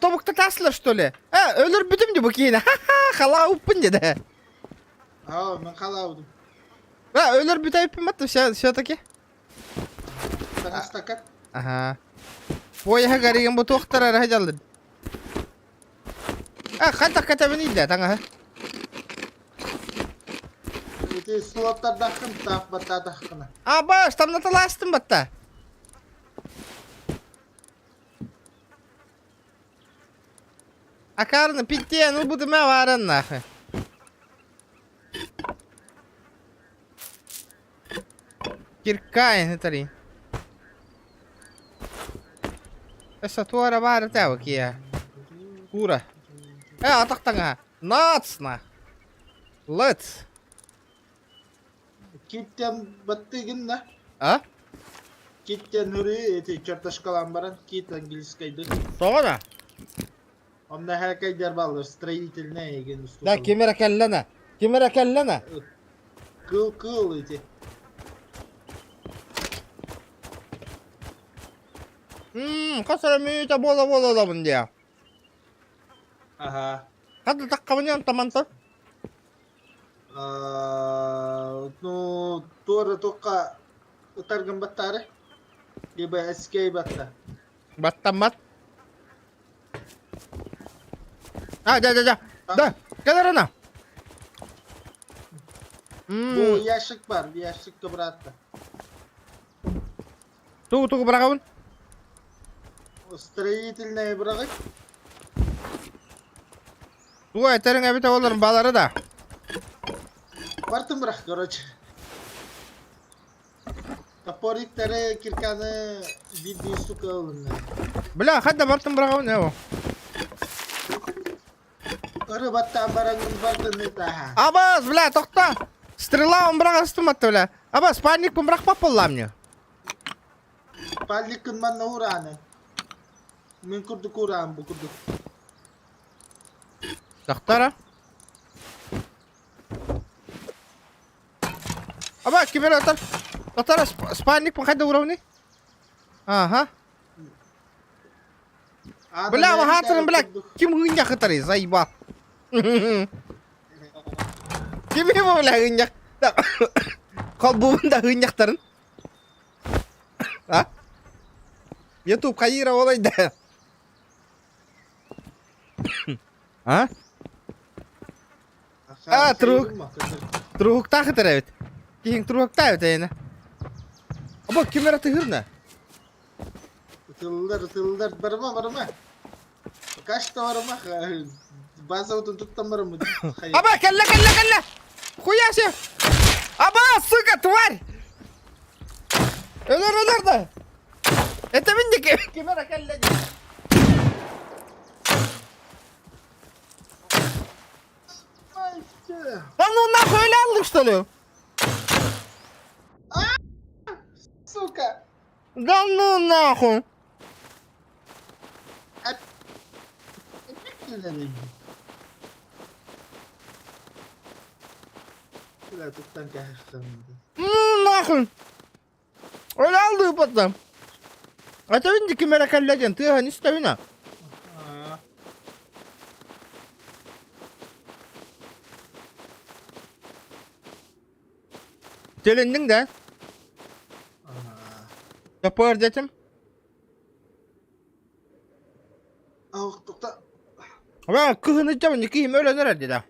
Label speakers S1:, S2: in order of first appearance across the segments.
S1: тобуктатаслар, что ли? Э, өлөрбүтүм дии бу киһини. Ха-ха, халаабыппын деді.
S2: Аа, мен халаабытым.
S1: Э, өлөрбүтэ эппин все, все-таки.
S2: Таҥастакат.
S1: Ага. Поеһа гаригин бу туохтар эрэ дьаллын. Э, хайдах кэтэбин илдэ таҥаһы.
S2: Ити слоттардаххын таах баттаатаххына.
S1: Аба, тамнаталаастым батта. Акаарыны питтиэн ылбытым ээ бааран нахуй. Киркаин этэрий. Өссө туора баар этэ киэ. Кура. Э, атах таҥаһа. Нацна. Let's.
S2: Киттен баттыгын да.
S1: А?
S2: Киттен нуры эти черташкалаан баран кит английскайды.
S1: Тоҕо да?
S2: Онно хэкэйдер баллар строительная еген
S1: Да, ким эрэ кэллэнэ. Ким эрэ кэллэнэ.
S2: Кыл кыл эти.
S1: Мм, хас эрэ мүнүүтэ буола-буола олобун диэ.
S2: Ага.
S1: Хата таххабын таманта.
S2: Ну, туора туохха ытаргын баттаары? Либо эскей батта.
S1: Баттаммат. А, да, да, да. Да, кэл эрэ
S2: Бу ящик бар, ящикка быраатта.
S1: Тугу тугу быраҕабын?
S2: Строительная быраҕый.
S1: Тугу этэриҥ эбитэ олорун балары да.
S2: Бартын бырах, короче. Топориктары, кирканы биир штука ылынна.
S1: Бля, хадда бартын быраҕабын ээ
S2: Ыры баттаан бараҥҥын бартын ытааһа.
S1: Абас, бля, тохто! Стрела он быраҕастым атта, бля. Абас, спальникпын бырахпат буоллаам не.
S2: Спальниккын манна урааны. Мин курдук ураан бу курдук.
S1: Тохтора. Аба, ким эрэ отар. Отар спальникпын хайда уровни? Ага. Бля, ваһаатырын, бля, ким ынньах ытарый, заебал. Ким его, бля, ынньах? Холбуун да ынньахтарын. А? Ютуб хайыра олайда. А? А, трук. Труктаах ытар эбит. Киһиҥ труктаах эбит эйэнэ. Оба ким эрэ тыһырна?
S2: Ытыллар, ытыллар. Барыма, барыма. Пока что барыма. База туттан барымы.
S1: Аба, кэллэ, кэллэ, кэллэ! Хуя себе! Аба, сука, тварь! Өлөр, өлөр да! Это мин ким эрэ кэллэ дии. Да ну нахуй өлө алдың что ли?
S2: Сука!
S1: Да ну нахуй! Ну нахуй! Өлө алдыыппаттан. Этэбин дии ким эрэ кэллэ диэн тыаһын истэбин а. Телинниҥ да? Топор дэтим. Ва кыһын иччэбин киһим өлөн эрэр дии да.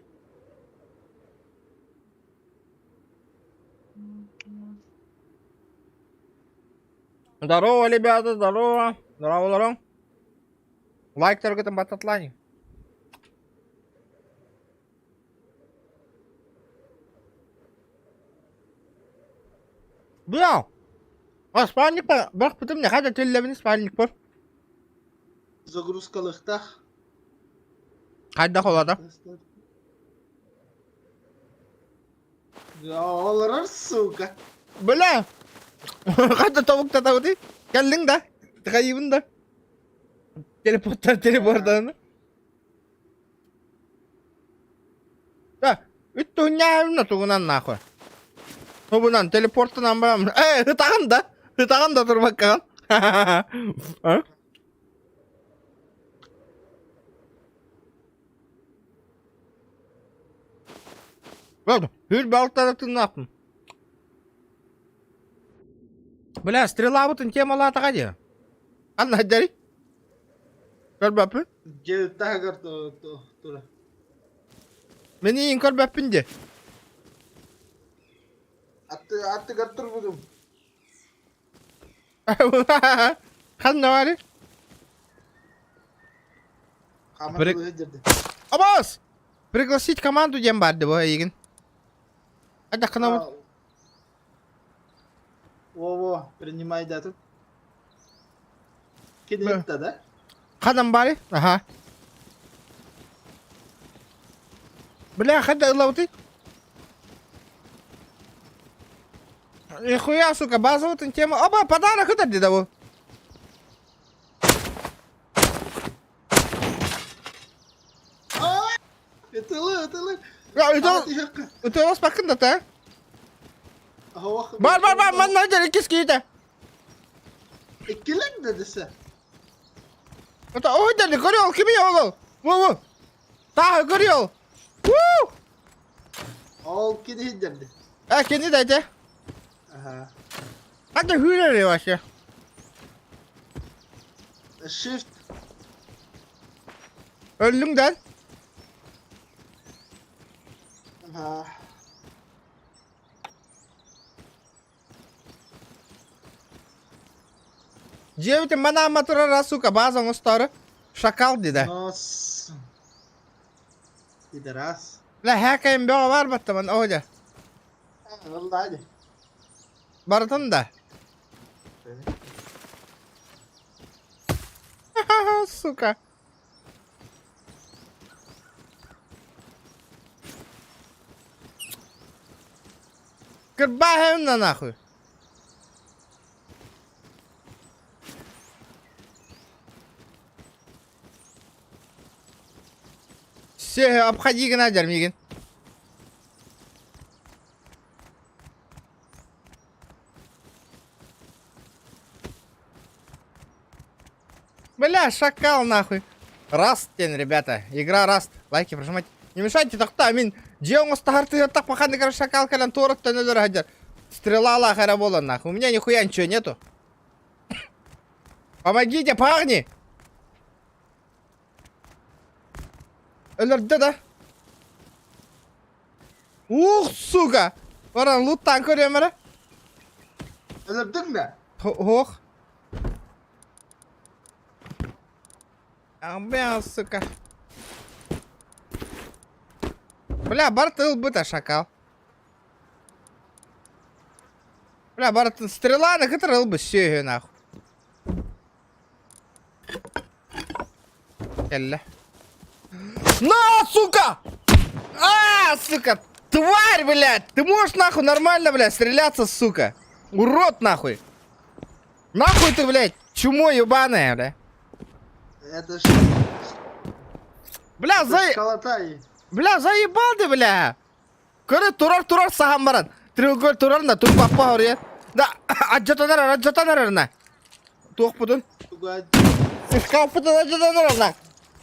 S1: Здорово, ребята, здорово. Здорово, здорово. Лайктаргытын баттатлани. Бля! А спальник бырахпытым не хата теллэбин спальник бар.
S2: Загрузкалыхтах.
S1: Хайдах олата?
S2: Олорор, сука.
S1: Бля! Хата тобуктатабытый? Кэллиҥ да? Хайыбын да? Телепорттар телепорттан. Да, үттүннээбин тугунан нахуй. Тугунан телепортунан барам. Э, ытаҕын да? Ытаҕын да турбаккаҕын. А? Бak, hür балтара тыыннаахпын. Бля, стрелабытын темалаатаҕа дии. Ханна сылдьарый? Көрбөппүн.
S2: Дьиэ таһыгар тура.
S1: Мин иин көрбөппүн дии.
S2: Атты, аттыгар турбутум.
S1: Ханна баарый?
S2: Хааман
S1: При-
S2: тылыһы дьэрдэ.
S1: Абаас! Пригласить команду диэн баар дии бу эйигин. Хайдаххына
S2: Во-во, принимай дату. Кини да?
S1: Ханан баарый? Аха. Бля, хайда ылабытый? Нихуя, сука, базовый тема. Оба, подарок это где того?
S2: Ытылы, ытылы.
S1: Ытылы спакын да Бар, бар, бар, манна дер иккис киһитэ.
S2: Иккилэр да десе.
S1: Это ой дер, көрү ол кими ол ол. Во, во. Тааһы көрү ол. Уу!
S2: Ол кини дерди.
S1: А, кини да ити.
S2: Ага.
S1: Ханна хүүрэр вообще?
S2: Shift.
S1: Өллүҥ да?
S2: Ага.
S1: Дьиэбитин манаама турара, сука, база оҥостоору. Шакал дии
S2: Нос. Пидорас.
S1: Ла хээкэйим бөҕө баар баттаман, оо дьэ.
S2: Ыллаа дии.
S1: Барытын да. Сука. Кырбааһын на нахуй. Все, обходи гына мигин. Бля, шакал нахуй. Раст диэн, ребята. Игра Раст. Лайки прожимайте. Не мешайте, тохтоо мин дьиэ оҥостор тыһыттах паханныгар шакал кэлэн туораттан өлөр сылдьар. Стрелалаах эрэ буолан нахуй. У меня нихуя ничего нету. Помогите, парни! Өлөрдө да. Ух, сука! Баран луттаан көрүөм эрэ.
S2: Өлөрдүҥ да?
S1: Ох. Бля, сука. Бля, барыта ылбыта шакал. Бля, барыта стреланы кытары ылбыт сүөһү нахуй. Кэллэ. На, сука! А, сука! Тварь, блядь! Ты можешь нахуй нормально, блядь, стреляться, сука? Урод, нахуй! Нахуй ты, блядь, чмо ебаное, бля.
S2: Это ж...
S1: Бля, за...
S2: Школотай.
S1: Бля, заебал ты, бля! Көрө турар турар саһан баран. Треугольник турар на турбаппа хоруйа. Да, адьатанар, адьатанар на. Туохпутун? Шкафпутун адьатанар на.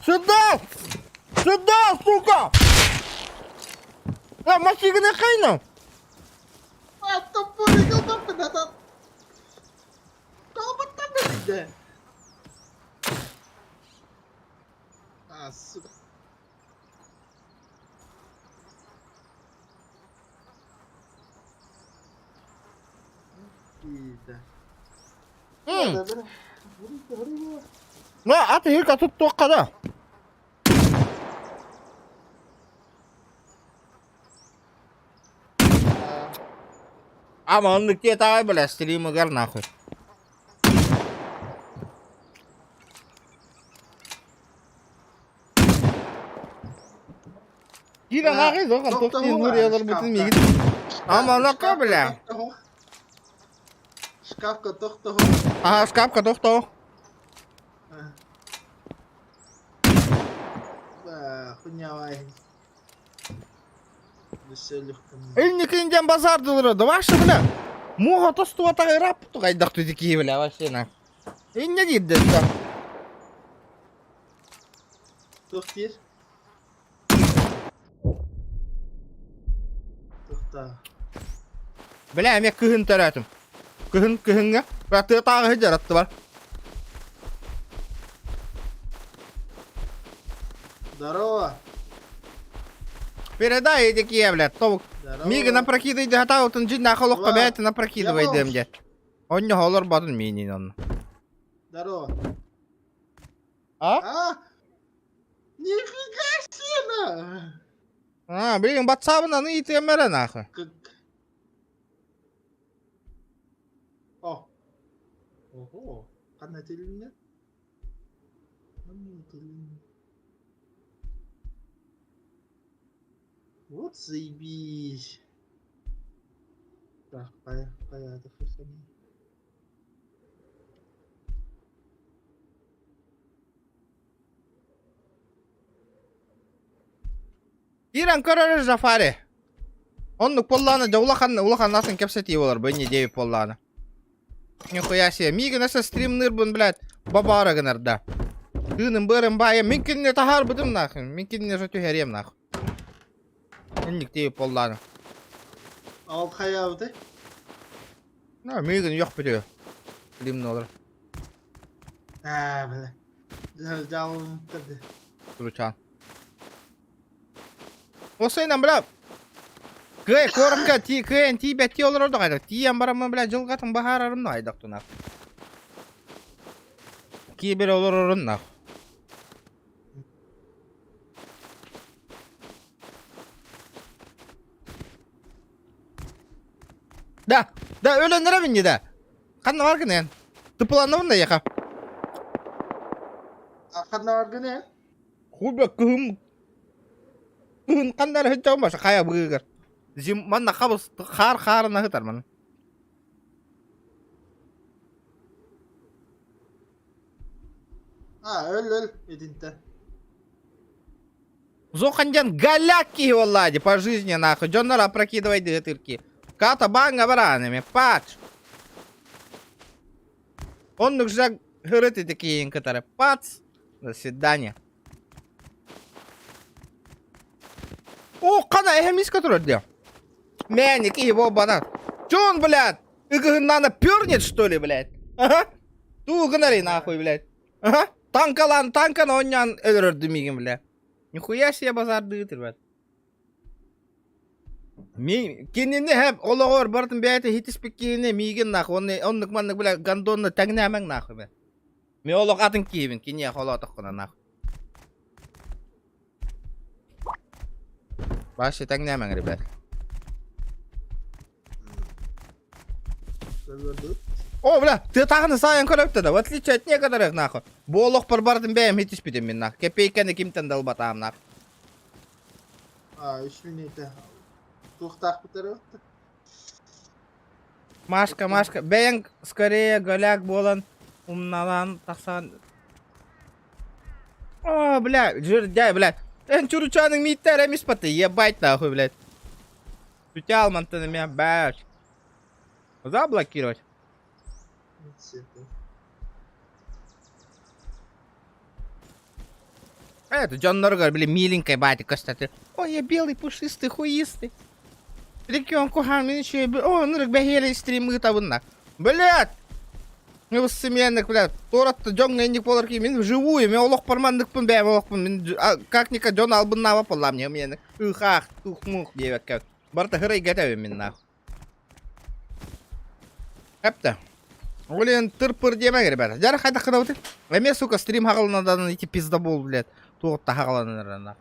S1: Сюда! Сюда, сука! А, машина хайна!
S2: А, топорик, топорик, топорик, А, сука.
S1: Аты хирка туттуохха да. Ама оннук диэтэҕэй бля стримыгар нахуй. Киирэн ааҕый доҕор, туох диэн уруйаларбытын миигин Аманака, бля.
S2: Шкафка тохтоһо.
S1: Ага, шкафка тохтоо.
S2: Хуйня
S1: Инникин диэн базардылара да вообще, бля. Муха тостубатах ыраппыт хайдах түдики, бля, вообще на. Инньэ диирдэ
S2: Туох диир? Да.
S1: Бля, эмиэ кыһын төрөөтүм. Кыһын кыһыҥҥа тыатааҕы сылдьар аттыбар.
S2: Здорово.
S1: Передай такие, блядь, тобук.
S2: Здорово.
S1: Миигин опрокидывай хатаабытын дьиҥнээх олоххо
S2: Здорово.
S1: бэйэтин опрокидывайдыам диэн. Онньоһо олорботун миинин онно.
S2: Здорово.
S1: А?
S2: А? Нифига себе!
S1: А, блин, батсаабын аны иитиэм эрэ нахуй.
S2: Как... О. Ого. Ханна этилиннэ? Ханна этилиннэ? Вот заебись. Так, порядок.
S1: Киирэн көрөр Жафари. Оннук буоллаҕына дьэ улахан улахан атын кэпсэтии буолар бу инньэ диэбит буоллаҕына. Нихуя себе. Миигин өссө стримныырбын, блядь, бабаара гынар да. Тыыным быарым баайа мин кинини таһаарбытым нахуй. Мин кинини же түһэриэм нахуй. Инник диэбит буоллаҕына.
S2: Ол хайаабытай?
S1: На, миигин yok бүтүө. Стримны олор.
S2: Аа, бля. Дьаалымтарды.
S1: Туручаан. Осойнан, бля, кыай куоракка ти кыайан тиийбэттии олорор да хайдах. Тиийэн бараммын, бля, дьылҕатын быһаарарым да хайдах тунах. Киибер олорорун нах. Да, да, өлөннөрөбүн дии да. Ханна баргын эн? Тыпыланнабын да яха.
S2: Ханна баргын эн?
S1: Хуй кыһым кыһын ханна эрэ сылдьабын баша хайа быыгар. Зим манна хабыс хаар хаарына сытар ман.
S2: А, өл өл итинтэн.
S1: Зохандян голяк киһи буоллаа по жизни нахуй. Дьоннор опрокидывай дыгытырки. Ката банга баранами, пач. Оннук же хырыты такие кытары. Пац. До свидания. О, қана эһэмис который где? Мэник его банан. Че он, блядь? Ыгыһыннана пернет, что ли, блядь? Ага. Туу гынари нахуй, блядь. Ага. Танкалан, танканы онньоон өлөрөрдү миигин, бля. Нихуя себе базардыыт, ребят. Ми кинини хэп олоҕор барытын бэйэтэ хитиспит киһини миигин нахуй онны оннук маннык бля гондонну тэҥнээмэҥ нахуй бля. Ми олох атын киһибин киниэхэ холоотоххуна нахуй. Вообще тэҥнээмэҥ, ребят. О, бля, ты тағыны сайын көрөптө да, в отличие от некоторых, нахуй. Бу олохпор бардым бэйэм хитиспитим мин, нахуй. Кэпиэйкэни кимтэн да ылбатаам, нахуй.
S2: А, үс мүнүүтэ. Туохтаахпыт эрэ
S1: Машка, Машка, бэйэҥ скорее голяк буолан умналаан тахсан О, бля, жирдяй, бля. Эн чуручаның мииттэр эмис паты, ебать нахуй, блядь. Түтэ алмантан эмиэ, бач. Заблокировать. Это дьонноругар, били, миленькая батя кстати. Ой, я белый, пушистый, хуистый. Рекион кухан, мин еще О, нырык бэһиэлэй стрим ыытабынна. Блядь! Семенник, блядь, туоратта дьоҥҥо инник буолар киһи мин вживую, мен олохпор манныкпын бэйэм олохпун мин как ника дьон албыннаабат буоллаам не миэнэ ыхаах тух-мух диэбэккэ барыта хырайга этэбин мин нах. Эптэ. Блин, тыр-пыр диэмэ ребята. Дьара хайдах гынабытый? Эмиэ, сука, стрим хаҕаланадан ити пиздобол, блядь, туохта хаҕаланар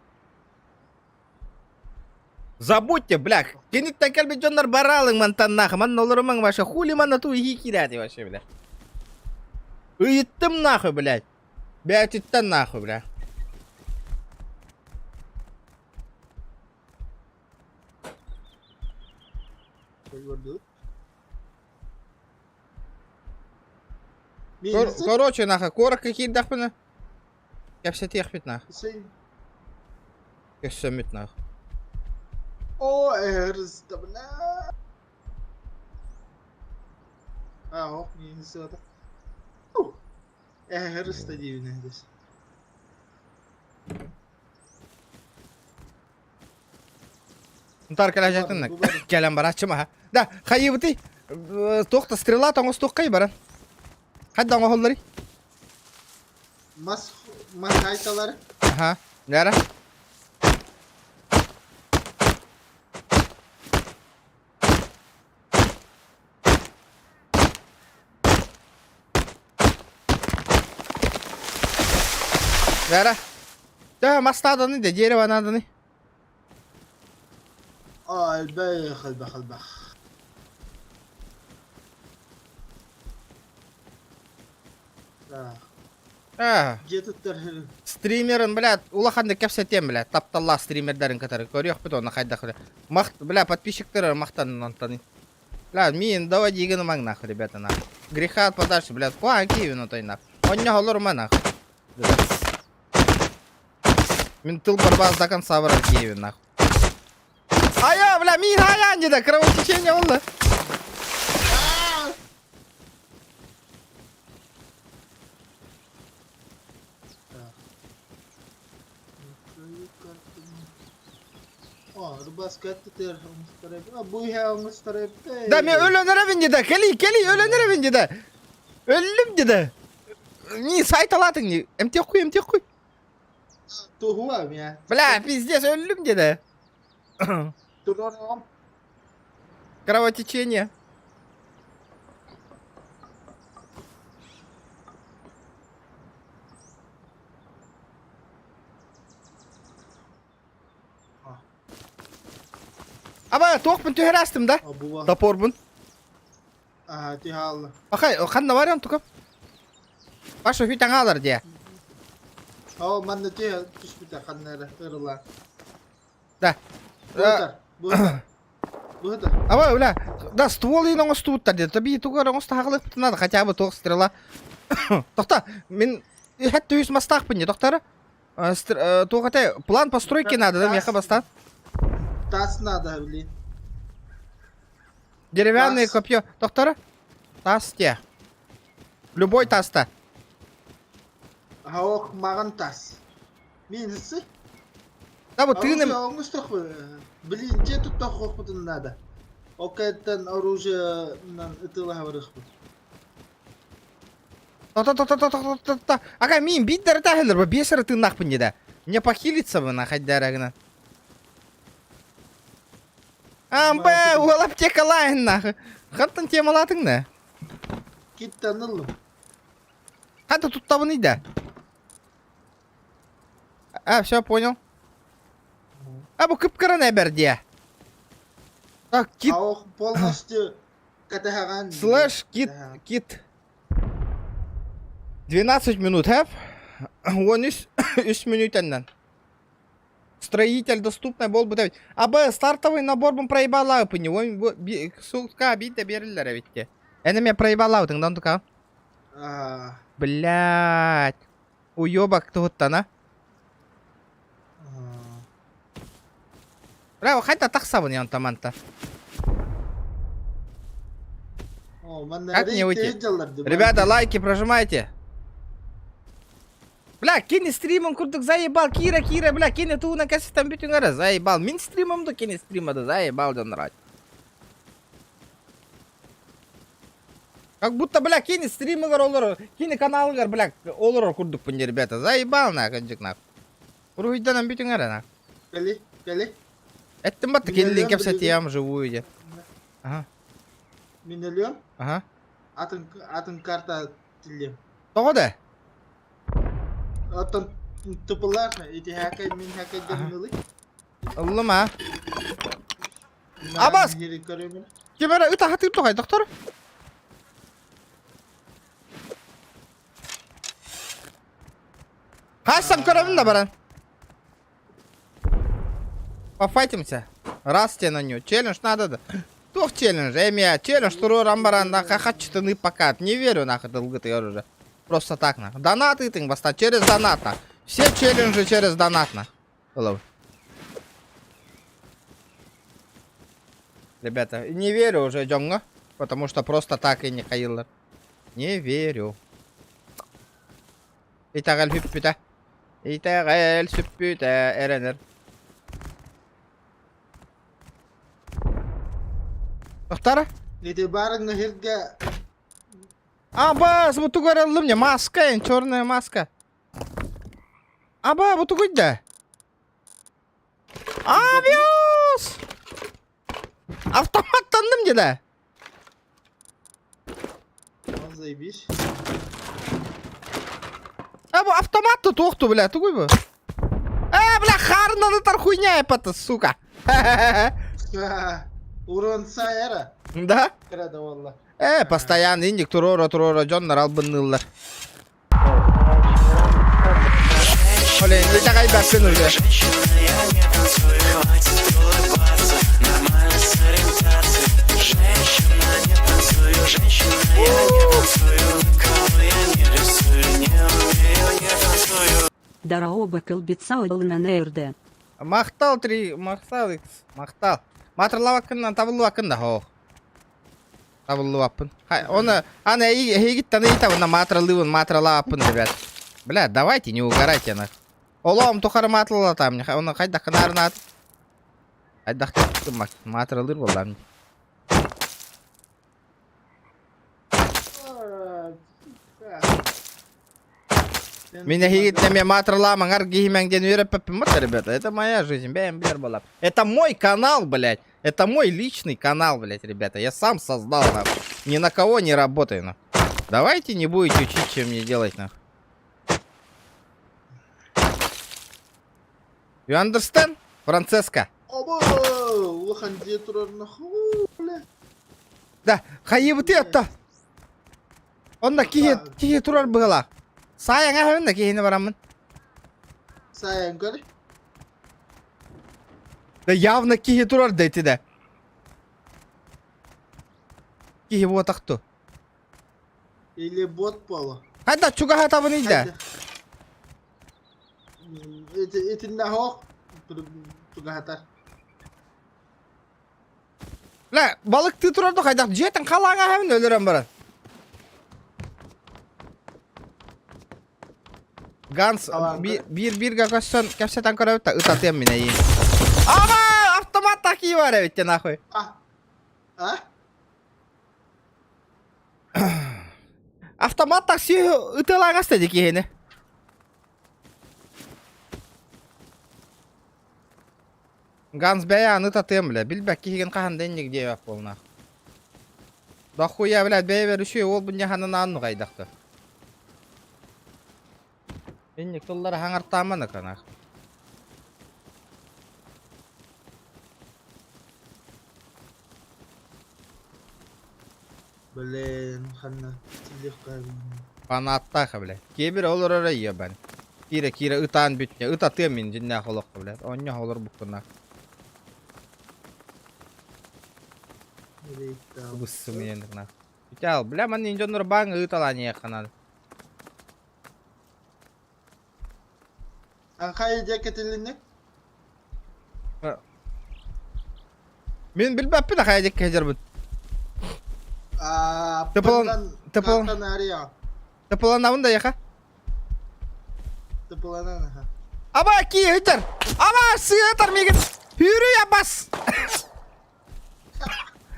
S1: Забудьте, бля, киниттэн кэлбит дьоннор бараалыҥ мантан нахуй, манна олорумаҥ вообще, хули манна туу иһии киирээти вообще, бля. Ыйыттым нахуй, блядь. Бээтиттэн нахуй, бля. Короче, нахуй, куоракка киирдэхпинэ, кэпсэтиэхпит нахуй. Өссөммүт нах.
S2: О, эр бля. А, ох, не сыата. Эр диибин эдес.
S1: Унтаар кэлээччитин кэлэн барааччым аха. Да, хайыбытый? Туох да стрела тоҥостуоххай баран. Хайда оҥоһулларый?
S2: Мас мас хайталар.
S1: Аха. Нара. Нара. Да, мас нааданы да, дерево нааданы.
S2: Элбэх, элбэх, элбэх. Дьиэ туттар
S1: Стримерын, бля, улаханнык кэпсэтиэм, бля, тапталлаах стримердарын кытары көрүөхпүт уонна хайдах бля. Мах, бля, подписчиктары махтанын онтон. Бля, миин давай дигин ымаҥ нах, ребята, нах. Греха подальше, бля, куа киевин отой нах. Онньоһолор ума нах. Мин тыл барбаас до конца барар киевин нах. Ая, бля, миин аян деді, кровотечение болды. Да мен өлөнөрөбүн деді, кели, кели, өлөнөрөбүн деді. Өллүм деді. Не сайт алатың не? Эмтек қой, эмтек қой. Бля, пиздец, өллүм деді. Кровотечение. Аба, туохпун түһэр да? Топорбун. Ахай, ханна барыам тука? Паша хүт аҥаалар дии.
S2: Оо, манна түһэ түспүтэ ханна эрэ ырылаан.
S1: Да.
S2: Быһыта, быһыта. Быһыта.
S1: Аба, бля, да ствол иин оҥостубуттар диye. Таби тугар оҥостахалык надо хотя бы туох стрела. Тохта, мин хәтта үс мастаахпын не тохтара. Туох этэ, план постройки надо, да, меха бастаан.
S2: Тас надо, блин.
S1: Деревянное
S2: Тас.
S1: копье. Тохтара? Тас те. Любой таста.
S2: Ох, маҕан тас. Мин ссы.
S1: Да бу тыыным.
S2: Оҥостох блин, дьиэ туттаххоппутун надо. Ол кэнниттэн оружиенан ытыалаһа барыахпыт.
S1: Та-та-та-та-та-та-та. Ага, мин биир тахылар бу биэс эрэ тыыннаахпын дии Не похилиться бы нахайдара гына. Амбэ, уол аптекалаан нахуй. Хантан темалаатыҥ да?
S2: Киттан ыллым.
S1: Ханта туттабыный да? А, все, понял. А, бу кып-кыран эбэр дии. Так, кит...
S2: А полностью катаһаҕан.
S1: Слэш кит кит. 12 минут, хэп? Он үс, үс мүнүүтэннэн. Строитель доступный буолбут эбит. А б стартовый наборбун проебалаабыппын дии. Сука биирдэ биэрэллэр эбит дии. Эн эмиэ проебалаабытыҥ да онтука? Блядь. Уёбок туһуттан а? Бля, хайда тахсабын я онтон Как мне уйти? Ребята, лайки прожимайте. Бля, кини стримом курдук заебал, Кира, Кира, бля, кини тууна кэситэн бүтүҥ эрэ, заебал. Мин стримом да кини стрима да заебал дьон рать. Как будто, бля, кини стримыгар олорор, кини каналыгар, бля, олорор курдукпун дии, ребята, заебал нахуй, нахуй. Уруһуйданан бүтүҥ эрэ, нахуй.
S2: Кэли, кэли.
S1: Эттим батта,
S2: Мин
S1: кэллин
S2: өлүөм
S1: кэпсэтиэм живую де. Ага,
S2: Мин өлүөм.
S1: ага.
S2: Атын, атын карта тиллиэм.
S1: Тоҕо да?
S2: Оттон тупулар ити хакай мин хакайдарын ылый.
S1: Ыллым а. Абас! Ким эрэ ыт аһатыыр тоҕой, доктор? Хассам көрөбүн да баран. Пофайтимся. Раз тебе на нее. Челлендж надо да. Туох челлендж, эмиэ, челлендж туруоран баран да хахаччытыны пока. Не верю нахуй долготы уже. Просто так нахуй. Донат ытыҥ баста через донат нахуй. Все челленджи через донат нахуй. Hello. Ребята, не верю уже дьоҥҥо, потому что просто так и не хайыллар. Не верю. Итэҕэл сүппүтэ. Итэҕэл сүппүтэ эрэнэр. Тохтара?
S2: Ити баарыҥҥа сиргэ
S1: Аба, бу тугу эрэллим не маска, черная маска. Аба, бу тугуй да? Авиос! Автоматтанным деді.
S2: Он заебись.
S1: А бу автомат то туохту, бля, тугуй бу? Э, бля, хаарынан ытар хуйня это, сука.
S2: Урон сайара.
S1: Да?
S2: Кыра да буолла.
S1: Э, постоянно инник туруора туруора дьоннор албынныыллар. Блин, итэҕэйбэппин уже.
S3: Дороба кылбица ылынан
S1: Махтал три, махтал икс, махтал. Матырлабаккыннан табыллыбаккын да хоох. Табыллыбаппын. Оны, аны эһигиттэн ыйытабын, маатыралыыбын, маатыралааппын, ребят. Бля, давайте, не угорайте, нах. Олоом тухары маатылалатаам, оны хайдах кынаарынаат. Хайдах маатыралыыр буоллаам. Мин эһигиттэн эмиэ маатыралаамаҥ аргиһимэҥ диэн үөрэппэппин бат, ребята. Это моя жизнь, бэйэм билэр буоллар. Это мой канал, блядь. Это мой личный канал, блядь, ребята. Я сам создал, нахуй. Ни на кого не работаю, нахуй. Давайте не будете учить, чем мне делать, нахуй. You understand? Францеска.
S2: Оба, улахан дьиэ турар нахуй, бля.
S1: Да, хайыбыты атта. Онно киһи киһи турар быһыылаах. Саайаҥ аһабын да киһини бараммын.
S2: Саайан көр.
S1: Да явно киһи турар да ити да. Киһи буотахту.
S2: Или бот буола.
S1: Хайда чугаһатабын да.
S2: Ити итиннэ оһох чугаһатар.
S1: Бля, балыктыы турар да хайдах дьиэтин халааҥа аһабын өлөрөн баран. Ганс биир бииргэ көссөн кэпсэтэн көрөбүт да ытатыам мин эйиин. Ама автомат такие бар эбит нахуй.
S2: А? А?
S1: Автомат такси ытыалааҥас да киһини. Ганс бэйэ аны татыам, бля, билбэт киһигин хаһан да инник диэбэт буолнаах. Дохуя, блядь, бэйэбэр үчүгэй уолбун дьаһанан аанну хайдахта. Инник тыллары хаҥартааман аканаах.
S2: Блин, ханна тиллиэххэ
S1: Фанаттаах, блядь. Киэбир олорор ебан. Киирэ киирэ ытаан бүттэ. Ытатыам мин дьиннээх олоххо, блядь. Онньох олорбуккуна. Быссымыйан Итал, бля, манна дьоннор бааҥ ыыталаан иһиэххэ
S2: Анхай дьэ кэтилинник?
S1: Мин билбэппин ахай дьэккэ сылдьарбын.
S2: Тыпылан
S1: тыпылан Тыпыланабын да яха.
S2: Тыпыланан аха.
S1: Аба киһитер! Аба сыатар мигин! Хүрүй абас!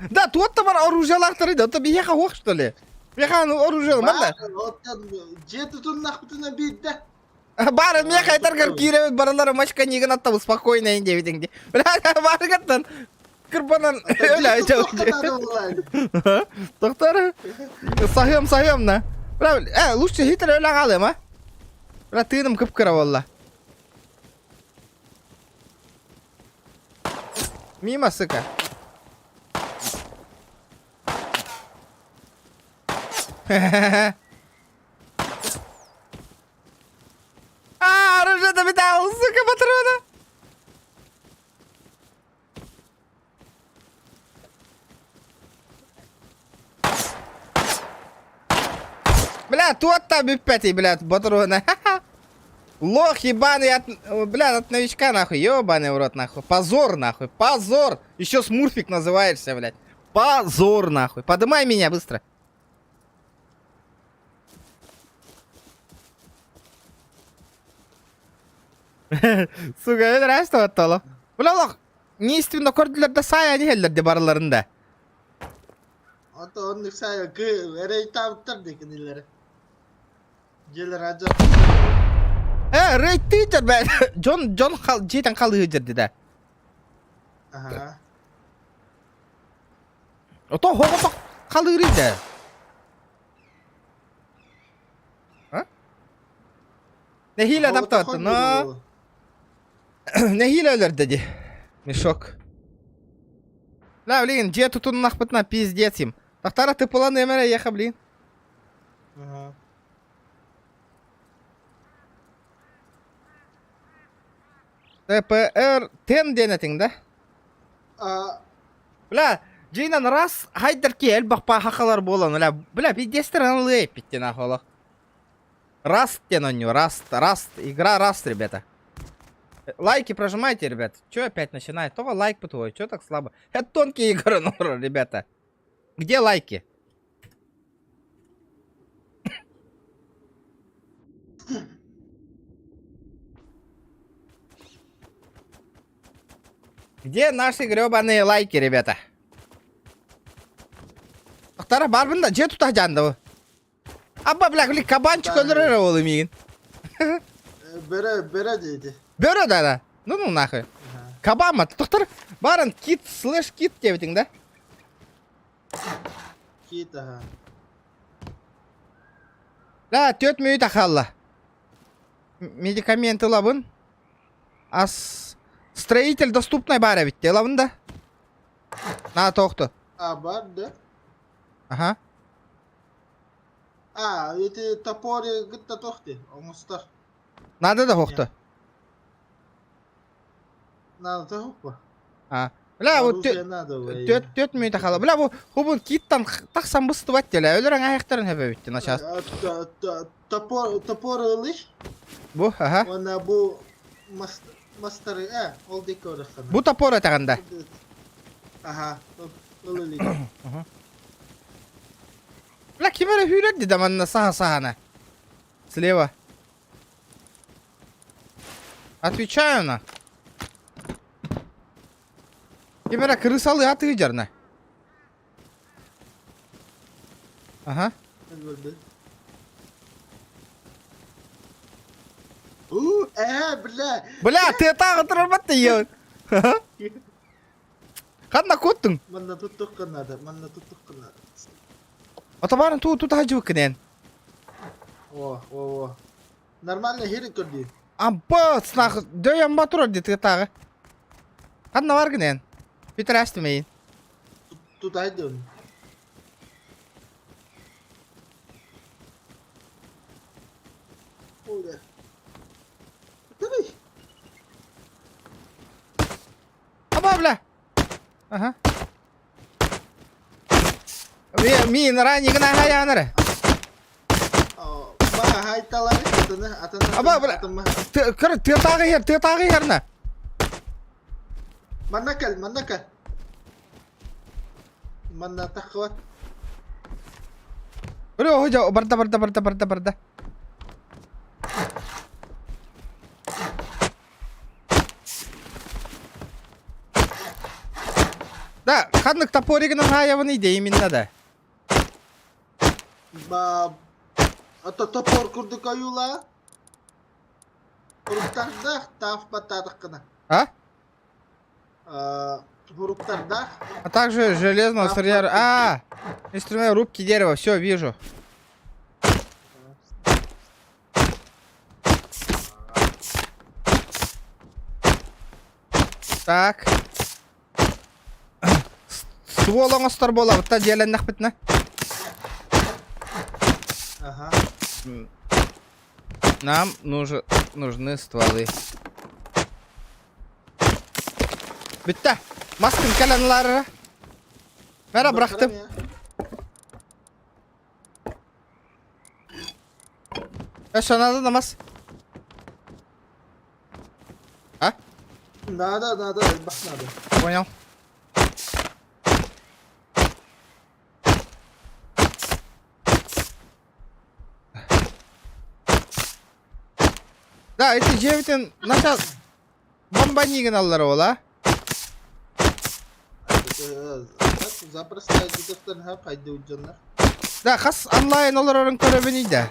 S1: Да, туот да бар оружиялаахтары да, биһиэхэ уох что ли? Биһиэхэ оружие манна.
S2: Дьиэ тутуннахпытына биирдэ.
S1: Бары миэхэ айтаргар киирэбит барылара мачка нигин аттабы спокойно диэбитиҥ ди. Барыгаттан кырбанан өлө Доктор, саһыам саһыам на. Бля, э, лучше хитер өлө хаалыам а. Бля, тыыным кып-кыра буолла. Мимо, сука. А, оружие металл, сука, патрона. Бля, туотта бүппэти, блядь, патрона. Лох ебаный от, бля, от новичка нахуй, ебаный в рот нахуй. Позор нахуй, позор. Еще смурфик называешься, блядь. Позор нахуй. Подымай меня быстро. Сука, өлөр оттоло. Бля, лох, неистинно көрдүлэр да саайан иһэллэр де барыларында.
S2: Онто оннук саайа кы эрэйтаабыттар дии кинилэри. Дьиэлэр адьас
S1: Э, рейттиитер бэ. Дьон дьон хал дьиэтэн халыһы дьэрди да.
S2: Аха.
S1: Ото хоҕото халыырый да. А? Нэһиилэ таптаатты, но нэһиилэ өлөрдө ди. Мешок. Да, блин, дьиэ тутуннахпытына пиздец им. Тахтара тыпылан эмэрэ еха, блин.
S2: Ага.
S1: ТПР тен диэн этиҥ да?
S2: А,
S1: Бля, дьиҥинэн раз хайдар ки элбэх паахахалар буолан, бля, бля, пиздецтэр аналыы эппиттин ахолох. Раст диэн оонньуу, Раст, Раст, игра Раст, ребята. Лайки прожимайте, ребят. Че опять начинает? Только лайк твой, че так слабо? Это тонкие игры, ну, ребята. Где лайки? Где наши гребаные лайки, ребята? Тахтара барбын да, дьиэ тута дьаанда Абба, бля, били кабанчик өлөрөр ол миигин.
S2: Бөрө, бөрө диэти.
S1: Бөрө да, да. Ну, ну нахуй. Кабама, тохтор баран кит, слэш кит диэбитиҥ да?
S2: Кит, аха.
S1: Да, түөрт мүнүүтэ хаалла. Медикамент ылабын. Ас строитель доступный баар эбит ылабын да. На тоохто.
S2: А, бар да?
S1: Аха.
S2: А, эти топоры гытта тохти, оҥостор.
S1: Надо да хохто.
S2: Надо тохуппа.
S1: А. Бля, вот
S2: Оружие надо, вэй.
S1: түөрт түөрт мүнүүтэ хаалла. Бля, бу хубун киттан тахсан быстыбат теле. Өлөрөн аһыахтарын хөбөбүттү начаас.
S2: Топор, топор ылыш.
S1: Бу, аха.
S2: Уонна бу мас, мастары, э, ол диэки ораххана.
S1: Бу топор этэҕин да.
S2: Аха, ыл илик.
S1: Бля, ким эрэ сүүрэр дии да манна саха сахана. Слева. Отвечаю на. Ким эрэ крысалы атыы дьарна. Ага.
S2: У, э, бля.
S1: Бля, ты тағы тұрар ты Ханна куттуҥ?
S2: Манна туттухха надо, манна туттухха надо.
S1: Ото баарын туу тута дьыбыккынэн.
S2: О, о, о. Нормально хири көрдүү.
S1: Ампа снах дөйөн ба турар дии тыатааҕы. Ханна баргынэн? Бүтэрээстимэйин.
S2: Тутайдын. Ой, Тырый.
S1: Аба, бля! Ага. Мин ранигына хайанары. Аба, бля. Көр, тыатааҕы иһэр, тыатааҕы иһэрнэ.
S2: Манна кэл, манна кэл. Манна таххыбат.
S1: Бля, ой, барда, барда, барда, барда, барда. Да, ханнык топоригынан хаайабын идея именно да.
S2: Ба... Ото топор курдук ойуула. Уруктардаах таах баттаатаххына.
S1: А?
S2: Уруктардаах.
S1: А также железного сырья... А, инструмент рубки дерева, все, вижу. Так. Ствол оҥостор буолабыт да дьиэлэннэхпитинэ.
S2: Ага.
S1: Нам нужен, нужны стволы. Бүттэ. Маскын кэлэн ылаарара. Мэрэ бырахтым. Өссө надо намас. А?
S2: Надо, надо, элбэх надо.
S1: Понял. Да, ити дьиэбитин начал бомбанигин аллар уола.
S2: Так, запросто айдытыттан ха хайдыбыт дьоннор.
S1: Да, хас онлайн олорорун көрөбүнүй да.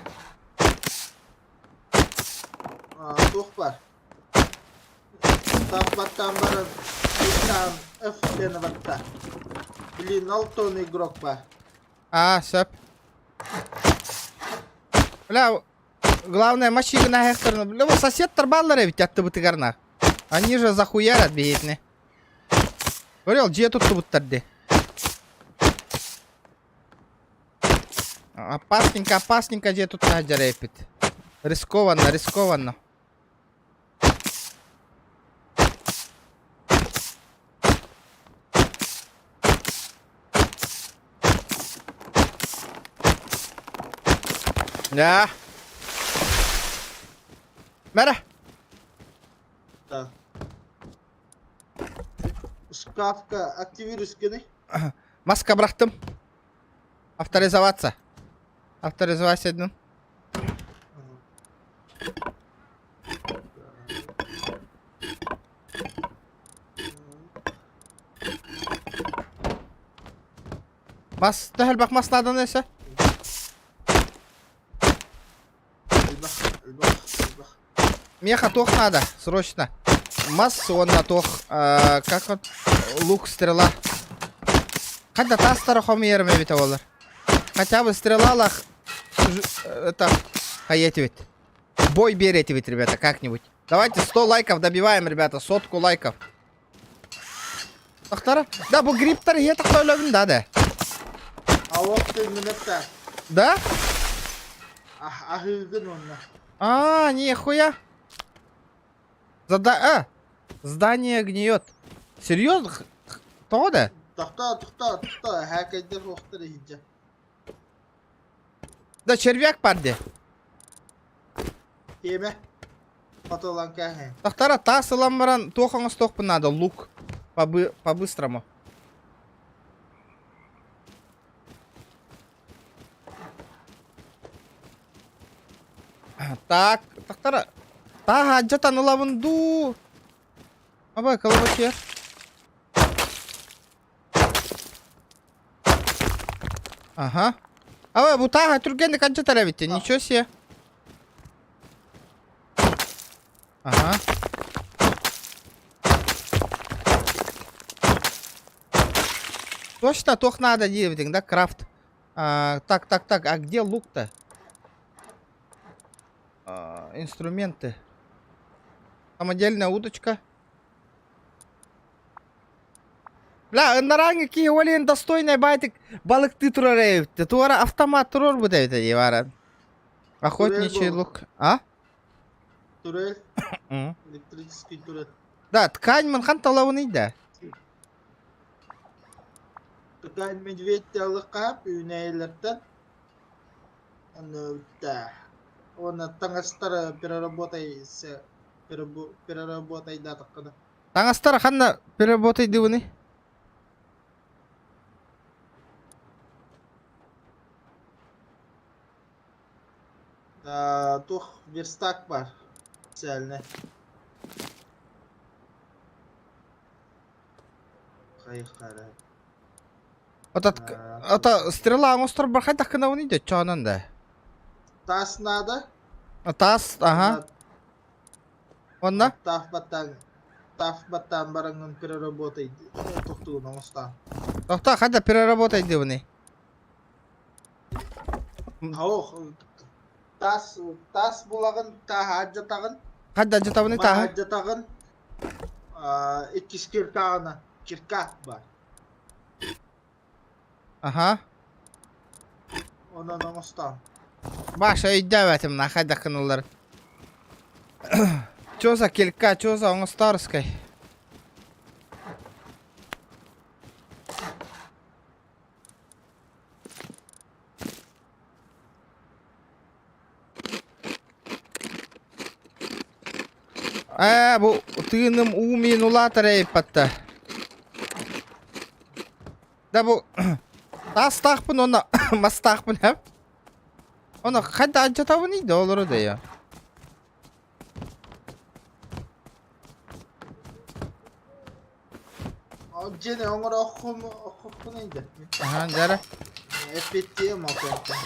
S2: Туох бар? Таппаттан баран Итан F диэни батта. Блин, Алтон игрок бар.
S1: А, сөп. Бля, главное, машина хехтерна. Бля, вот соседтар баллар эбит аттыбытыгар на. Они же захуярят биһитини. Көрел, дьиэ туттубуттар ди. Опасненько, опасненько дьиэ тутта сылдьар эбиппит. Рискованно, рискованно. Да. Мэрэ.
S2: Да. Шкафка активируй скины.
S1: Маска бырахтым. Авторизоваться. Авторизоваться дедим. Мас, төһөлбөх мас нааданы өсө?
S2: Элбэх, элбэх, элбэх.
S1: Меха туох надо, срочно. Мас уонна туох, как он, лук, стрела. Ханна таастара хомуйарым эбитэ буолар. Хотя бы стрелалах это хаетибит. Бой беретибит, ребята, как-нибудь. Давайте 100 лайков добиваем, ребята, сотку лайков. Тахтара? Да, бу грипптар иһэ тахта өлөбүн да да.
S2: Алок тыынныныкта.
S1: Да?
S2: Аһыыгын уонна.
S1: А, нихуя. Зада... А, здание гниет. Серьезно? Тоҕо да?
S2: Тохтоо, тохтоо, тохтоо. Хээкэйдэр суохтар иһирдьэ.
S1: Да червяк бар дии.
S2: Тиэмэ. Хотулан кээһэн.
S1: Тахтара таас ылан баран туох оҥостуохпун наада лук по-быстрому. Так, тахтара тааһаадьатан ылабын дуу. Абай, колобаче. Ага. Абай, бу тааһа түргэнник алдьатар эбит ничего себе. Ага. Точно, туох надо диэбитиҥ, да, крафт. А, так, так, так, а где лук-то? А, инструменты. Самодельная удочка. Бля, ынарааҥы киһи олен достойный байтик балыктыы турар эбит. Туора автомат турар бут эбит дии баран. Охотничий лук. А?
S2: Турель. Электрический турель.
S1: Да, ткань мын хан талабын да.
S2: Ткань медведь алыкап үүнээйлэртэн Уонна таҥастара переработай переработайдаатаххына.
S1: Таҥастара ханна переработайдыбыный?
S2: Туох верстак бар специальный. Хайхара.
S1: Ата ата стрела оҥостор хайдах гынабыный да чоонон да.
S2: Таас надо.
S1: Таас, ага. Онно?
S2: Таах баттаан таах баттаан бараҥҥын переработай тохтугун оҥостаан.
S1: Тохтоо хайда переработай дибыный?
S2: Ох, таас таас булаҕын, тааһа алдьатаҕын.
S1: Хайда алдьатабыный тааһы?
S2: Алдьатаҕын. Иккис киркаҕына кирка бар.
S1: Аха.
S2: Онон оҥостон.
S1: Баша өйдөөбөтүм на хайдах гыналлар. Чё за килька, чё за оҥостаарыскай? Ээ, бу тыыным уу миин улаатар эйпатта. Да бу таастаахпын уонна мастаахпын эп. Оны хайда алдьатабыный да олору да я.
S2: Дьиэни оҥоро оххуппун да.
S1: Аха, дьара.
S2: Эппиэттиэм ол кэнтэн.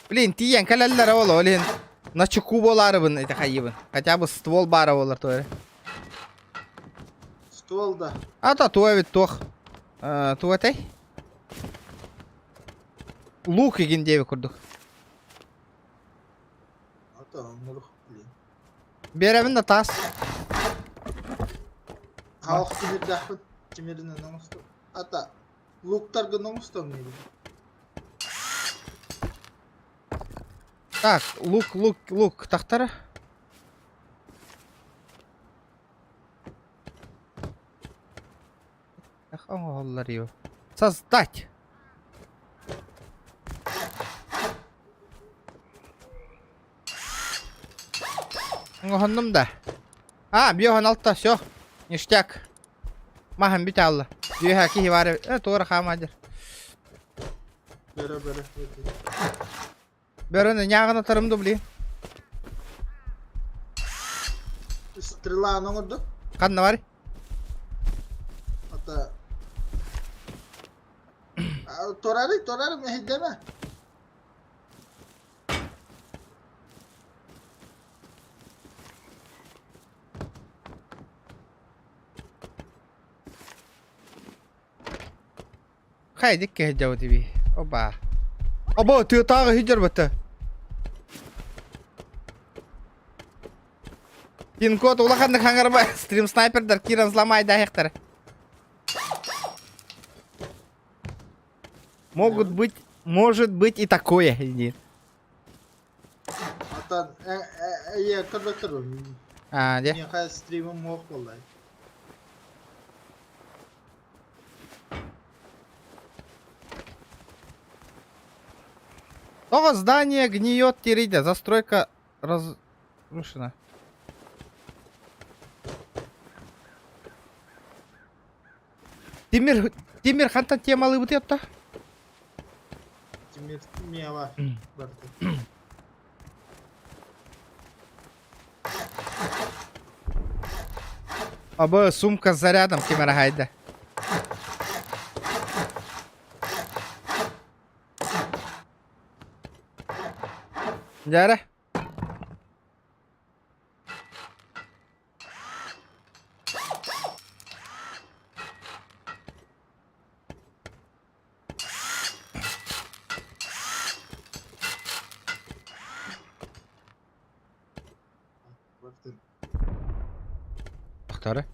S1: Блин, тиийэн кэлэллэр ол, ол иһин начеку буолаарыбын ити хайыбын. Хотя бы ствол баара буолар туо эрэ.
S2: Ствол да.
S1: А то туо эбит туох. Туо этэй? Лук игин диэбит курдук.
S2: А то оҥорух, блин.
S1: Биэрэбин да таас.
S2: Хаох тимирдээхпин. Тимиринэн оҥостом. Ата луктаргын оҥостом миигин.
S1: Так, лук, лук, лук. Тахтара. Оҥоһуллар ю. Создать. Оҥоһуннум да. А, биоһон алта, все. Ништяк. Маһын бүтэ алла. Үөһэ киһи баар эбит. Э, туора хаамаадыр.
S2: Бөрө бөрө.
S1: Бөрөнү ньааҕын атарым да блин.
S2: Стреланы оҥорду.
S1: Ханна бар?
S2: Ата Торары, торары мэһэйдэмэ.
S1: Хайдик киһи тиби. Оба. Оба тыатааҕы иһдьэр бата. Пин-код улаханнык хаҥарба стрим снайпердар киирэн взломай даһыахтара. Могут быть, может быть и такое. Нет.
S2: Оттон эйэ көрбөттөр
S1: А, дьэ.
S2: Миэхэ стримым муох буолла.
S1: Тоҕо здание гниет терийдэ, застройка разрушена. Тимир, Тимир хантан темалыыбытый отто?
S2: Тимир миэва барда.
S1: Абы сумка с зарядом Тимир хайда. Дьэ Тохторо.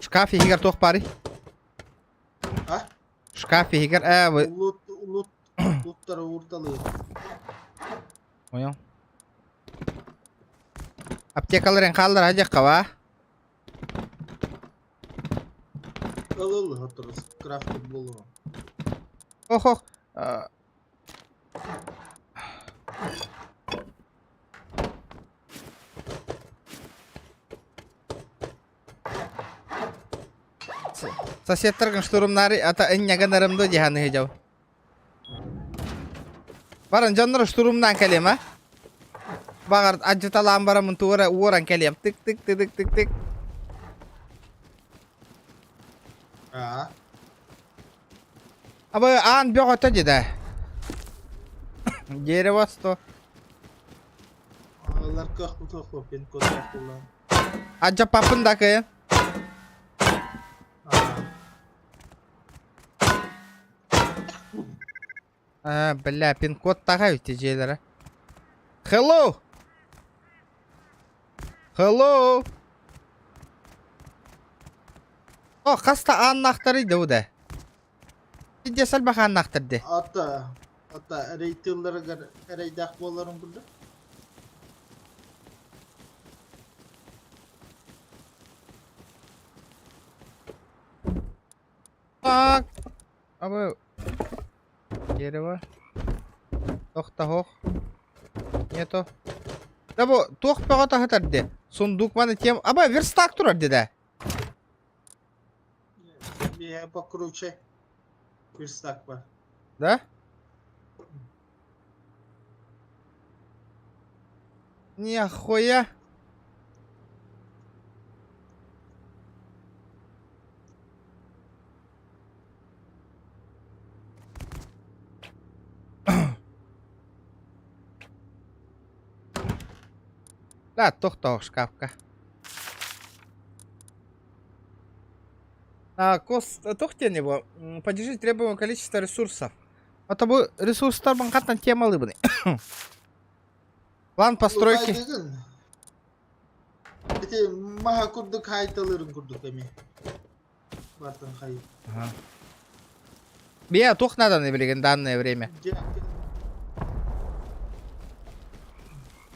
S1: Шкаф иһигэр туох баарый?
S2: А?
S1: Шкаф иһигэр ээ вы
S2: Лут, лут, луттары уурталыыр.
S1: Понял. Аптекаларын хааллар диэххэ ба?
S2: Ыл ыл хотторус крафт буолуо.
S1: Ох ох. Соседтаргын штурмнары ата инняган ду дьаһаны дьав. Баран дьоннор штурмнаан кэлиэм а? Баҕар адьыталаан бараммын туора уоран кэлиэм. Тык тык тык тык тык.
S2: Аа.
S1: Абы аан бөҕөтө дьида. Дерево сто.
S2: Алар кыахпыт хоппин кодах булан.
S1: Адьаппаппын да кыйын.
S2: Аа.
S1: А, бля, пин-код таҕа эбит дьиэлэрэ. Hello! Hello! О, хаста ааннаахтарый да да? Дьэ сальбах ааннаахтар де.
S2: Ата, ата рейтинларыгар эрэйдээх буоларын курдук.
S1: Так. Абы дерево. Тохтоһох. Нету. Да бу туох бөҕө таһытар де. Сундук маны тем. Аба верстак турар де.
S2: Я покруче. Верстак бар.
S1: Да? Нихуя. Да, тохтоох шкафка. А, кос, туох диэн его? Поддержите требуемое количество ресурсов. А то бу ресурстарбын хаттан темалыыбын. План постройки.
S2: Лутайдыгын. Ити маһа курдук хайталырын курдук эми. Бартан хай.
S1: Ага. Бия туох надо билигин данное время.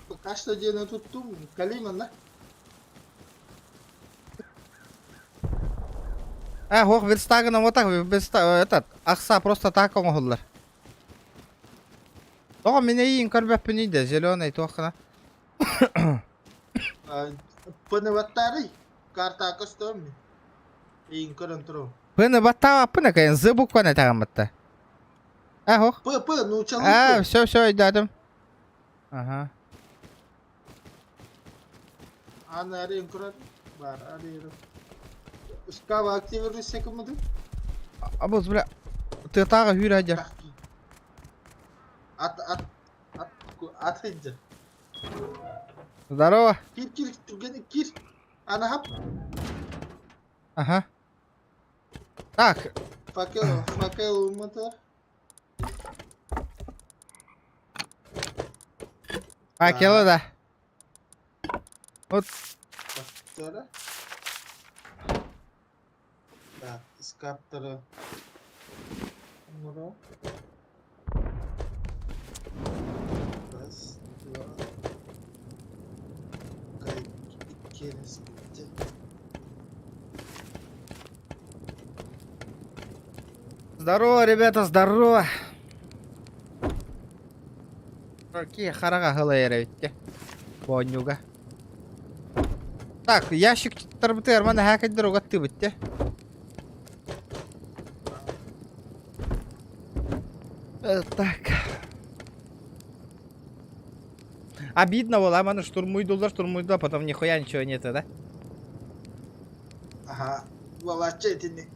S2: Пока что диэни туттум, калимана.
S1: А, ох, верстагынан вот так, верста, этот, ахса просто так оҥоһуллар. Тоҕо мин эйиин көрбөппүнүй да, зеленый туоххана.
S2: Пыныбаттарый, карта көстөм. Эйин көрөн туру.
S1: Пыны баттаабаппын акайын, з букваны этаҕаммытта. А, ох.
S2: П, П, нуучалыы
S1: А,
S2: П.
S1: все, все, өйдөөтүм. Ага.
S2: Аны арыйын көрөр. Бар, арыйын. Шкаф активируйся кымыды.
S1: Абыз, бля, тыатааҕы хүүрэ сылдьар.
S2: Ат, ат, ат, ат сылдьар.
S1: Здорово.
S2: Кир, кир, түргэнник кир. Аны хап.
S1: Ага. Так.
S2: Факел, факел уматар.
S1: Факелы да. Вот.
S2: Так, скаптары. Оҥоро. Раз, два. Икки,
S1: Здорово, ребята, здорово. Какие хараға хылайыр эбитте. Боннюга. Так, ящик тарбытыгар мана хакайдар угаттыбытте. Так. Обидно было, маны штурмуйдулар, штурмуйдулар, потом нихуя ничего нет, да?
S2: Аха, балачча итини.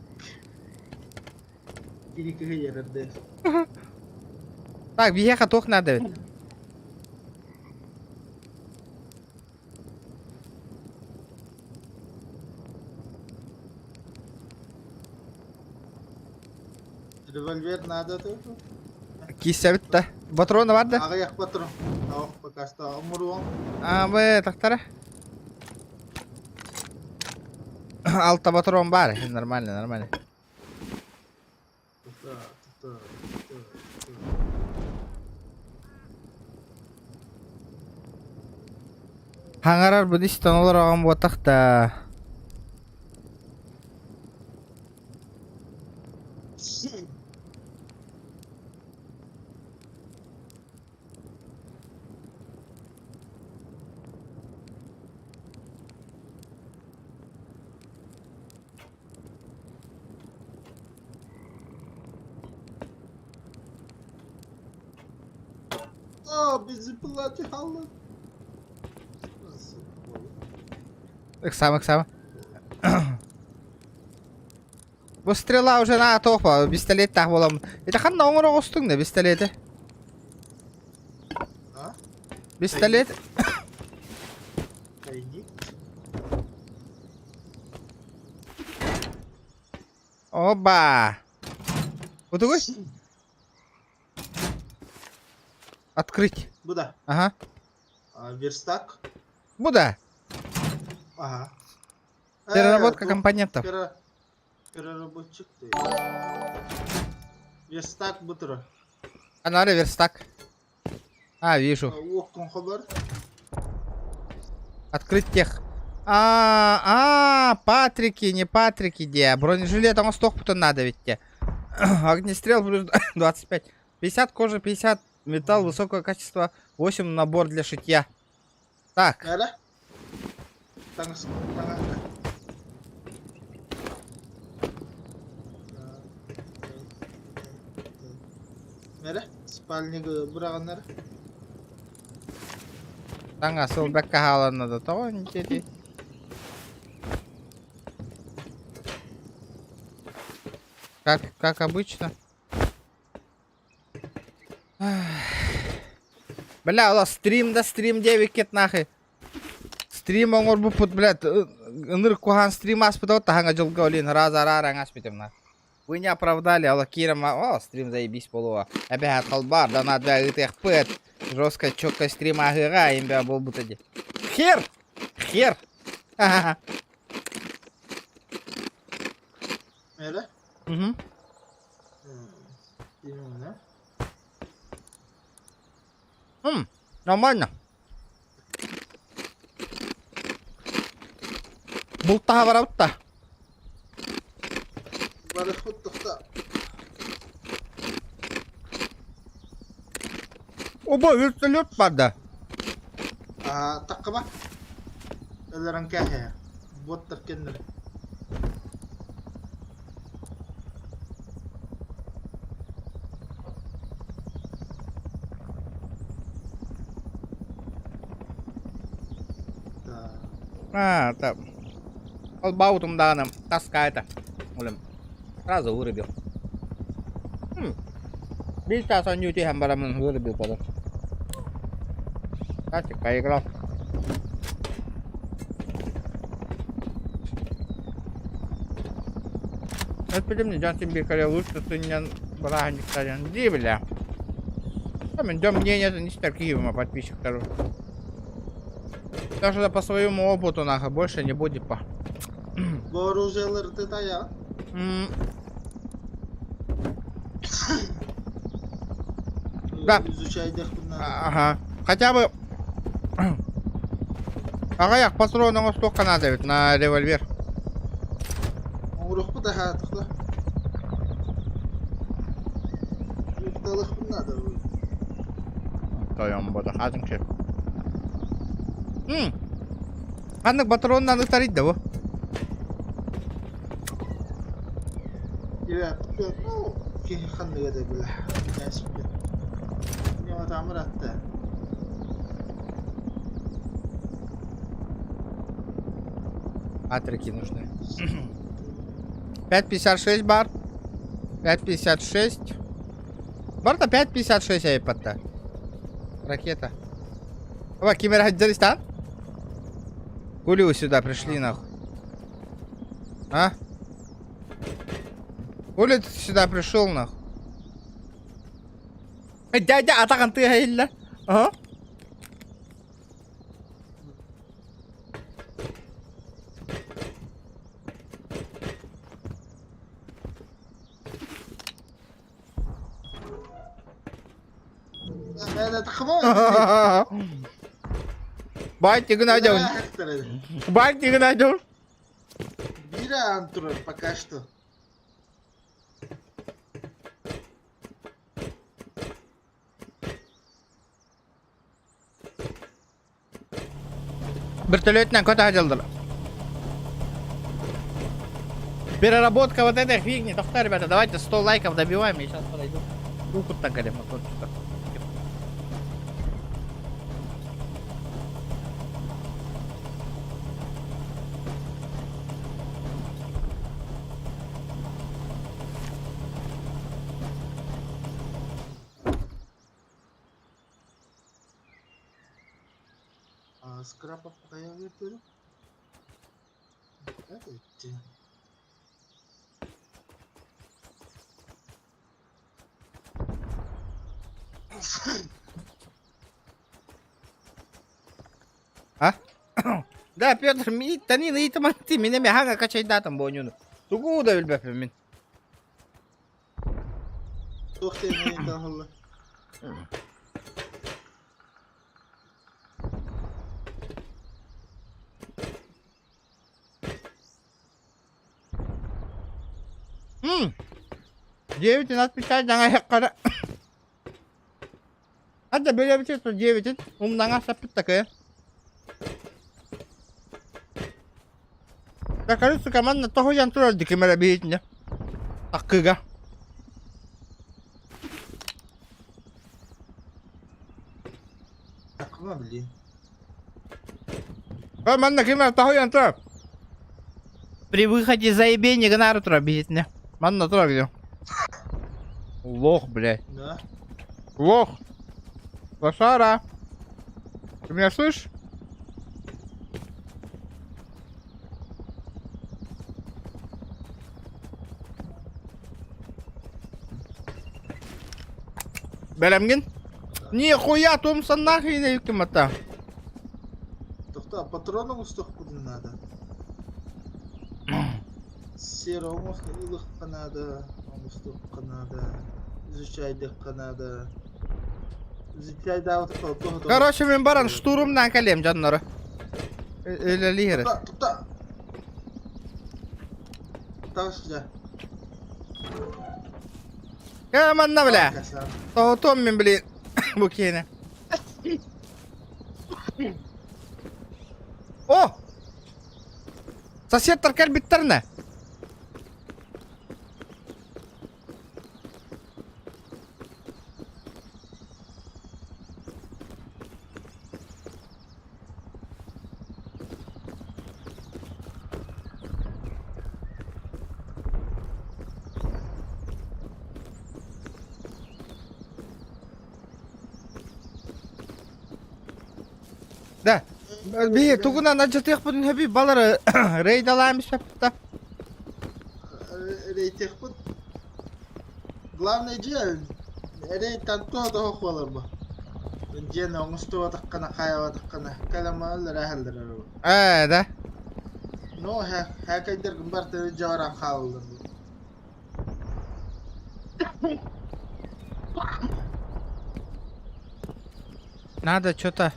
S2: Киһи кыһыйарар
S1: Так, биһиэхэ туох наада эбит?
S2: Револьвер надо тут.
S1: Киссэбит да. Патрона бар да?
S2: Аҕыйах патрон. Ох, пока что оҥоруоҥ.
S1: А, б тахтара. Алта патрон бар. Нормально, нормально.
S2: Тута, тута, тута, тута.
S1: Хаҥарар бу истэн олороҕун буотах да.
S2: О, бензопила хаалла.
S1: Ыксаама, ыксаама. Бу стрела уже на топа, пистолет буолам. Это ханна оҥоро оҕустуҥ да пистолети?
S2: А?
S1: Пистолет?
S2: Тайник.
S1: Оба! Утугуй? Открыть.
S2: Бу да.
S1: Ага.
S2: А, верстак.
S1: Бу да.
S2: Ага.
S1: Переработка
S2: Э,
S1: компонентов.
S2: Переработчик ты. Верстак бу турар.
S1: Анары верстак. А, вижу.
S2: Уоккун хобар.
S1: Открыть тех. А, а, Патрики, не Патрики, где? Бронежилет, он столько надо ведь те. Огнестрел плюс 25. 50 кожи, 50 металл высокого качества, 8 набор для шитья. Так,
S2: Эрэ? Таҥас, таҥас. Эрэ? Спальнигы быраҕаннар.
S1: Таҥас ылбакка хааланна да тоҕо инчэти? Как, как обычно. Бля, ола стрим да стрим диэбиккит нахуй. Стрим оҥорбуппут, блядь, ыныр куһаан стрим ааспыта таһаҥа дьылга олин раз араар аҥаспытым на. Вы не оправдали, ала киирэн о, стрим заебись буолуо. Эбэһээт халбаар, да надо ыытыахпыт. Жестко, четко стрим ааһыаҕа, имбэ буолбута дии. Хер! Хер!
S2: Öyle.
S1: Мгм.
S2: Bilmiyorum
S1: М, нормально. Бултаһа барабыт да.
S2: Барыхпыт тохта.
S1: Оба вертолет бар да.
S2: Аа, таққыба. Өлөрөн кээһэ. Боттар кэннэр.
S1: А, там. Албаутум даҕаны таскаайта. Олем сразу вырубил. Биир чаас оонньуу түһэн бараммын вырубил потом. Тактик поиграл. Эппитим дьон син биир кэлэ лучше сынньан бырааһынньыктарынан дии бля. Там дьон мнениетын истэр киһи подписчиктары. Даже по своему опыту нахуй больше не будет по.
S2: Бу оружиелары тая.
S1: Да.
S2: Изучайдахпын
S1: Ага. Хотя бы аҕыйах патрон оҥостуохха наада эбит на револьвер.
S2: Оҥоруохпут аһаа тохто. Ыыталыахпын наада.
S1: Тойон бота хаатын кеп. Ханнык патроннан ытарый да бу?
S2: Ну, киһи ханныга да билэ. Ньуотаамыр атта.
S1: Патрики нужны. 5.56 бар. 5.56. Барта 5.56 айпадта. Ракета. Оба, кимер хаджаристан? Хули вы сюда пришли, нахуй? А? Хули ты сюда пришел, нахуй? Дядя, атахан ты хайла. Ага. Бай тигин айдын. Бай тигин айдын.
S2: Биир аан турар пока что.
S1: Вертолетынан көтө сылдьаллар. Переработка вот этой фигни. Тохтоо, ребята, давайте 100 лайков добиваем, я сейчас подойду. Укуттан кэлем, а то что-то.
S2: Скрапа хайа үөрдөрү? Эти.
S1: А? Да, Петр, танин ыйытыманты, мин эмэ хаҥа качайдаатым буонньуну. Тугу да билбэппин мин.
S2: Туох диэн ыйытан
S1: М. Девять нас печать даҥа Хадда бөлөбүтэ то диэбитин умнаҥа саппыт такая. Такары команда тоһуйан турар диким эрэ биһитинэ. Таккыга.
S2: Такма блин.
S1: Ой, манна ким таһыйан турар. При выходе заебение гынары турар биһитинэ. Манна турар где. Лох, блядь.
S2: Да.
S1: Лох. Лошара. Ты меня слышишь? Бэлэмгин? Нихуя, Томсон нахуй не юкимата.
S2: Тохтоо, патрон оҥостуохпутун наада. Сер ылыахха наада, оҥостуохха наада, изучайдыахха наада. Изучайдаабыт туох
S1: Короче, мин баран штурмнаан кэлиэм дьоннору. Үлэлиир.
S2: Тутта, тутта. Таҕыс дьэ.
S1: Кэ манна бля. Тоһутуом мин блин бу киэнэ. О! Соседтар кэлбиттэринэ. Да. Биһи тугунан алдьатыахпытын сөбүй балары рейдалаан испэппит
S2: Рейтехпут. Главное дьиэ эрэйтэн туох да суох буолар бу. Дьиэни оҥостубатаххына, хайаабатаххына, кэлэмэллэр эһэллэр эрэ.
S1: Ээ, да.
S2: Ну, хээкэйдэргин барытын илдьэ баран хаалаллар.
S1: Надо что-то.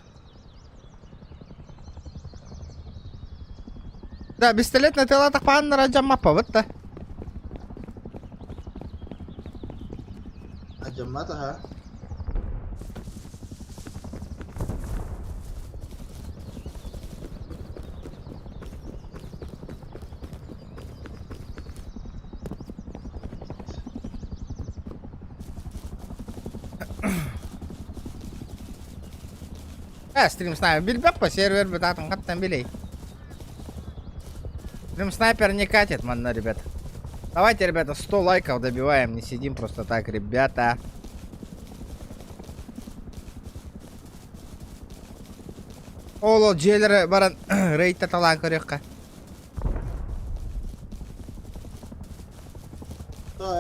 S1: Да, пистолет на тела тахпааннара дьаммаппабыт да.
S2: Адьаммат аха.
S1: Э, стрим снайпер. Билбэппэ сервер бытаатын хаттан билей. Стрим снайпер не катит, манна, ребят. Давайте, ребята, 100 лайков добиваем, не сидим просто так, ребята. Ол дьиэлэрэ баран рейд талаан көрүөххэ.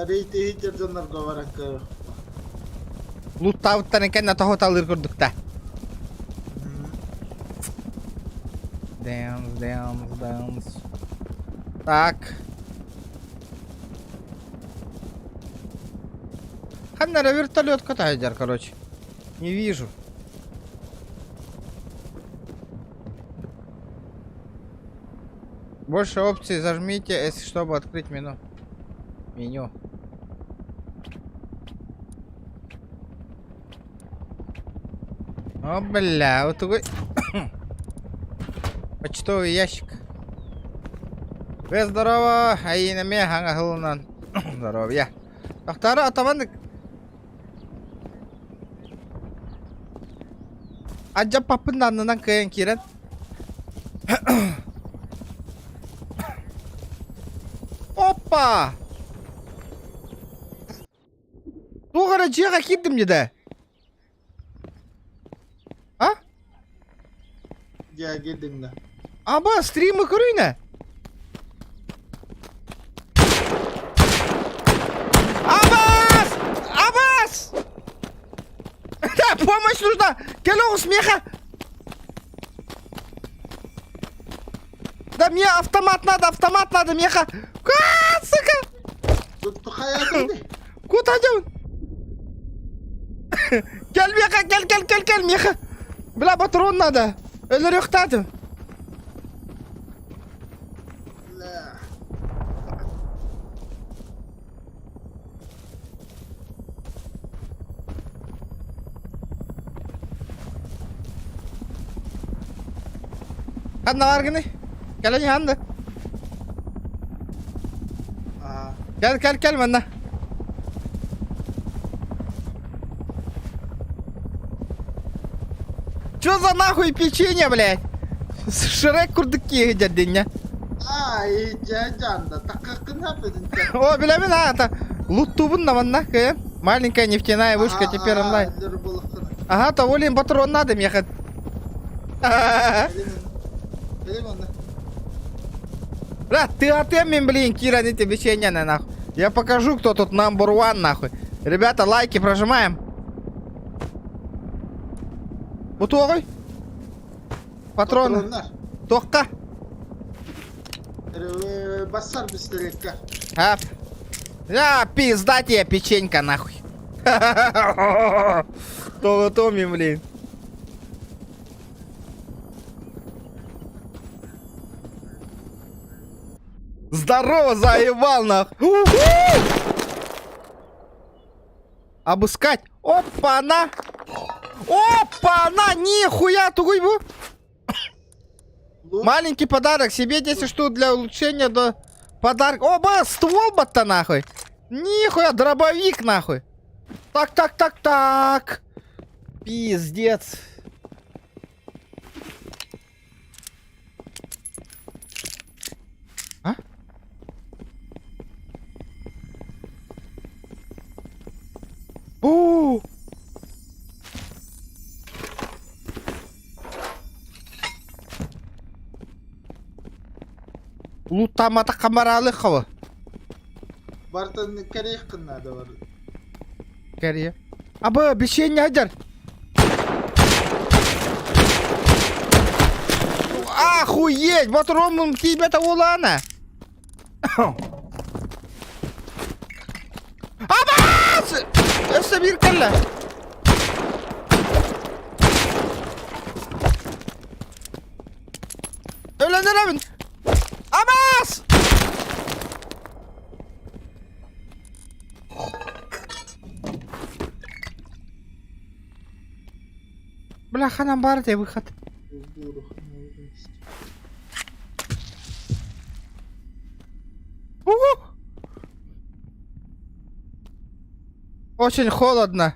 S2: Рейд иһитэр дьоннорго баран көрүөх.
S1: Луттаабыттарын кэннэ тоһуталыыр курдукта. Dance, dance, dance. Так. Ханна эрэ вертолет көтө короче. Не вижу. Больше опций зажмите, если чтобы открыть меню. Меню. О, бля, вот такой... Почтовый ящик. Вы здорово, айына ме хаҥа хылынан. Здоровья. Тохтары атабан Адьаппаппын да аннынан кыайан киирэн. Опа! Туох эрэ дьиэҕэ киирдим дии А?
S2: Дьиэҕэ киирдиҥ да.
S1: Аба, стримы көрүйнэ. Абас! Абас! Да, помощь нужна! Кэл оҕус миэхэ! Да мне автомат надо, автомат надо, миэхэ! А, сука!
S2: Хайаатый?
S1: Куда идем? Кэл миэхэ, кэл, кэл, кэл, кэл, миэхэ! Бля, патрон надо! Өлөрүөхтаатым.
S2: Бля.
S1: Ханна бааргыный? Кэлэн иһэн да.
S2: Аа.
S1: Кэл, кэл, кэл манна. Чё за нахуй печенье, блядь? Шрек курдук киһи дьэрдиннэ.
S2: Ай, дьэ дьанда, таккаккын хаппытын.
S1: О, билэбин аата. Луттубун на манна, кыйын. Маленькая нефтяная вышка теперь онлайн. Ага, того ли патрон надо мехать. Бля, ты отем, блин, Кира, не тебе нахуй. Я покажу, кто тут number one, нахуй. Ребята, лайки прожимаем. Бутуоҕуй? Патроны.
S2: Патроннар.
S1: Туохха?
S2: Бассар бистерекка.
S1: Ап. Я пизда тебе, печенька, нахуй. Толотоми, блин. Здорово, заебал, нахуй. Обыскать. Опа-на! Опа-на! Нихуя, тугуй бу! Маленький подарок себе 10 штук для улучшения до подарка. Оба, ствол батта нахуй! Нихуя, дробовик нахуй! Так, так, так, так! Пиздец. А? О! Лутамата камаралы хава.
S2: Бартан кэрих надо бар.
S1: Кэрия. Аба, обещание адер. Охуеть, батром тебя улана. Абас! Өссө биир кэллэ. Өлөнөрөбүн. Абас! Бля, ханан баар этэ выход. Очень холодно.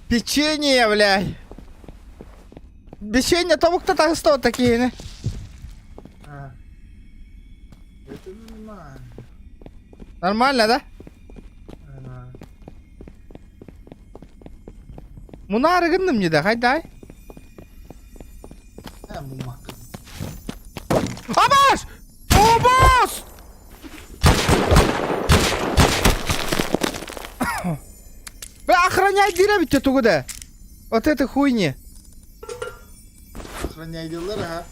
S1: Печенье, блядь. Печенье тому кто так что такие, не?
S2: А. Это нормально.
S1: Нормально, да?
S2: А.
S1: Мунары гынным не да, хайдай.
S2: Э, мумак.
S1: Абаш! Обас! Бля, охраняй дыра тугу да. Вот это хуйни.
S2: Охраняй дела, ага.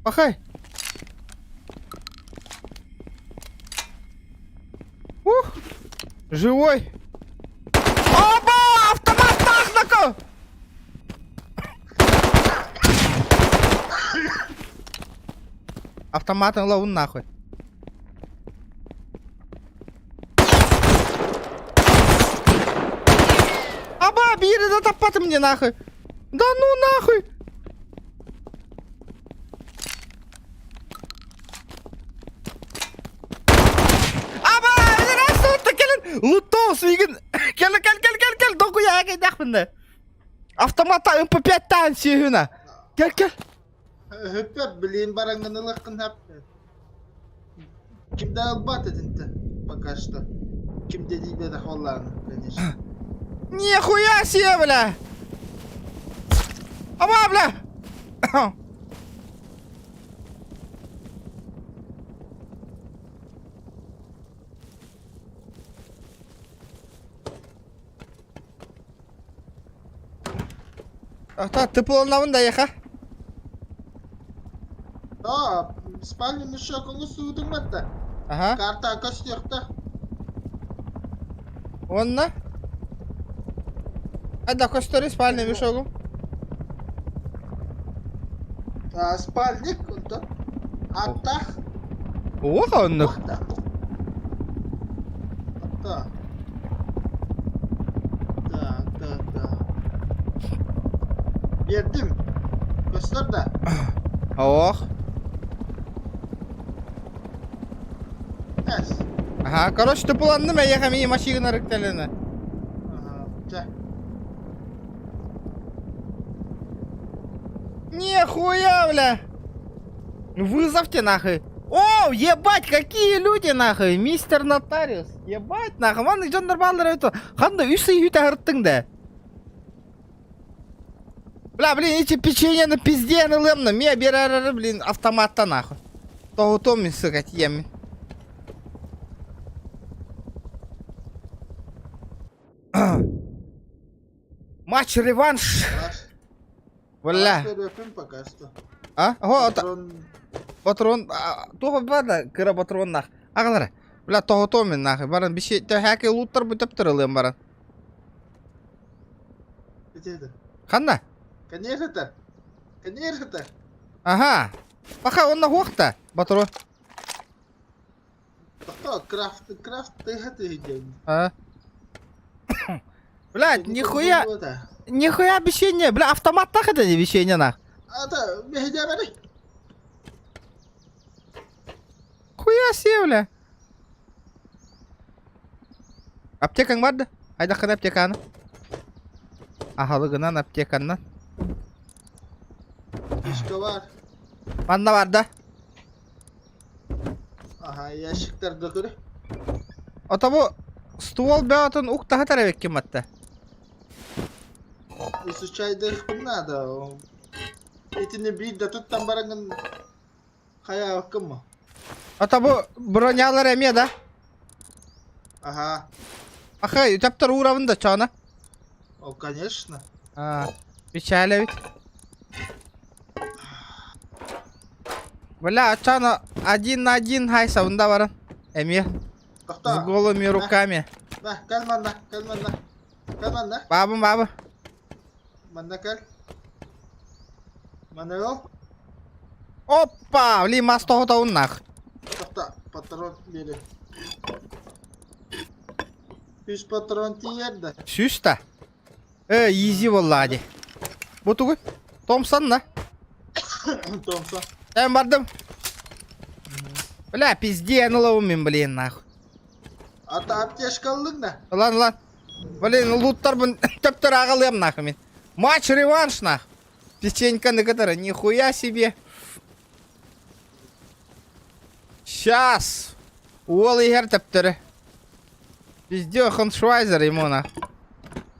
S1: Пахай. Ух! Живой! Оба! Автомат тахнака! Автоматын ловун нахуй. Аба, бири да таппаты мне нахуй. Да ну нахуй. Аба, кэлин лутоус миигин. Кэл кэл кэл кэл кэл докуя кэйдэхпин да. Автомата МП5 таан сиэһүнэ. Кэл кэл.
S2: Хөппөт, блин, бараҥҥын ылаххын хөп. Ким да ылбат этинтэ пока что. Ким да диибэтэх буоллаҕына, конечно.
S1: Нихуя себе, бля! Аба, бля! Ата, тыпыланабын да яха.
S2: Аа, спальный мешок оҥостубутуҥ батта.
S1: Ага.
S2: Карта көстүөхтэ.
S1: Онно? Айда көстөрү спальный мешогу.
S2: А, спальник онтон. Аттах.
S1: Ох, оннук.
S2: Аттах. Так, так. Биэрдим. Көстөр да?
S1: Ох.
S2: Эс.
S1: Ага, короче, тупуланным эйиэхэ мии машина рыкталына.
S2: Ага, чэ.
S1: Нихуя, бля! Вызовьте нахуй. О, ебать, какие люди нахуй, мистер нотариус. Ебать нахуй, маннык дьоннор бааллар эбит. Ханна үс ый үтэ ырыттыҥ да. Бля, блин, эти печенье на пизде ылыамна, мия берәрі, блин, автоматта нахуй. Тоҕутуом мин, сука, тиэммин. Матч-реванш. Бля.
S2: пока что.
S1: А? О, патрон. Туох баар кыра патроннах. Аҕалара. Бля, тоҕотуом мин нахуй. Баран биши төһәки луттар бүтөп ылыам баран.
S2: Где это?
S1: Ханна?
S2: Конечно это. Конечно это.
S1: Ага. Пока он на хуахта. Батро.
S2: Кто? Крафт, крафт, ты это где?
S1: А. Блядь, нихуя, нихуя обещание. Бля, автомат так это не обещание нах.
S2: А, да, бери.
S1: Хуя себе, бля. Аптекаң бар да? Айдаххана аптеканы. Аһалыгынан аптеканнан.
S2: Фишка бар.
S1: Манна бар да?
S2: Ага, ящиктарга көрө.
S1: Ото бу ствол бөҕөтүн уктаһа эбиккин батта.
S2: Изучайдыхпын надо. Итини биир да туттан бараҥын хайаабаккын мо?
S1: Ото бу бронялар эмиэ да?
S2: Ага.
S1: Ахай, үтэптэр уурабын да чоона.
S2: О, конечно.
S1: А, печаль ведь. Бля, чана один на один хайса, баран. Эмиэ. С голыми руками.
S2: На, кэл манна, кэл манна. Кэл манна.
S1: Бабым, баба.
S2: Манна кэл. Манна
S1: Опа, блин, мас тоҕотоун нах.
S2: Тоқта, патрон бери. Үс патрон тиийэр да.
S1: Сүүс та. Э, изи буолла дии. Бу тугуй? Томсон на.
S2: Томсон.
S1: Эн бардым. Бля, пизде, ылабым блин, нахуй.
S2: Ата аптечка ыллыҥ да.
S1: Ылан, ылан. Блин, луттарбын төптөр аҕалыам нахуй мин. Матч реванш нах. Печеньканы кытары, нихуя себе. Сейчас. Уол иһэр төптөрү. Пизде, Хоншвайзер ему нах.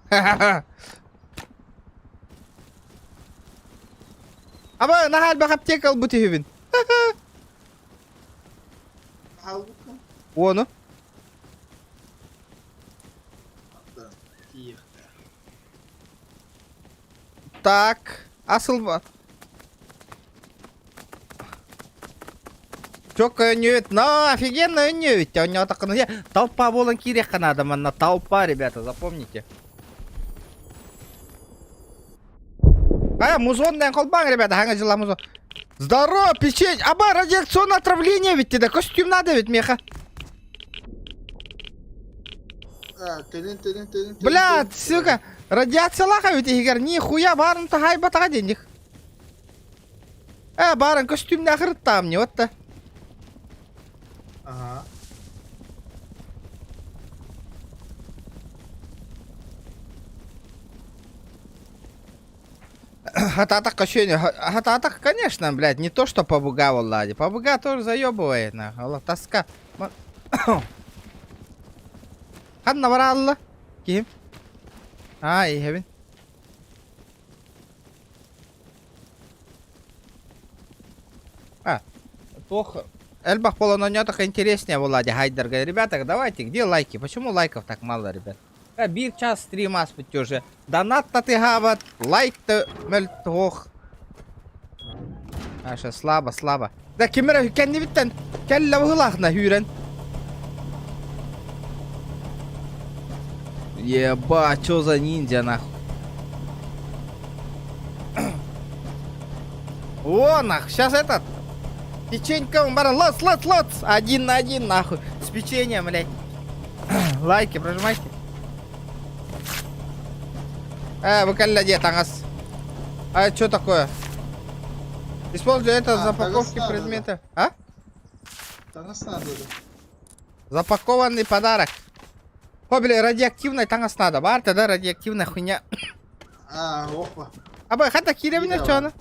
S1: Ха-ха-ха. Аба, наһаа элбэх аптека ылбыт үһүбүн.
S2: Хаалбыккын.
S1: Уону.
S2: Тиийиэхтээх.
S1: Так, асыл Чок өннүбүт, но офигенно өннүбүт. Онньоотоххуна толпа буолан киириэххэ наада манна толпа, ребята, запомните. А, музон диэн холбааҥ, ребята, хаҥа дьыла музон. Здорово, печень! Аба, радиационное отравление ведь тебе, костюм надо ведь, меха.
S2: А, төнүн, төнүн, төнүн, төнүн,
S1: Бля,
S2: төнүн.
S1: сука, радиациялаах эбит иһигэр, нихуя баарын таһайбатаҕа денег. Э, баарын костюмнаах ырыттаам не вот та.
S2: Ага.
S1: Хатаатахха шөнө, хатаатах, конечно, блядь, не то, что по БГ Влади. По БГ тоже заебывает, нахуй. Алла, тоска. Ханна баралла? Ким? А, иһэбин. А, плохо. Элбэх буолан оонньоотоххо интереснее Влади Хайдерга. Ребята, давайте, где лайки? Почему лайков так мало, ребят? Э, биир час стрим ааспыт уже. Донат татыһаабат, лайк да мөлтөх. Аша, слабо, слабо. Да ким эрэ кэннибиттэн кэллэ быһыылаахна сүүрэн. Ебать, что за ниндзя нахуй? О, нах, сейчас этот. Печенька, баран, лац, лац, лац. Один на один, нахуй. С печеньем, блядь. Лайки прожимайте. Э, бу кэллэ дии таҥас. А это что такое? Используй это
S2: А,
S1: запаковки
S2: таҥас надо,
S1: предмета. А?
S2: Таҥас надо да.
S1: Запакованный подарок. О, бля, радиоактивная таҥас надо. Бар тогда радиоактивная хуйня.
S2: А, опа.
S1: Аба, хата киирэминэ
S2: Киирэ
S1: чоно.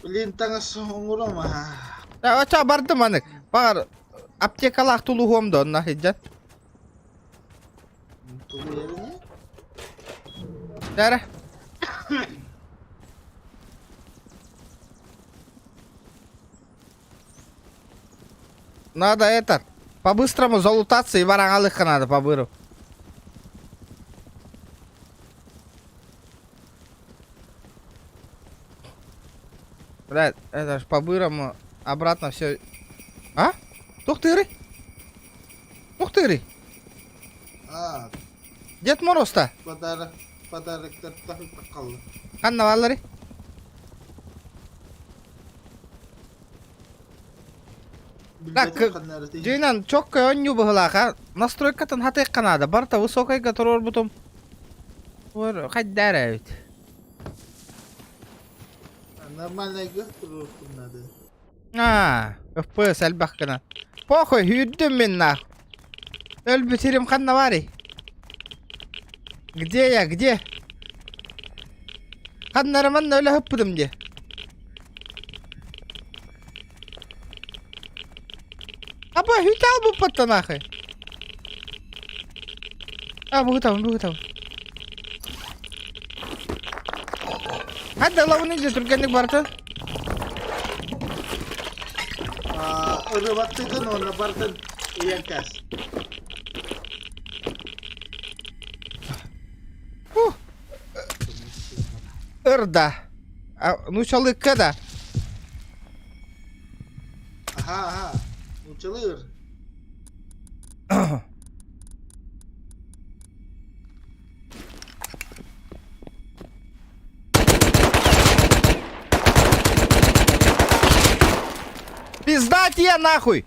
S2: Блин, таҥас оҥором аа.
S1: Оча бардым анык. Баҕар аптекалаах тулуһуом да онно сылдьан.
S2: Тугу эбини?
S1: Дара. Надо этот, по-быстрому залутаться и вараҥалыхха надо по-быру. Блядь, это ж по-бырому обратно все. А? Тух тыырый? Тух тыырый?
S2: А,
S1: Дед Мороз-то?
S2: подарок, подароктар тахалла.
S1: Ханна бааллары? Так, Дьиҥинэн чокко оонньуу быһыылаах а настройкатын хатыахха наада барыта высокайга туруорбутум хайда эрэ эбит
S2: Нормальныйга туруорбутум надо.
S1: Аа, FPS элбэх гына. Похуй, сүүрдүм мин нах. Өлбүт сирим ханна баарый? Где я, где? Ханна эрэ манна өлө сыппытым дии. Аба хүтэ албыппаттан аахай. А быһытабын быһытабын. Хадда ылабын илдьэ түргэнник барытын.
S2: Ырыбаттыгын уонна бартын ыйан кээс.
S1: Ырда. Нуучалыкка да.
S2: Аха, аха. Нуучалыыр.
S1: Пизда тебе нахуй!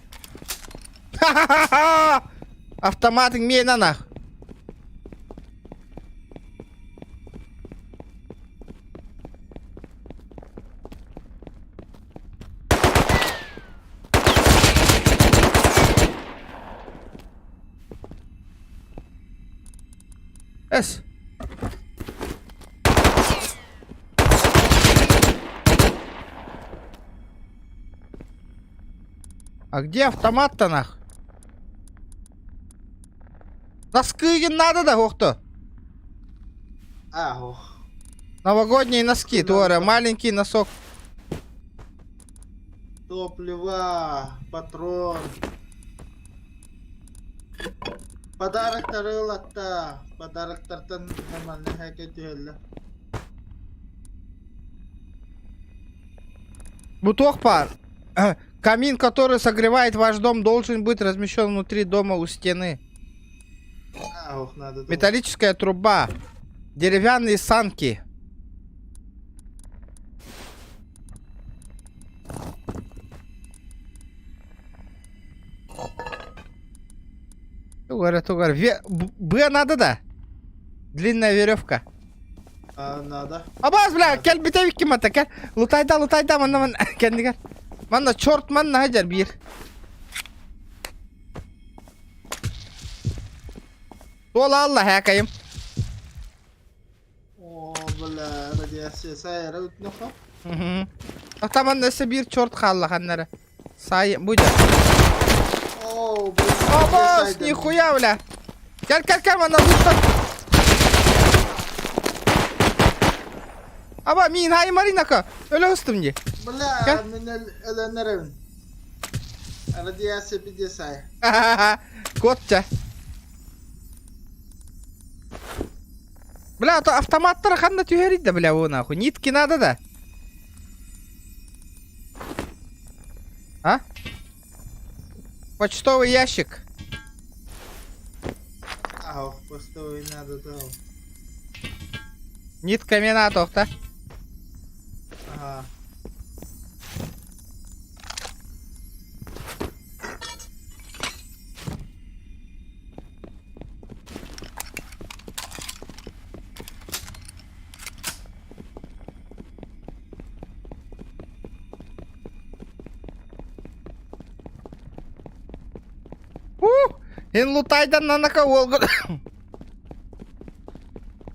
S1: Ха-ха-ха! Автомат мена нах. Эс. А где автомат-то нах? Носки надо да, охто.
S2: А, ох.
S1: Новогодние носки, Тора, маленький носок.
S2: Топливо, патрон. Подароктары ылатта. Подароктартан нормально хэкэ түһэллэр.
S1: Бутох пар. Камин, который согревает ваш дом, должен быть размещен внутри дома у стены.
S2: А, ох, надо.
S1: Металлическая труба. Деревянные санки. Тугара, тугара. Б надо да? Длинная веревка.
S2: А, надо.
S1: Абаас, бля, кэл бүтэбикки мата, кэл. Лутайда, лутайда, манна, манна, кэннигэр. Манна, черт, манна хадьар биир. Туола алла хээкайым.
S2: О, бля, радиация сайра утнохо.
S1: Атаман өссө биир черт хаалла ханнара. Сай, будь.
S2: О, бля.
S1: Абас, нихуя, бля. Кэл, кэл, кэл, манна луттан. Аба, мин хай Маринака. Өлө ыстым дии.
S2: Бля, мин өлөнөрөбүн. Радиация пиздец
S1: Котча. Бля, а то автоматтара ханна түһэрий да, бля, о нахуй. Нитки надо да? А? Почтовый ящик.
S2: Ах, почтовый надо да.
S1: Нитками надо, да?
S2: Ага.
S1: Эн лутайдан нанака уолга...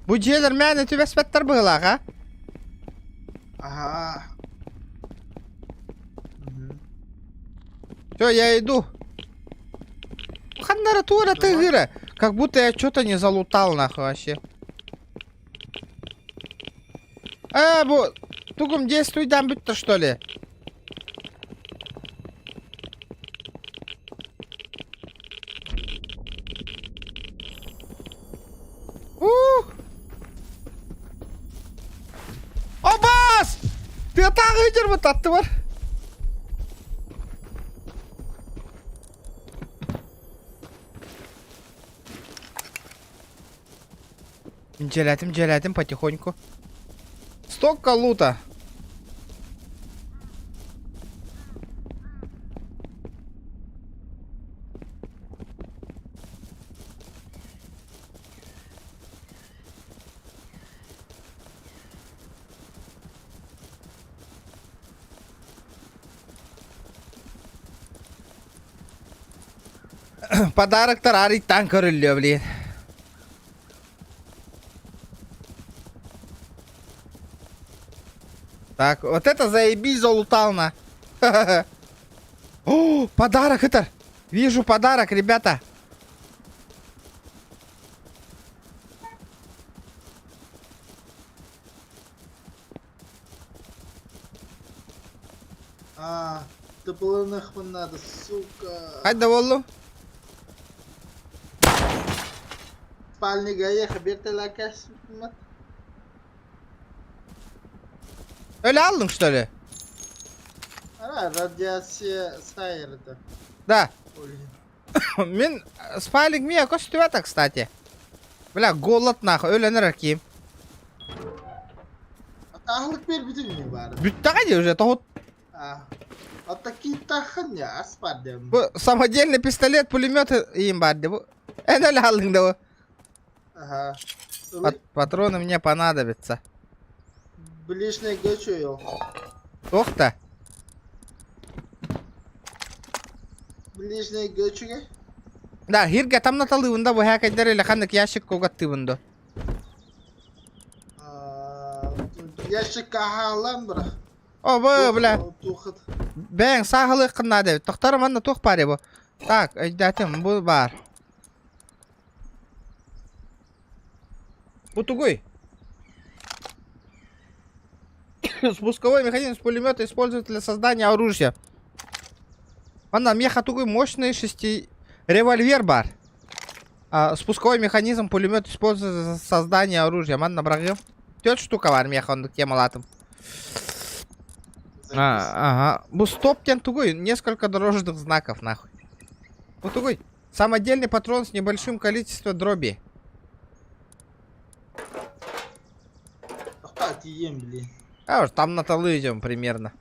S1: Бу дьиэлэр мээнэ түбэспэттэр быһыылаах, а?
S2: Ага.
S1: Все, я иду. Ханнара туора тыгыра. Как будто я что-то не залутал нахуй вообще. Э, бу тугум действуйдан бүтті что ли? Ух! Абас! Тыатааҕы ыдьырбыт аттыбар. Дьиэлээтим, дьиэлээтим потихоньку. Столько лута. Подароктар арыйтан көрүллүө, блин. Так, вот это заебись залутал на. О, подарок это! Вижу подарок, ребята.
S2: А, тыпылыныхпын надо, сука.
S1: Хайда боллу?
S2: Спальныйга ехать, бертелакас.
S1: Öyle алдың, что ли?
S2: А, радиация сайырды.
S1: Да.
S2: Блин.
S1: Мин спальник мия көстүбэтэ, кстати. Бля, голод нахуй, өлөнөр киим.
S2: Атаһылык биэрбитим не баар.
S1: Бүттэҕэ дии уже, тоһут.
S2: А, Ата киттахын я, ас бар дем.
S1: Бу самодельный пистолет, пулемет им бар дии. Бу эн өлө алдың да бу.
S2: Ага.
S1: Патроны мне понадобятся.
S2: Ближний göçüyor.
S1: Туох да.
S2: Ближний göçüge.
S1: Да, хиргэ тамнаталыыбын да бу һээкэйдэр или ханнык ящик кугаттыыбын до.
S2: Ящик хаалан бра.
S1: О, бу, бля. Бэйэҥ сааһылыаххын наада эбит. Тохтор манна туох баар бу? Так, өйдөөтүм, бу баар. Бу тугуй? Спусковой механизм пулемета используют для создания оружия. Манна меха тугуй мощный шести... Револьвер бар. А, спусковой механизм пулемет используется для создания оружия. Манна браҕыам. Түөрт штука бар меха оннук темалаатым. А, ага. Бу стоп диэн тугуй. Несколько дорожных знаков нахуй. Бу тугуй. Самодельный патрон с небольшим количеством дроби.
S2: Тоқтаа тиийэн блин.
S1: А уж там на толы идем примерно.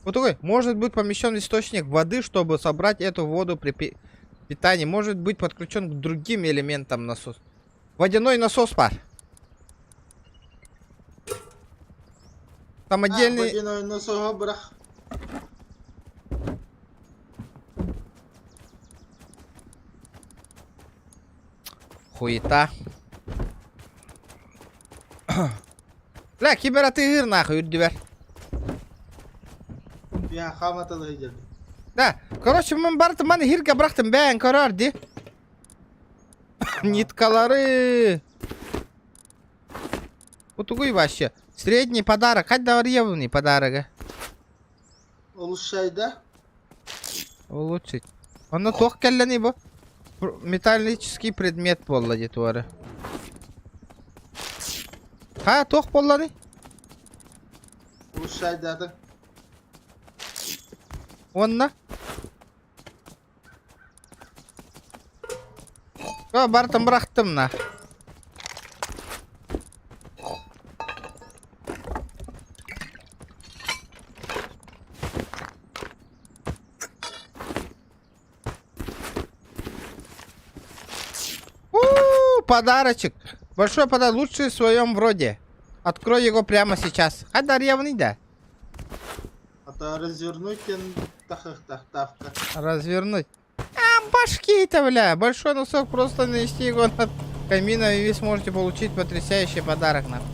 S1: Вот такой, может быть помещен источник воды, чтобы собрать эту воду при питании. Может быть подключен к другим элементам насос. Водяной насос пар. Самодельный...
S2: А, водяной насос бырах.
S1: Хуета. Бля, кибератыыр нахуй үрдүбэр.
S2: Я хаматалы деді.
S1: Да, короче, мен бардым, маны хирге бырахтым, бэйэн көрөр ди. Ниткалары. Бу тугуй вообще. Средний подарок. Хайда варьевный подарок.
S2: Улучшайда.
S1: Улучшить. Онно туох кэллэний бу? Металлический предмет буолла дии туора. Ха, туох буолланый?
S2: Улучшайдаты.
S1: Уонна? О, бартын бырахтым на. У, подарочек. Большой подарок, лучший в своем роде. Открой его прямо сейчас. Хадарьявный да.
S2: А развернуть тахтавка.
S1: Развернуть. А, башки это, бля. Большой носок, просто нанести его над камином, и вы сможете получить потрясающий подарок, нахуй.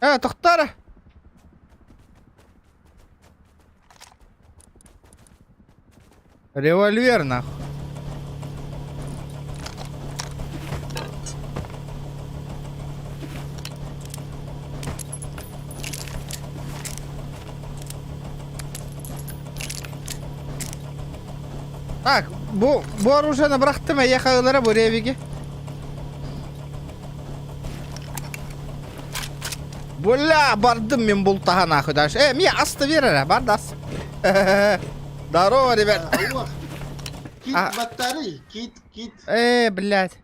S1: Э, тохтара! Револьвер, нахуй. Так, бу, бу оружиены бырахтым, эйиэхэ ылара бу ревиги. Бля, бардым мин бултаһа нахуй дальше. Э, мия аста бер эрэ, бар да ас. Здорово, ребят.
S2: Кит
S1: А.
S2: батарей, кит, кит.
S1: Э, блядь.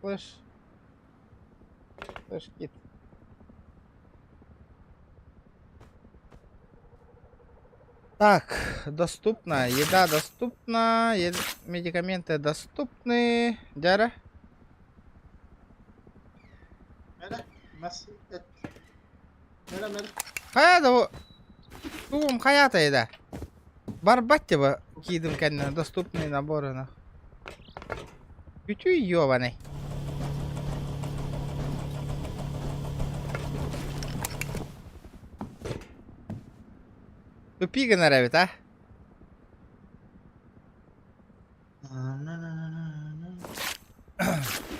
S1: Слышь. Слышь, кит. Так, доступно, еда доступна, медикаменты доступны. Дяра?
S2: Мэрэ, мас, эт. Мэрэ, мэрэ.
S1: Хайа да тугум хайата еда. Барбат типа киидим кэннэ доступные наборы нах. Үтүй ёбаный. Тупи гынар эбит а?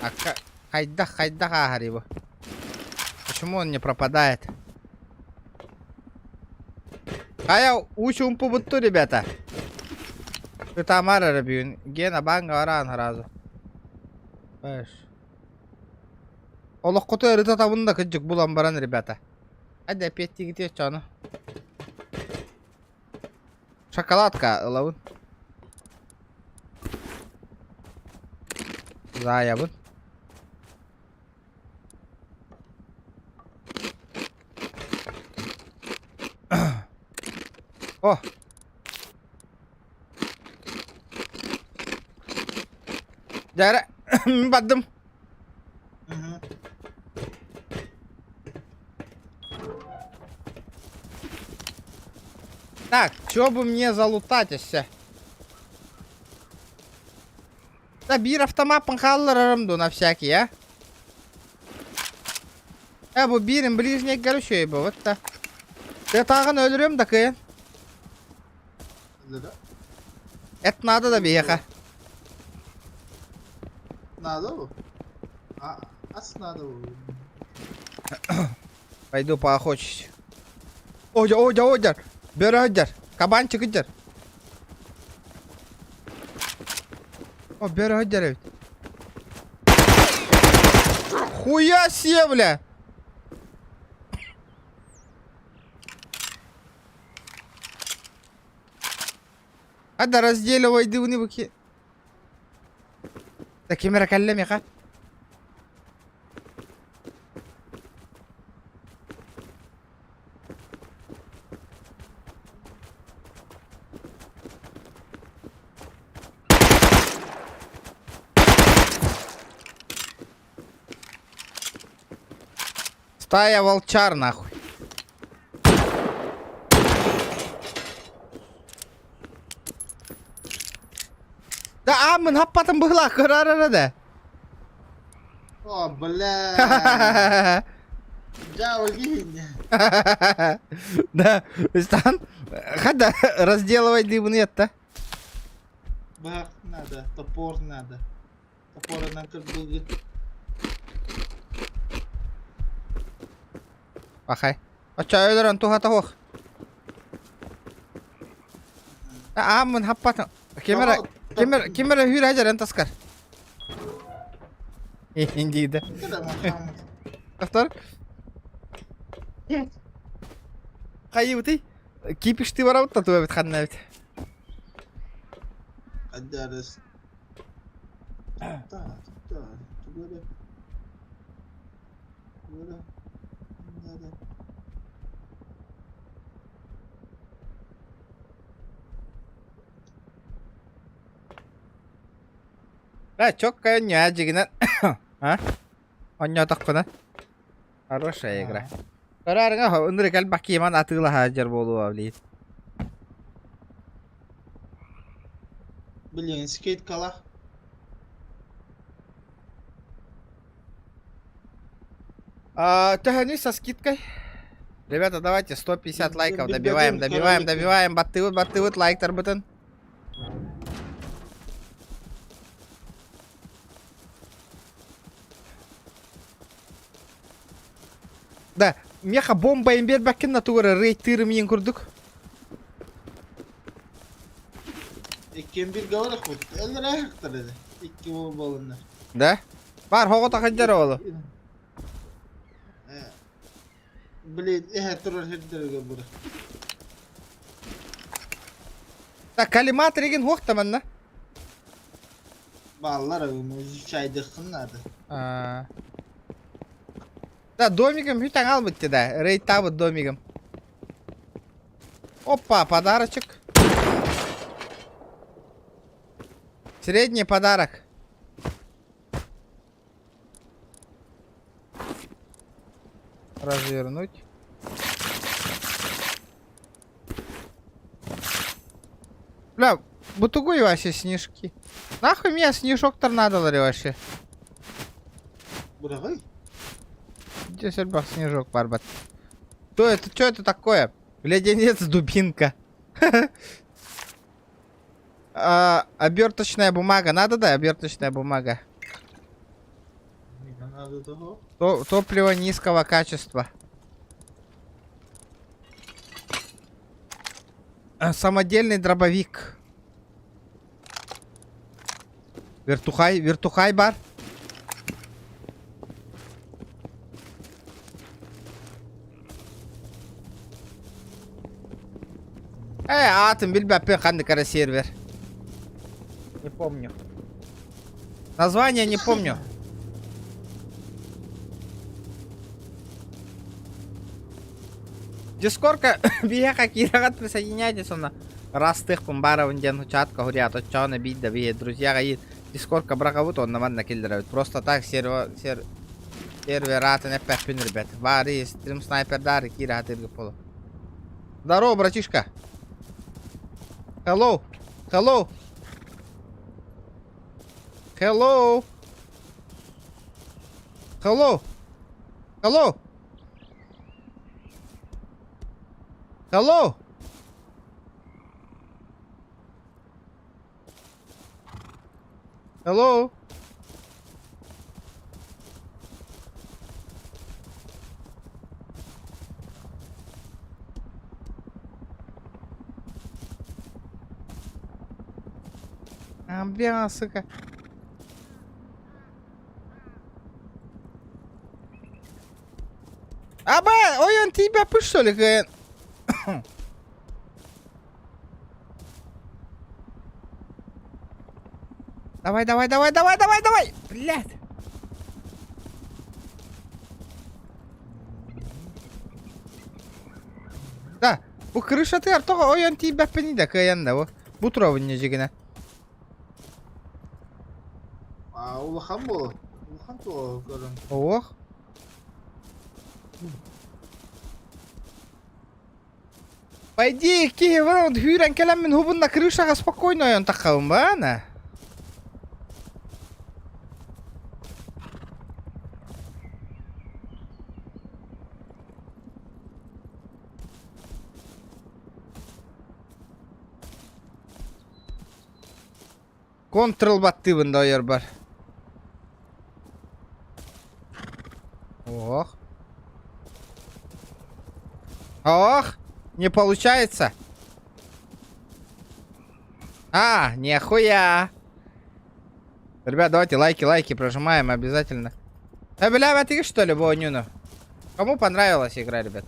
S1: А хайдах хайдах ааһар его? Почему он не пропадает? Хайа уу чуумпу бутту, ребята. Ытаамаар эрэ бүгүн. Гена бааҥҥа бараан сразу. Эш. Олоххуту өрүтэ табын да кырдьык булан баран, ребята. Айда эпиэттиигитиэ оччону. Шоколадка ылабын. Заайабын. О! Дьэ бардым. Так, чё бы мне залутать өссө? Да биир автомаппын хаалларарым дуу на всякий, а? Э, бу биирин ближний короче бу, вот та. Тытааҕын өлөрүөм да кыайан. Эт надо да биһиэхэ.
S2: Надо бу. А, ас надо бу.
S1: Пойду поохочусь. Одя, одя, одя. Бөрө сылдьар. Кабанчик сылдьар. О, бөрө сылдьар эбит. Хуя себе, бля! А да разделивай дывны быки. Да ким эрэ кэллэ миэхэ. Стая волчар нахуй. Да ааммын хаппатын быһылаах көрөр да.
S2: О, бля. Дьаабы киһини.
S1: Да, стан, хада разделывай дыбын это.
S2: Бах надо, топор надо. Топорынан кырбыгыт.
S1: Пахай. Оччо өлөрөн туһата суох. Ааммын хаппатын. Ким эрэ ким эрэ ким эрэ сүүрэ сылдьарын таскар. Индида. Повтор. Хайыбытый? Кипишти барабыт да туга эбит ханна эбит.
S2: Адарыс. Та, та, тугары. Тугары. Надо.
S1: Да, чёккая ньаадьыгынан. А? Онньоотохпуна. Хорошая игра. Көрөөрүҥэ ынырык элбэх кииман атыылаһа дьэр буолуо блин.
S2: Блин, скидкалах.
S1: А, төһөнүй со скидкой? Ребята, давайте 150 лайков добиваем, добиваем, добиваем. Баттыбыт, баттыбыт лайктарбытын. Да, меха бомба имбербаккин натугара рейд тыырым иин курдук.
S2: Иккиэн бииргэ олорохпут. Өлөрөөһүктэр ини. Икки уол буоланнар.
S1: Да? Бар хоҕо тахыдьар оҕолу.
S2: Блин, эһэ турар сирдэргэ бура.
S1: Так, коллиматор игин хуох таманна.
S2: Бааллар аны изучайдыххын наада.
S1: А. Да, домигом үт аҥаалбыт да, рейдтаабыт домигом. Опа, подарочек. Средний подарок. Развернуть. Бля, бутугуй вообще снежки. Нахуй меня снежок торнадо вообще.
S2: Быраҕый.
S1: Где элбэх снежок барбат. Что это, что это такое? Леденец дубинка. А, оберточная бумага. Надо, да, оберточная бумага.
S2: Надо того.
S1: Топливо низкого качества. Самодельный дробовик. Вертухай, вертухай бар. Э, аатын билбэппин ханнык эрэ сервер. Не помню. Название не помню. Дискорка биһиэхэ киирэҕит присоединяйтесь онно растыхпын баарабын диэн чатка хуриат оччоҕуна биир да биһи друзьяҕа и дискорка быраҕабыт онно манна киллэрэбит просто так сервер сер сервер аатын эппэппин ребят баары стрим снайпердаары киирэ сатыыргыт буолуо здорово братишка hello hello hello hello hello hello Hello? А, бля, сука. Аба, ойон тебя что ли? Давай, давай, давай, давай, давай, давай! Блядь! Да, бу крышатыгар тоҕо ойон тиийбэппиний да кыайан да бу. Бу туробун ньыдьыгына.
S2: А улахан буолар. Улахан туох көрөн.
S1: Ох. По идее, киһи хүүрэн кэлэммин хубунна крышаҕа спокойно ойон таххабын баана. Контрол баттыыбын да ойорбор. Ох. Ох, не получается. А, нихуя. Ребят, давайте лайки, лайки прожимаем обязательно. Э, бля, ты что ли, Бонюну? Кому понравилась игра, ребят?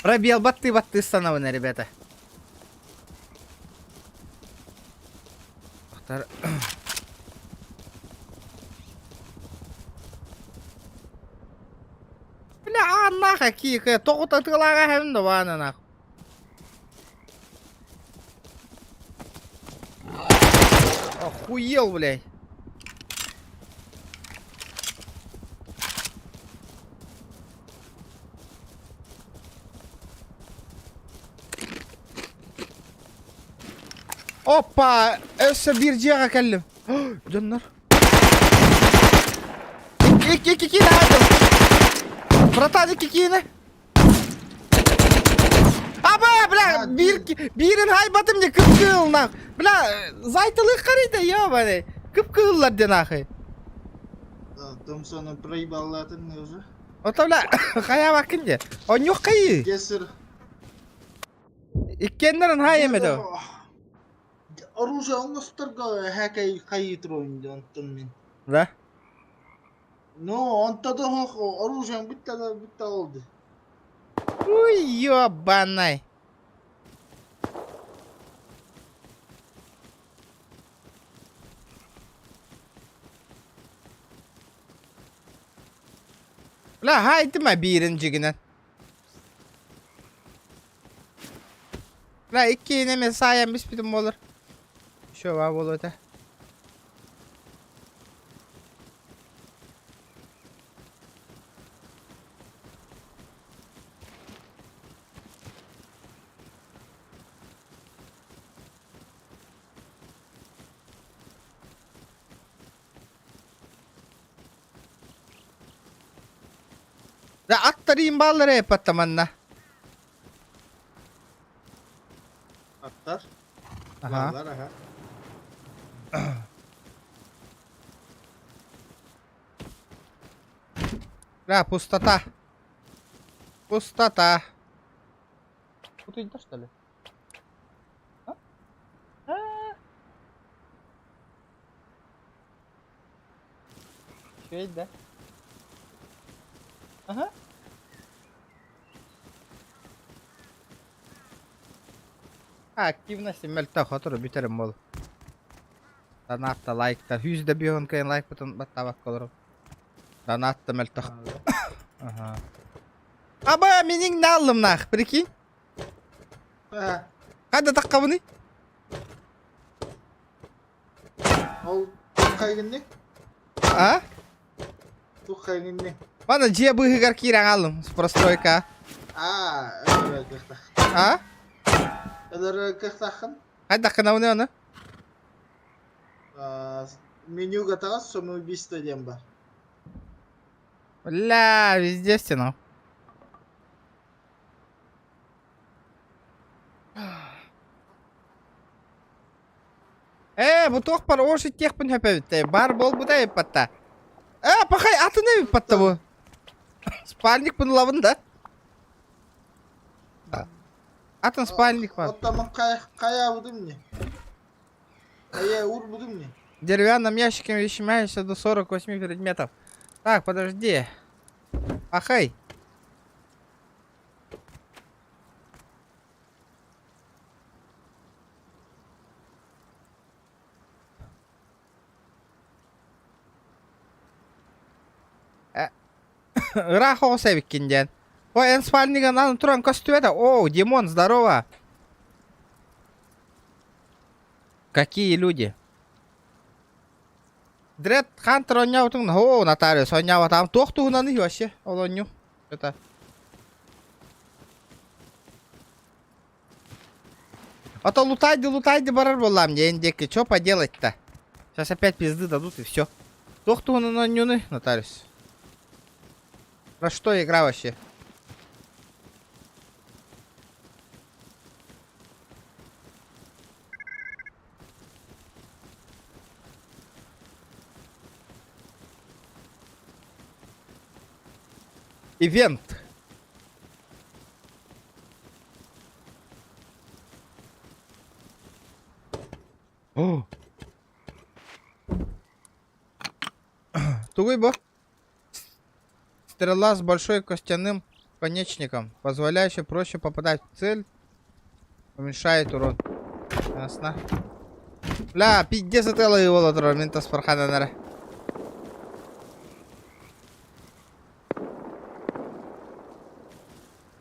S1: Пробел баттыы-баттыы ыстанабын, ребята. Ахтар. Бля, ааннаах киика, тоҕута тыалааҕа эһэбин да баананах. Охуел, блядь. Опа! Өссө биир дьиэҕэ кэллим. Дьоннор. Икки икки киинэ аайдым. Братан, икки киинэ. Аба, бля, биир биирин хайбатым не кып-кыыл нах. Бля, зайтылык карыйда, ебаный. Кып-кыыллар диэн ахы.
S2: Томсону проебаллатын уже.
S1: Ото, бля, хайаабаккын дии. Онньук хайыы.
S2: Кесыр.
S1: Иккиэннэрин хаай эмэтэ.
S2: Оружие оҥосторго хэкэй хайыы туруон онтон мин.
S1: Да?
S2: Ну, онто да суох оружием бүтте да бүтте олду.
S1: Уй, ёбанай. Бля, хаайтыма биирин дьигинэн. Бля, иккиһин эмиэ саайан биспитим буолар. Еще баа буолуо этэ. Да аттарыым бааллара эппатта манна.
S2: Аттар.
S1: Аха.
S2: Бааллар, аха.
S1: Да, пустота. Пустота. Утуйда, что ли? А? А? Үчүгэй да? Аха. Активность мөлтөх сотору бүтэрим буол. Донатта лайкта. Сүүс да биэһун кыайан лайкпытын баттаабакка олорум. Донатта мөлтөх. Аха. Аба миниҥ нааллымнаах, прикинь.
S2: Аа,
S1: Ханна таххабыный?
S2: Ол туох хайгынный?
S1: А?
S2: Туох хайгынный?
S1: Мана дьиэ быыһыгар киирэн хааллым, простройка.
S2: Аа, өлөрөр кыахтаах.
S1: А?
S2: Өлөрөр кыахтааххын?
S1: Хайдах гынабыный ону?
S2: Аа, менюга таҕыс самоубийство диэн бар.
S1: Бля, везде стена. Ээ, бу туох бар ош иттиэхпин сөп эбит Бар буолбута эбиппатта. Ээ, пахай атын эбиппатта бу. Спальникпын ылабын да. Атын спальник бар.
S2: Оттамын хайаабытым не? Хайа урбутум не?
S1: Деревянным ящиком вещимаешься до 48 предметов. Так, подожди. Ахай. Ыраах оҕус эбиккин диэн. Ой, эн спальнигын аны туран көстүбэтэ. О, Димон, здорово. Какие люди? Дред Хантер оонньообутуҥ О, нотариус оонньообатаҕым. Туох туһунаный вообще ол оонньуу? Это... А то лутайды, лутайды барар буоллаам диэн диэки. Чё поделать-то? Сейчас опять пизды дадут и все. Туох туһунан оонньууну, нотариус? Про что игра вообще? Ивент. О! Тугуй бу? Стрела с большой костяным. Конечником, позволяющий проще попадать в цель, уменьшает урон. Ясно. Бля, пиздец ытыалыы буола турар мин таспарханан эрэ.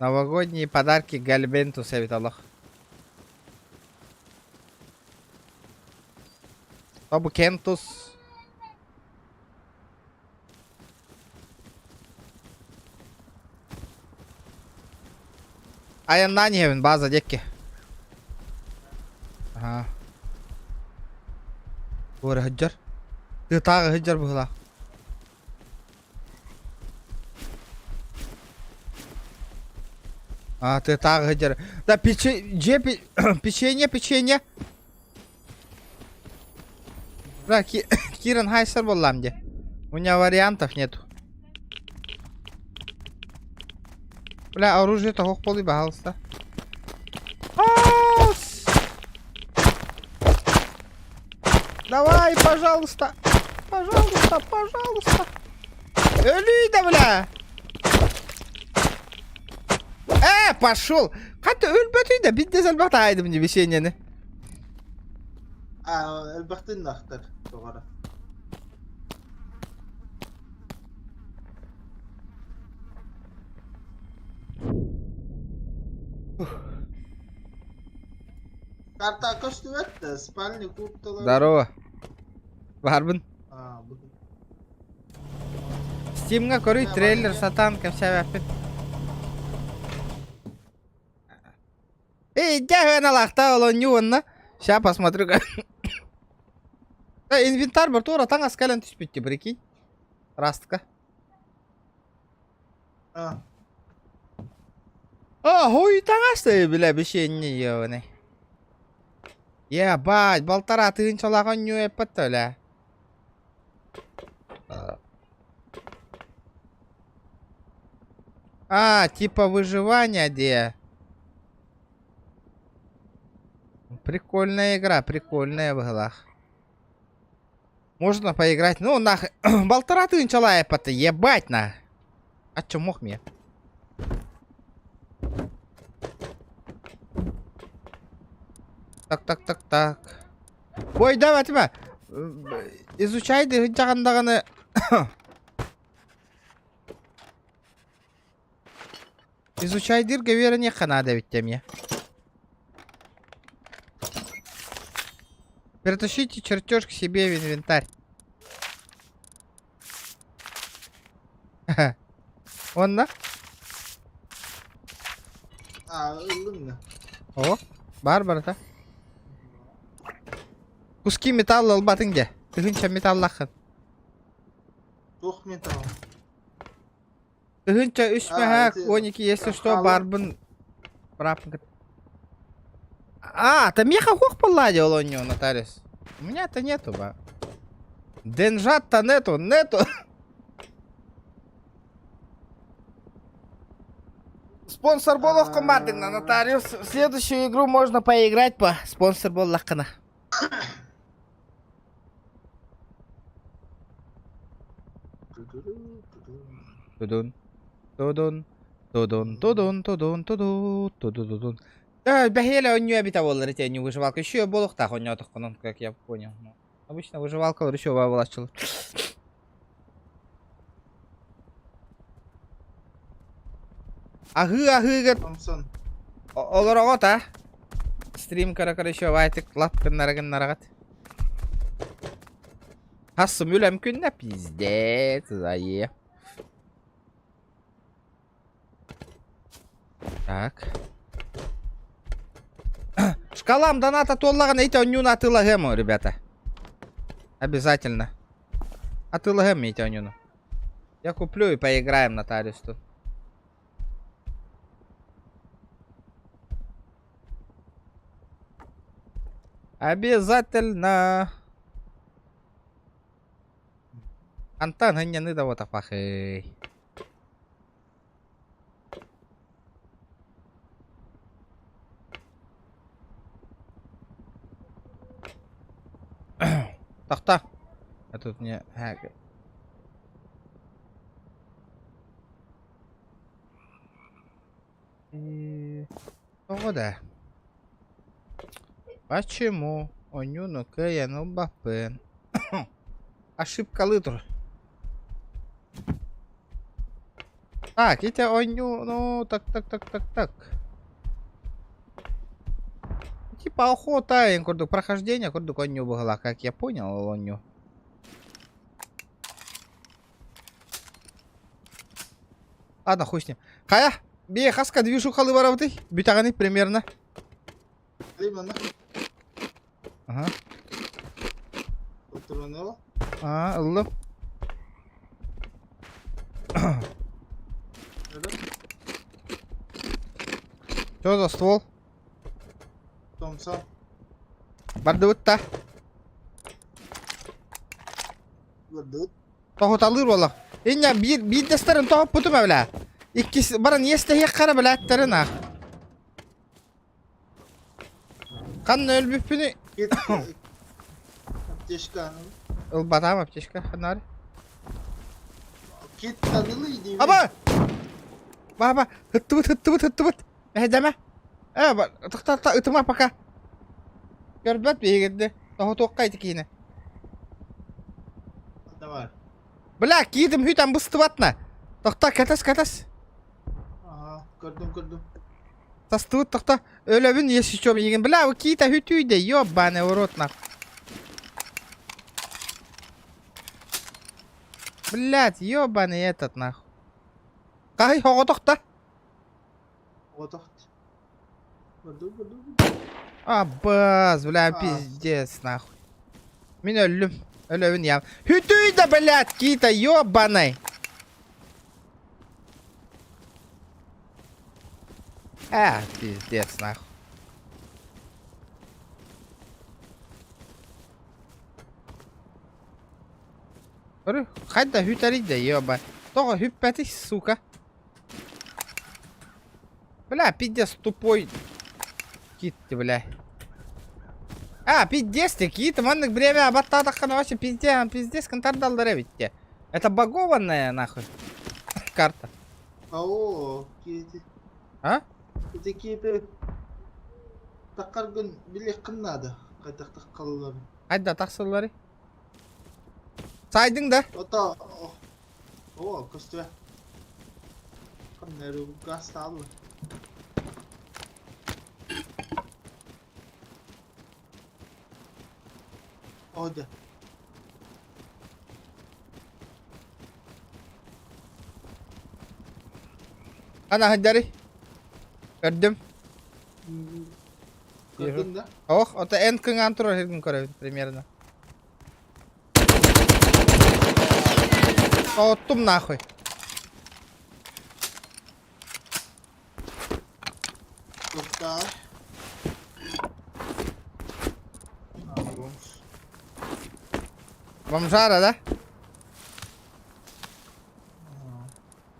S1: Новогодние подарки Гальбентус эбит олох. Тобу Кентус. Айаннаан иһэбин база диэкки. Аһаа. Туора сылдьар. Тыатааҕы сылдьар быһыылаах. А, тыатааҕы сылдьар. Да пече... дьиэ печенье, печенье. Бля, Киран Хайсер буоллаам дии. У меня вариантов нету. Бля, оружие тоһох буолуй, пожалуйста. Давай, пожалуйста. Пожалуйста, пожалуйста. Өлүй да, бля. Э, пошел. Хата өлбөтүй да, бидде сэлбэх таайдым не весеннени.
S2: А, элбэхтин ахтар тоҕоро. Карта көстүбэт да, спальный кубталар.
S1: Здорово. Барбын.
S2: А, бу.
S1: Стимҥа көрүй трейлер сатаан кэпсээбэппин. Эй, дьэ алахта олонньу уонна. Ща посмотрю. Инвентарь бар туора таҥас кэлэн түспүттү, прикинь. Растка.
S2: А.
S1: А, хуй таҥас бля бишенни ебаный. Ебать, балтара тыһыынчалаах онньуу эппэт бля. А, типа выживания где? Прикольная игра, прикольная в углах. Можно поиграть. Ну, нах... Балтара тыһыынчалаах эппэт, ебать на. А чё мог мне? Так, так, так, так. Ой, давай, тима. Изучай дыһынчаҕын даҕаны Изучайдыырга үөрэниэххэ наада эбит эмиэ. Перетащите чертеж к себе в инвентарь. Уонна?
S2: А, ыллым да.
S1: О, баар барыта. Куски металла ылбатыҥ дьэ. Тыһыынча металлаххын.
S2: Туох металл?
S1: Тыһыынча үс
S2: А,
S1: мөһөөк
S2: ити
S1: 12 если что
S2: хаалар.
S1: баарбын бырааппын А, там меха хух паллади олонню, нотариус. У меня-то нету, ба. Денжат-то нету, нету. Спонсор буолуоххун баардыҥ нотариус. В следующую игру можно поиграть по спонсор буоллаххына. Тудун, тудун, тудун, тудун, тудун, туду, тудудудун. Да, бэһиэлэ онньуо эбитэ буоллар ити онньуу выживалка еще буолуохтаах онньоотоххунан, как я понял. Ну, обычно выживалкалар еще буолааччылар. Аһыы аһыыгыт
S2: Томсон.
S1: олороҕут а? Стрим көрө-көрө еще баайтык лап гыннара гыннараҕыт. Хассым үлэм күннэ пиздец зае. Так. Шкалам доната туоллаҕына ити онньууну атыылаһыам, ребята. Обязательно. Атыылаһыам ити онньууну. Я куплю и поиграем нотариус тут. Обязательно. Антон һынньаны да вот пахый. Тахта. А тут мне... Тоҕо да? Почему онньууну кыайан ылбаппын? Ошибкалыы тур. Так, ити оонньууну так так так так так. Типа охота эн курдук прохождение курдук оонньуу быһыылаах, как я понял ол оонньуу. Ладно, хуй с ним. Хайа, бие хаска движухалы барабытый? Бүтэҕиний примерно.
S2: Именно.
S1: Ага.
S2: Патронова.
S1: А, ыллым. Что за ствол?
S2: Томсон.
S1: Бардыбыт да.
S2: Бардыбыт.
S1: Тоһуталыыр буолла. Иння биир биирдэстэрин тоһуппутум эбилээ. Иккис баран иэстэһиэх хара билээттэрин аах. Ханна өлбүппүнүй?
S2: Кит аптечканы.
S1: Ылбатаам аптечка ханаар.
S2: Кит танылый диибин.
S1: Аба! Баба, ыттыбыт, ыттыбыт, ыттыбыт. Эһэдэмэ. Э, тохто, ытыма пока. Көрбөт биһигирди. Тоһутуохха ити киинэ.
S2: Давай.
S1: Бля, киитим хүтэн быстыбатна. Тохто, кэтэс, кэтэс.
S2: Ага, көрдүм, көрдүм.
S1: Састыбыт тохто. Өлөбүн если чё миигин. Бля, бу киитэ хүтүйдэ, ёбаный в рот нах. Блять, ёбаный этот нах. Хаһый оҕотох да?
S2: Оҕотох. Көрдүм, көрдүм.
S1: Аббас, бля, пиздец, нахуй. Мин өллүм. Өлөбүн я. Хүтүй да, блядь, кита, ёбаный. А, пиздец, нахуй. Көрү, хайда хүтэрий да, ёба. Тоҕо хүппэтий, сука. Бля, пиздец, тупой кит ты, бля. А, пиздец ты, кит, маннык время абаттаатаххына вообще пиздец, пиздец, контардаллар эбит те. Это багованная, нахуй, карта.
S2: Ау, кити.
S1: А?
S2: Ити киипи таххаргын билиэххин наада. Хайдах таххалларын.
S1: Хайда тахсыллары? Сайдың да?
S2: Ото о, көстүө. Ханна газ таалла. О, да.
S1: Ана хаддары. Көрдүм.
S2: Көрдүң да?
S1: Ох, ото эн кыҥаан турар сиргин көрөбүн примерно. Оттум нахуй.
S2: Тоқтаа. А, бомж.
S1: Бомжара, да?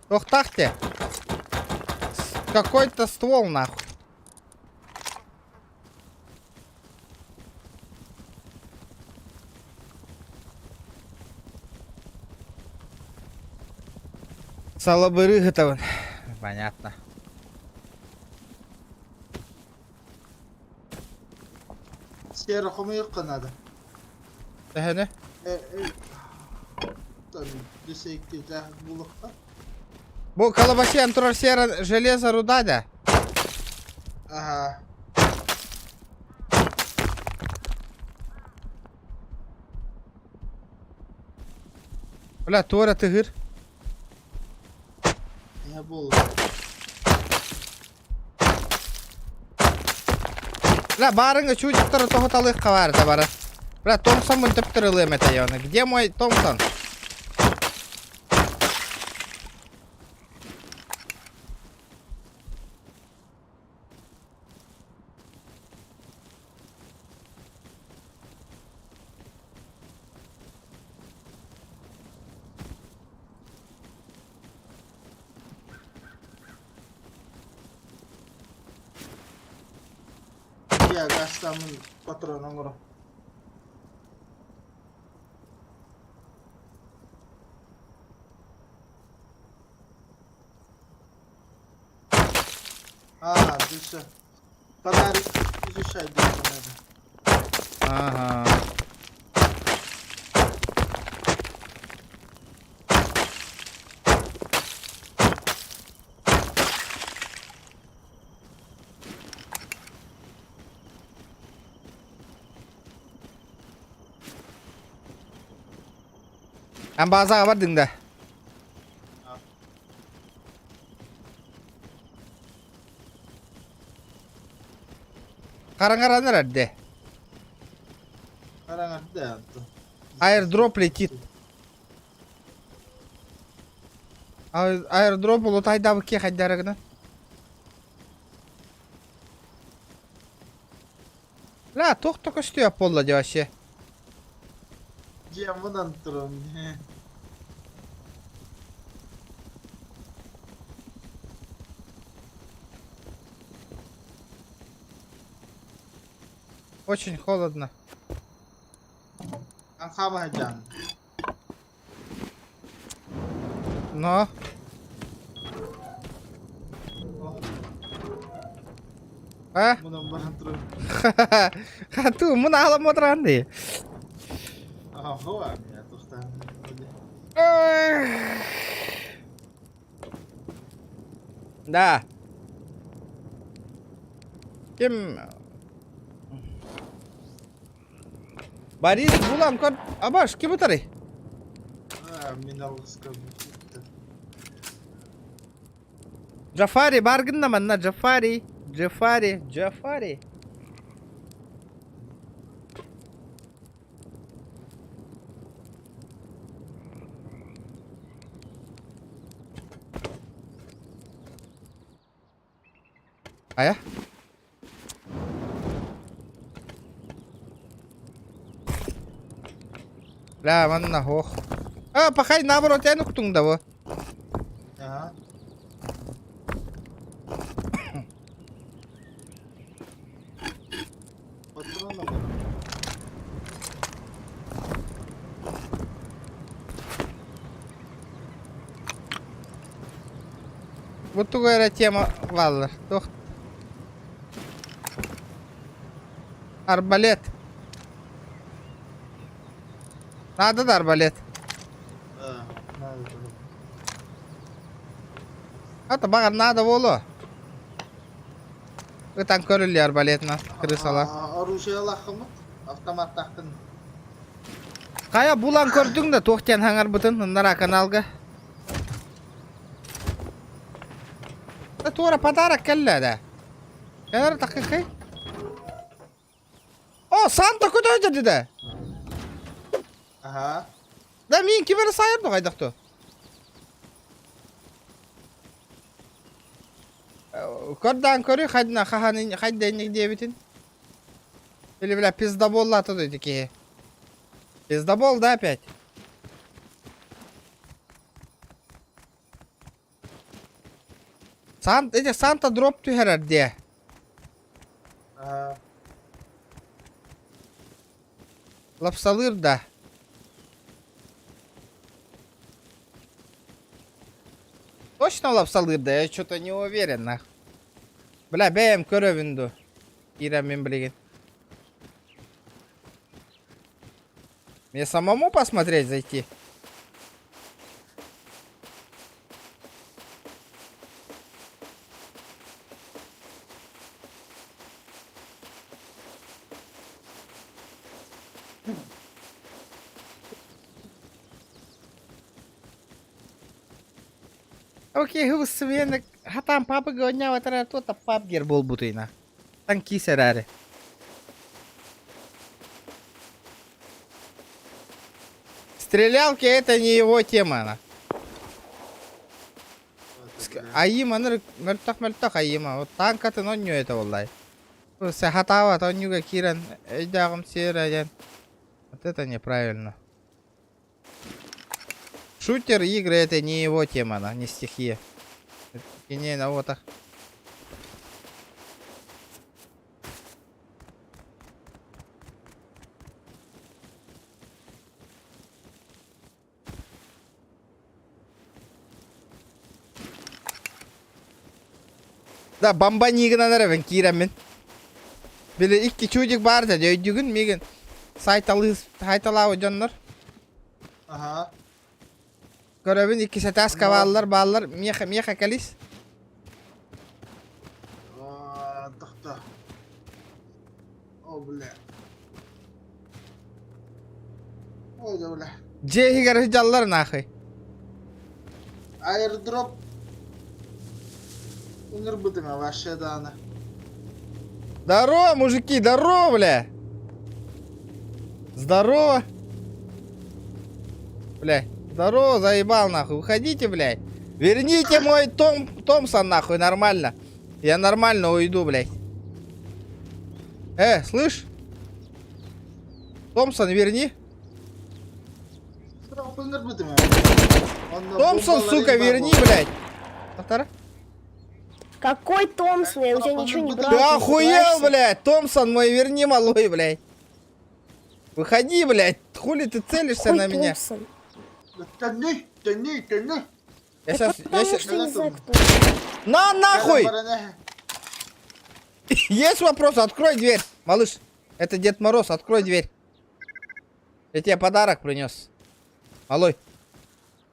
S1: Тохтах те. Какой-то ствол нахуй. Салабыры готовы. Понятно.
S2: Сиэрэ хомуйуохха наада.
S1: Төһөнү?
S2: Десейктээх булуохха.
S1: Бу колобасиан турар сера железо руда да?
S2: Аха.
S1: Бля, туора тыгыр.
S2: Эһэ буолла.
S1: Бля, баарыҥа чудиктары тоһуталыахха баар да бары. Бля, Томпсоммун төптөр ылыам этэ ёны. Где мой Томпсон?
S2: Дьэ, гастаммын патрон оҥоро. А, дальше. Фонарик изучай, да, фонарик.
S1: Ага. Эн баазаҕа бардыҥ да? Хараҥаран эрэрдэ.
S2: Хараҥарда онтон.
S1: Аирдроп летит. Аирдроп улутайдаабыт киэ хайдара гынан. Ла, туох да көстүө буолла дии вообще.
S2: Дьиэм мунан туран.
S1: Очень холодно.
S2: Хаама сылдьаҕын.
S1: Но. А?
S2: Мунан баран туран.
S1: Хату, мун аалам отыран дии.
S2: Аха, я тохтаан.
S1: Да. Ким Борис булан көр абаш ким утарый?
S2: Мин алгыска
S1: Джафари бар гынна манна Джафари Джафари Джафари Хайа? Бля, манна ох. А, пахай наоборот, эн уктуҥ да бу.
S2: Ага. Патрон
S1: Бу тугу эрэ тема бааллар. Туох Арбалет. Надо да арбалет.
S2: Да, надо.
S1: Ата баҕар наада буолуо. Ытан көрүллүө арбалетынан крысала.
S2: Оружиелааххыммыт, автоматтааххын.
S1: Хайа булан көрдүҥ да туох диэн хаҥарбытын ыннараа каналга. Да туора подарок кэллэ да. Кэлэр такыкый. О, Санта көтө деді да.
S2: Ага.
S1: Да мин кибер сайыр ду хайдах Көрдөөн көрүй хайдына хаһан хайда инник диэбитин. Или бля пиздоболлаата ду ити киһи. Пиздобол да опять? Сан, эти Санта дроп түһэрэр диэ.
S2: Ага.
S1: Лапсалыыр да. Точно лапсалыыр да, я что-то не уверен, нах. Бля, бэйэм көрөбүн ду. Киирэммин билигин. Мне самому посмотреть зайти? Окей, хыбысыбыйан хатаан папыга оонньообатар туота пабгер буолбутуйна. Танкист эрээри. Стрелялки это не его тема. Она. Айым аны мөлтөх-мөлтөх айыма. Вот танкатын онньуо это буоллай. Сахатаабат онньуга киирэн өйдөөҕүм сиэрэ диэн. Вот это неправильно. Шутер игры это не его тема, она, не стихия. Не на вот так. Да, бомбани гынан эрэбин киирэммин. Били икки чудик баар да өйдүгүн миигин сайталыы сайталаабы дьоннор.
S2: Аха.
S1: Көрөбүн икки сэтээска бааллар бааллар миэхэ миэхэ кэлис.
S2: Тохто. О, бля. Ой, да, бля.
S1: Дьиэ иһигэр сылдьаллар нахуй.
S2: Аирдроп ыҥырбытыҥа вообще даҕаны.
S1: Здорово, мужики, здорово, бля. Здорово. Бля, здорово, заебал нахуй. Выходите, блядь. Верните мой Том, Томпсон нахуй, нормально. Я нормально уйду, блядь. Э, слышь? Томпсон, верни. Томпсон, сука, верни, блядь. Повтора.
S4: Какой Томпсон? Я у тебя ничего не брал.
S1: Ты охуел, блядь! Томпсон мой, верни, малой, блядь. Выходи, блядь. Хули ты целишься
S4: Какой
S1: на меня?
S4: Томпсон?
S2: Төннүй, төннүй, төннүй.
S1: Я сейчас, я
S4: Потому
S1: сейчас...
S4: что не знаю, кто.
S1: На нахуй! Есть вопрос? Открой дверь. Малыш, это Дед Мороз, открой дверь. Я тебе подарок принес. Малой.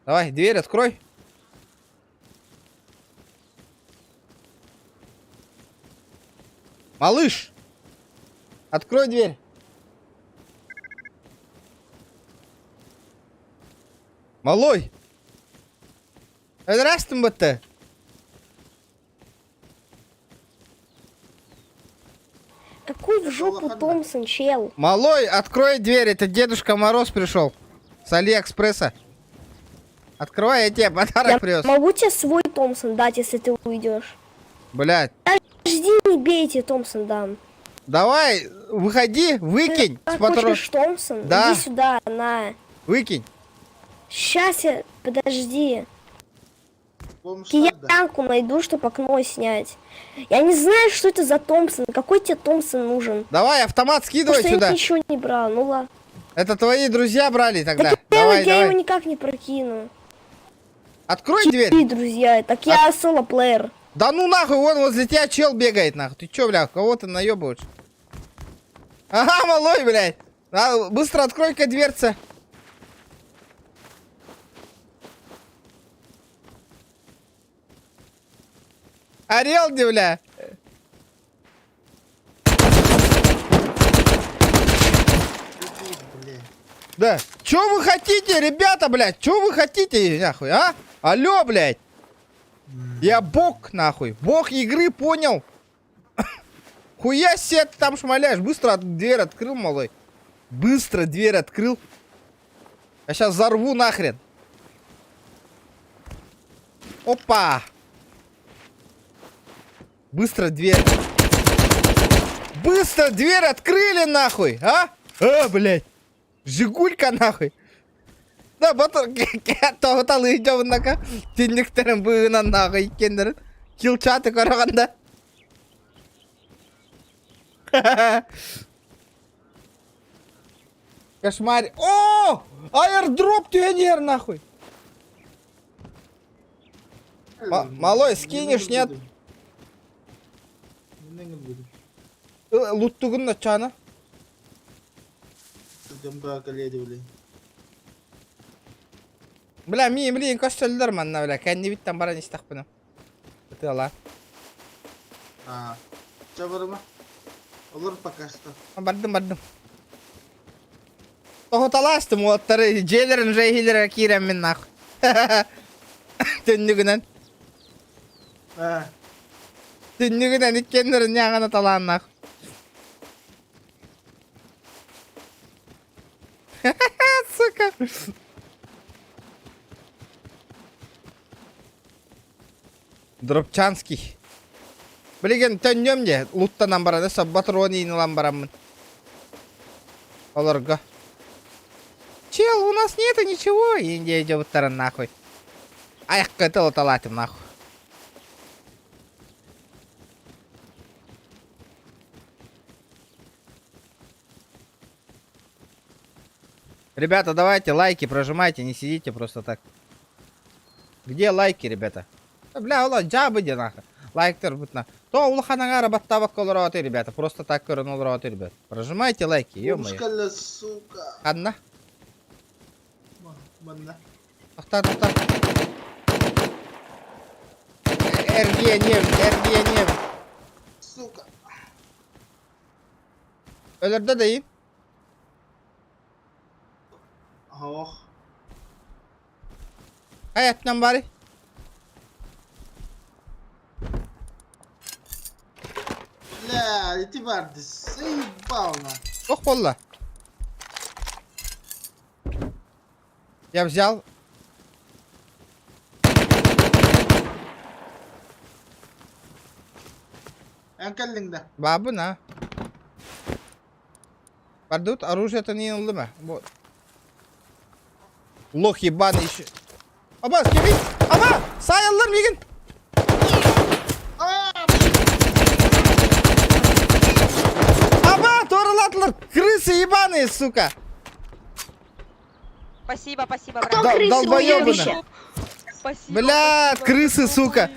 S1: Давай, дверь открой. Малыш! Открой дверь. Малой! Здравствуй, БТ.
S4: Какой в жопу Томпсон, чел?
S1: Малой, открой дверь, это Дедушка Мороз пришел. С Алиэкспресса. Открывай, я тебе подарок
S4: Я
S1: привез.
S4: могу тебе свой Томпсон дать, если ты уйдешь.
S1: Блядь.
S4: Подожди, не бейте, Томпсон дам.
S1: Давай, выходи, выкинь.
S4: Ты
S1: с патрон-
S4: хочешь Томпсон?
S1: Да.
S4: Иди сюда, на.
S1: Выкинь.
S4: Сейчас я... Подожди. Киянку найду, чтобы окно снять. Я не знаю, что это за Томпсон. Какой тебе Томпсон нужен?
S1: Давай, автомат скидывай
S4: Потому что
S1: сюда.
S4: я ничего не брал, ну ладно.
S1: Это твои друзья брали тогда.
S4: Так я,
S1: давай,
S4: я
S1: давай.
S4: его никак не прокину.
S1: Открой дверь.
S4: Ты, друзья, так я соло-плеер.
S1: Да ну нахуй, вон возле тебя чел бегает нахуй. Ты чё, бля, кого ты наебываешь? Ага, малой, блядь. А, быстро открой-ка дверца. Орел, где, бля? Да. Чё вы хотите, ребята, блядь? Чё вы хотите, нахуй, а? Алло, блядь. Я бог, нахуй. Бог игры, понял? Хуя себе ты там шмаляешь. Быстро от, дверь открыл, малой. Быстро дверь открыл. Я сейчас взорву нахрен. Опа. Быстро дверь. Быстро дверь открыли нахуй, а? А, блядь. Жигулька нахуй. Да, батыр тоҕуталыы дьобунака түннүктэрин быыһынан нахуй иккиэннэрин килчаты көрөҕүн да. Кошмар. О! Аирдроп түһэн иһэр нахуй. Малой, скинешь, нет? Луттугун начана. Бля, мин билигин көстөллөр манна, бля, кэннибиттэн баран истэхпинэ. Ытыала.
S2: А, чэ барыма. Олор пока что.
S1: Бардым, бардым. Тоһуталаастым уолаттары дьиэлэрин жэйһилэрэ киирэммин нах. Түннүгүнэн.
S2: А.
S1: Түннүгүнэн иккиэннэрин ньааҕына талааннаах. Сука. Дробчанский. Билигин төннүөм дии, луттанан баран, өссө батрон иин ылан бараммын. Олорго. Чел, у нас нету ничего, Индия дьобуттарын нахуй. Айахка тылыталаатым нахуй. Ребята, давайте лайки прожимайте, не сидите просто так. Где лайки, ребята? Бля, ола, дьаабы диэн нахуй. Лайктарбытына. То улахан аҥаара баттаабакка олороото, ребята. Просто так көрөн олороото, ребят. Прожимайте лайки, ё-моё.
S2: Кэллэ, сука.
S1: Ханна?
S2: Манна.
S1: Тохтоо, тохтоо. Эргиэниэм, эргиэниэм.
S2: Сука.
S1: Өлөрдө да иин.
S2: Ох.
S1: Хайаттан бары.
S2: Бля, ити барды заебал на.
S1: Ох буолла. Я взял.
S2: Эн кэллиҥ да?
S1: Баабын а. Бардут оружие-то не ыллым Вот. Лох ебаный еще. Аба, кеми! Аба! Сайыллар мигин! Аба, туоралаатылар! Крысы ебаные, сука!
S5: Спасибо, спасибо,
S4: Кто
S5: брат.
S4: крысы
S1: долбоёбы,
S4: уебище?
S5: Спасибо.
S1: Бля,
S5: спасибо,
S1: крысы, сука.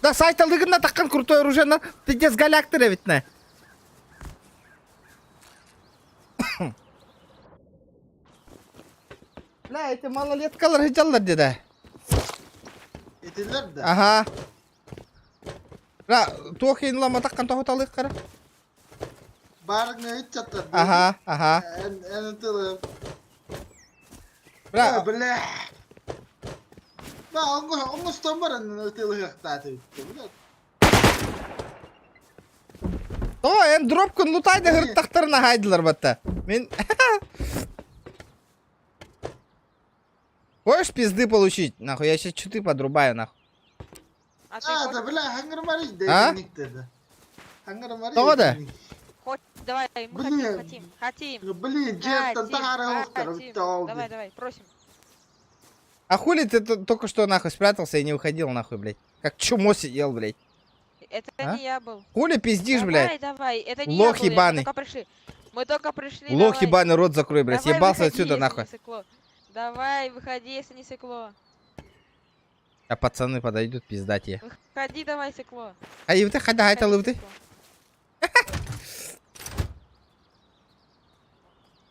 S1: Да сайталыгына таккан крутой оружие на пиздец галяктыр эбит на. Бля, эти малолеткалар сылдьаллар деді.
S2: Этилэр да.
S1: Аха. Бля, туох иһин таккан тоһуталык
S2: Барыҥа ыччаттар.
S1: Аха, аха.
S2: Эн эн тылы.
S1: Бля,
S2: Бля. Ба, оҥостон баран ытылыахтааты. Бля.
S1: То, эн дропкун лутайда хырттахтарына хайдылар батта. Мен... Хочешь пизды получить? Нахуй, я сейчас читы подрубаю, нахуй.
S5: А ты
S2: А,
S5: хочешь?
S2: да, бля, хаңырмары
S1: А?
S2: да. Хаңырмары.
S1: Тоҕо да?
S5: Хоть, давай, мы
S2: Блин.
S5: хотим, хотим, хотим.
S2: Блин, дьиэттэн
S5: Хотим,
S2: таһаара
S5: хотим. Давай, давай, просим.
S1: А хули ты только что нахуй спрятался и не уходил нахуй, блядь? Как чмо сидел, блядь.
S5: Это
S1: А?
S5: не я был.
S1: Хули пиздишь,
S5: давай,
S1: блядь?
S5: давай, это не
S1: Лох
S5: я был, я- мы
S1: ебаный.
S5: только пришли. Мы только пришли,
S1: Лох
S5: давай.
S1: ебаный, рот закрой, блядь.
S5: Давай,
S1: Съебался
S5: выходи,
S1: отсюда,
S5: если
S1: нахуй.
S5: не сыкло. Давай, выходи, если не сыкло.
S1: А пацаны подойдут, пизда тебе.
S5: Выходи, давай, сыкло.
S1: А и ты хада, хайта
S5: Выходи,
S1: лывты.
S5: сыкло.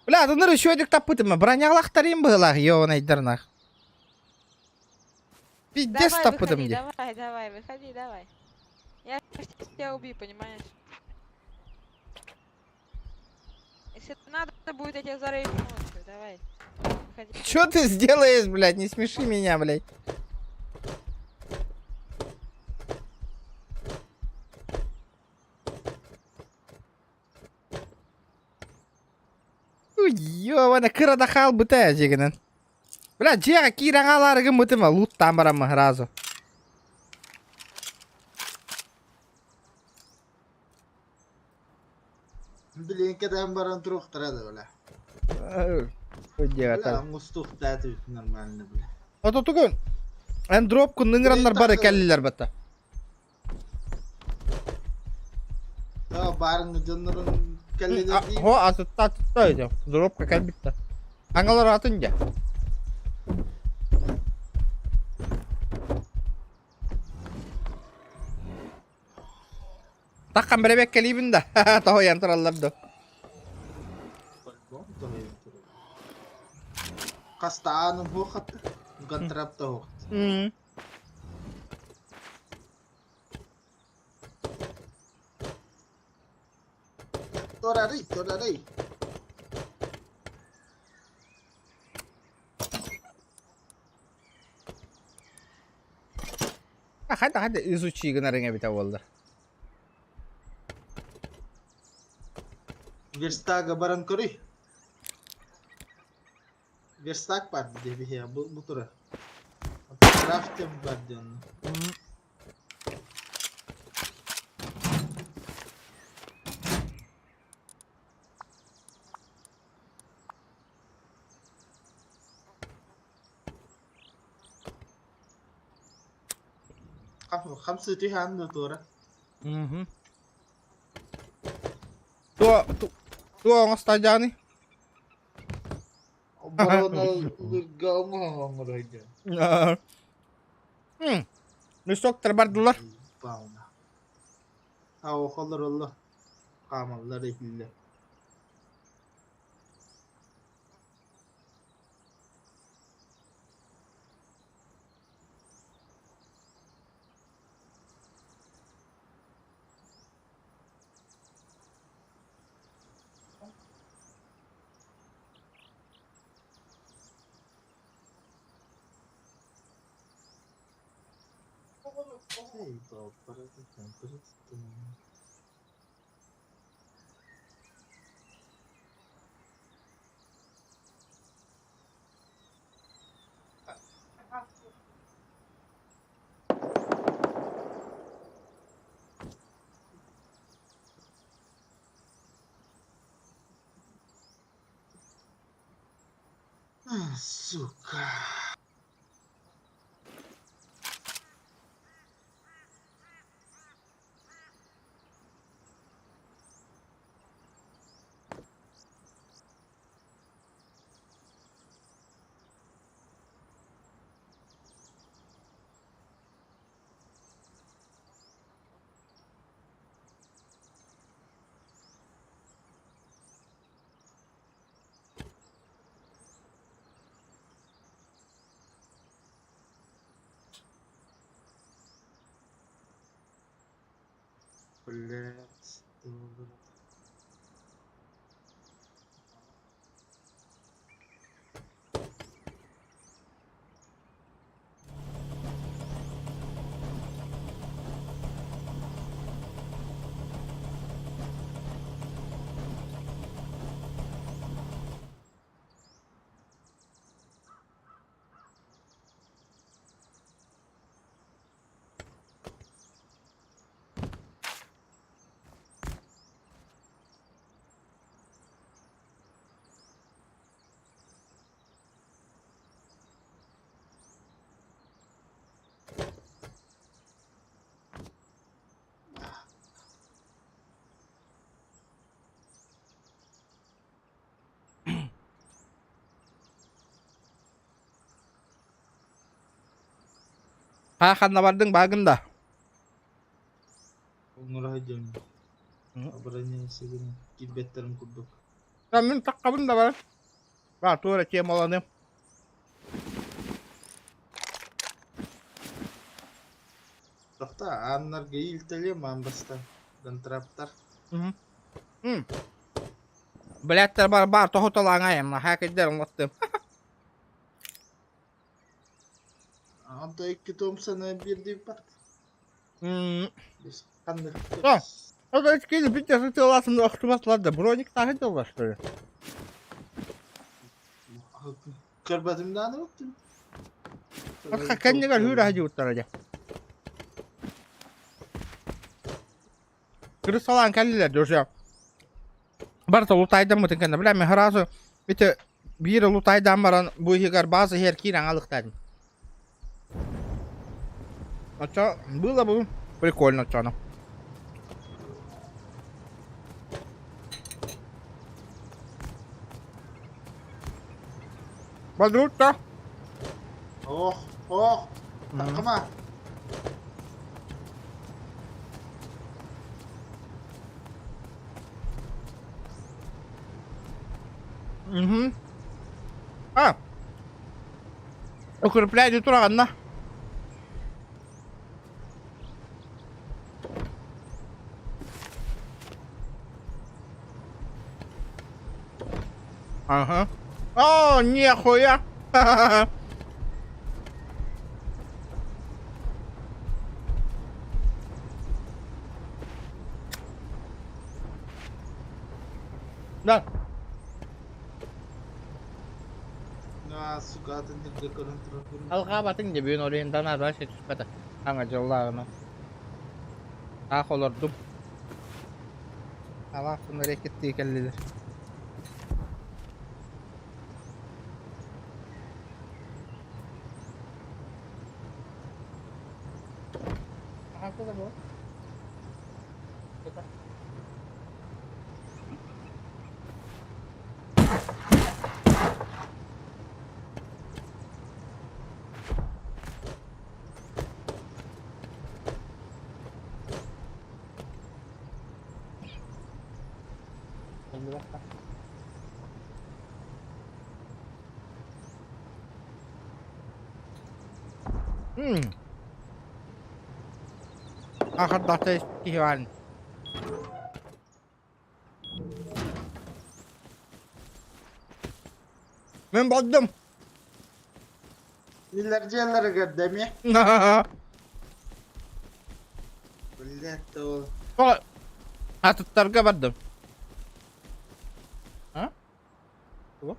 S1: Бля, да ныры еще тапытыма. Бронялахтарим была, ёбаный дырнах. Пиздец
S5: Давай,
S1: тапытым
S5: выходи,
S1: где.
S5: давай, давай, выходи, давай. Я ж тебя убью, понимаешь? Если надо будет, я тебя зарейшу ночью. Давай. Выходи.
S1: Чё ты сделаешь, блядь? Не смеши меня, блядь. Ёбана кыра хал быта дегенен. Бля, дьиэҕэ киирэн хаалаарыгын бытыма луттаан бараммын сразу.
S2: Блин, кэтээн баран туруохтара да, бля. Бля, оҥостуохтааты нормально, бля.
S1: Ото тугун. Эн дропкун ыҥыраннар бары кэллилэр бата.
S2: Да, барыҥы дьоннорун кэллилэр дии.
S1: Хо атытта атытта өйдө. Дропка кэлбитте. Аҥалар атын дьэ. Таккан бэрэбэк кэлиибин да. Тоһуйан тураллар да.
S2: Хастааным хуохатты. Гантрапта хуохт. Торарый, торарый.
S1: Хада хада изучи гынарыҥ эбитэ буолла.
S2: Верстага баран көрүй. Верстак бар диэбиһиэ бу бу турар. Крафтем бар диэн. Хамсы түһээн да туора.
S1: Туо туо оҥостаадьаҕыный?
S2: Оборона ыырга оҥоһон оҥорой диэн.
S1: Мешоктар бардылар.
S2: Ебал А олороллор. Хаамаллар иһиллэр. Сука. Блять.
S1: Ха ханна бардыҥ баагын да?
S2: Оҥоро сылдьан оборонение киирбэттэрин курдук.
S1: Мин таккабын да барар. Ба туора темаланым.
S2: Тохта ааннарга иилтэлиэм аан бастаан. Контраптар.
S1: Блядтар бар бар тоһуталааҥайым хакердер оҥоттум.
S2: Онто икки Томпсоны биэрдииппат. Ханнык
S1: А, это кини битте сытыаласын охтубатлар да броник тахы дыллар что ли?
S2: Көрбөтүм дааны быттым.
S1: Кэннигэр хүүрэ хадьыбыттара дьэ. Кырысалаан кэллилэр друзья. Барыта лутайдаммытын кэннэ бля мен сразу ити биир лутайдаан баран бу иһигэр база иһэр киирэн аҥалыктаатым. Оччо было бы прикольно оччону. Бодрутта.
S2: Ох, ох, такыма.
S1: Угу. А, укрепляйте тураҕынна. Ага. О, нехуя! Да.
S2: А, сука, атын сиргэ көрөн турарбын.
S1: Алҕаабатыҥ дии бүгүн Ориентан арба түспэтэ. Аҥа дьоллааҕына. Таах олордум. Алаахтын рэкеттии кэллилэр. Ахардахта киһи баарын. Мин болдум.
S2: Миллер дьиэлэригэр да эмиэ. Блядь, ол.
S1: Атыттарга бардым. А? Тугу?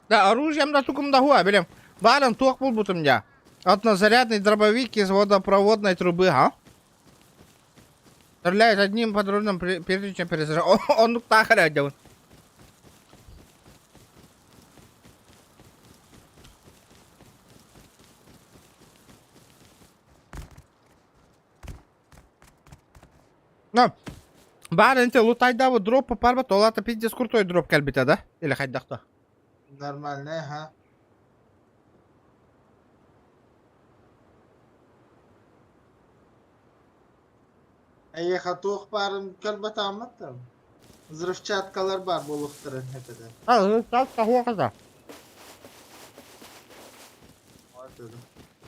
S1: Да, оружием да тукум да хуа, билем. Баран туох булбутум дьа. Однозарядный дробовик из водопроводной трубы, а? Стреляет одним патроном прежде чем перезаряжать. Он тахаря делает. На, баар энте лутайдаабы дроп парбат, ол ата пиздец крутой дроп кэлбитэ да? Или хайдахта?
S2: Нормальный, ага. Эйиэхэ туох баарын көрбөтөҕүм там. Взрывчаткалар баар буолуохтарын этэ.
S1: А, взрывчатка хуохата.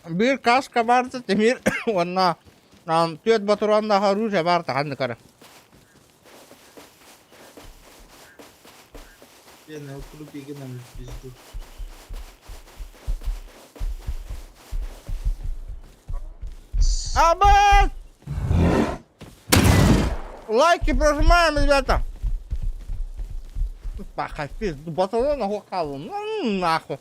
S1: Биир каска баарта тимир уонна түөрт ботуруоннаах оружие баарта ханнык эрэ.
S2: Диэн укрупигынан пизду.
S1: Абас! Лайки прожимаем, ребята! Паха, пизду, батальон оглохал. Ну, нахуй.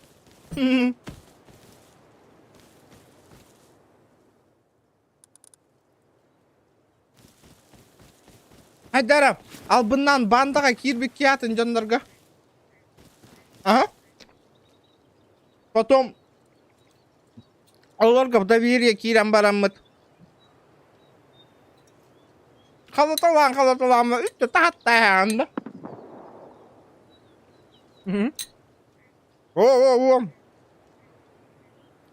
S1: Хайдара, албыннаан бандаҕа киирбит атын дьоннорго. Ага. Потом олорго в доверие киирэн бараммыт. Халаталаан халаталаан үттэ таһаттаан да. О, о, о.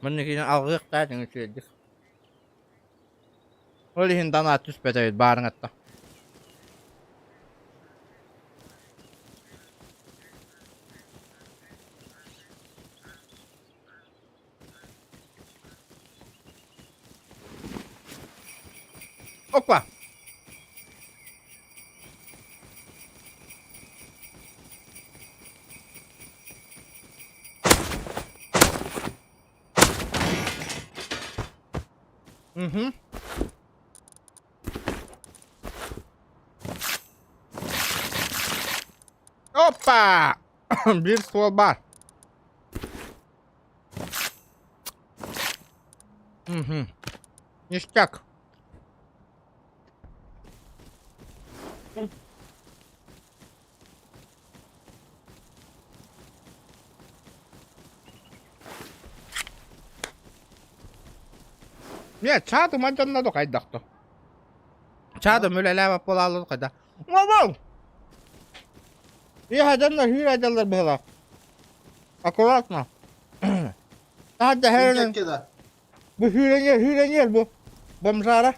S1: Манна киирэн алҕыахтаах үчүгэйдик. Ол иһин данаа түспэт эбит баарыҥатта. Опа! Угу. Опа! Биир ствол баар. Угу. Ништяк. Не, чаатыма дьонно хайдахто. Чаатым үлэлээбэт буолаалар хайда. Уобал! Иһэ дьонно хүүр айдаллар быһылаах. Аккуратно. Таһырдьа һэрэнэн бу хүүрэниэр хүүрэниэр бу бомжара.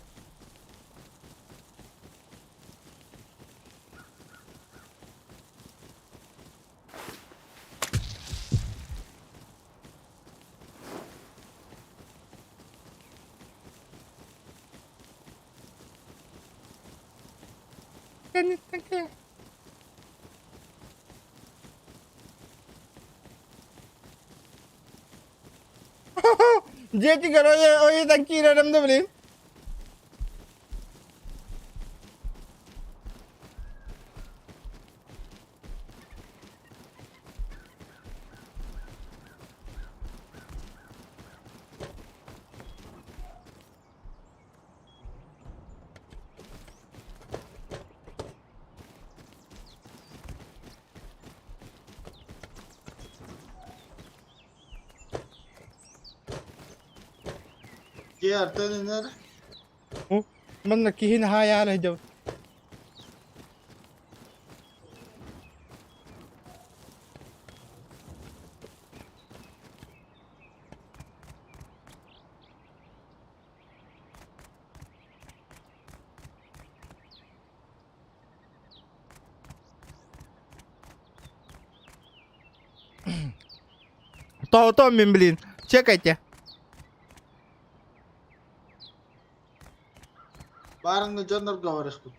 S1: Дьиэтигэр ойутан киирэрим да билим.
S2: Дьиэ артан инэр.
S1: Манна киһини хаайаары сылдьабыт. Тоҕотон мин блин. Чекайте.
S2: Баарыңны дьоннорго барыахпыт.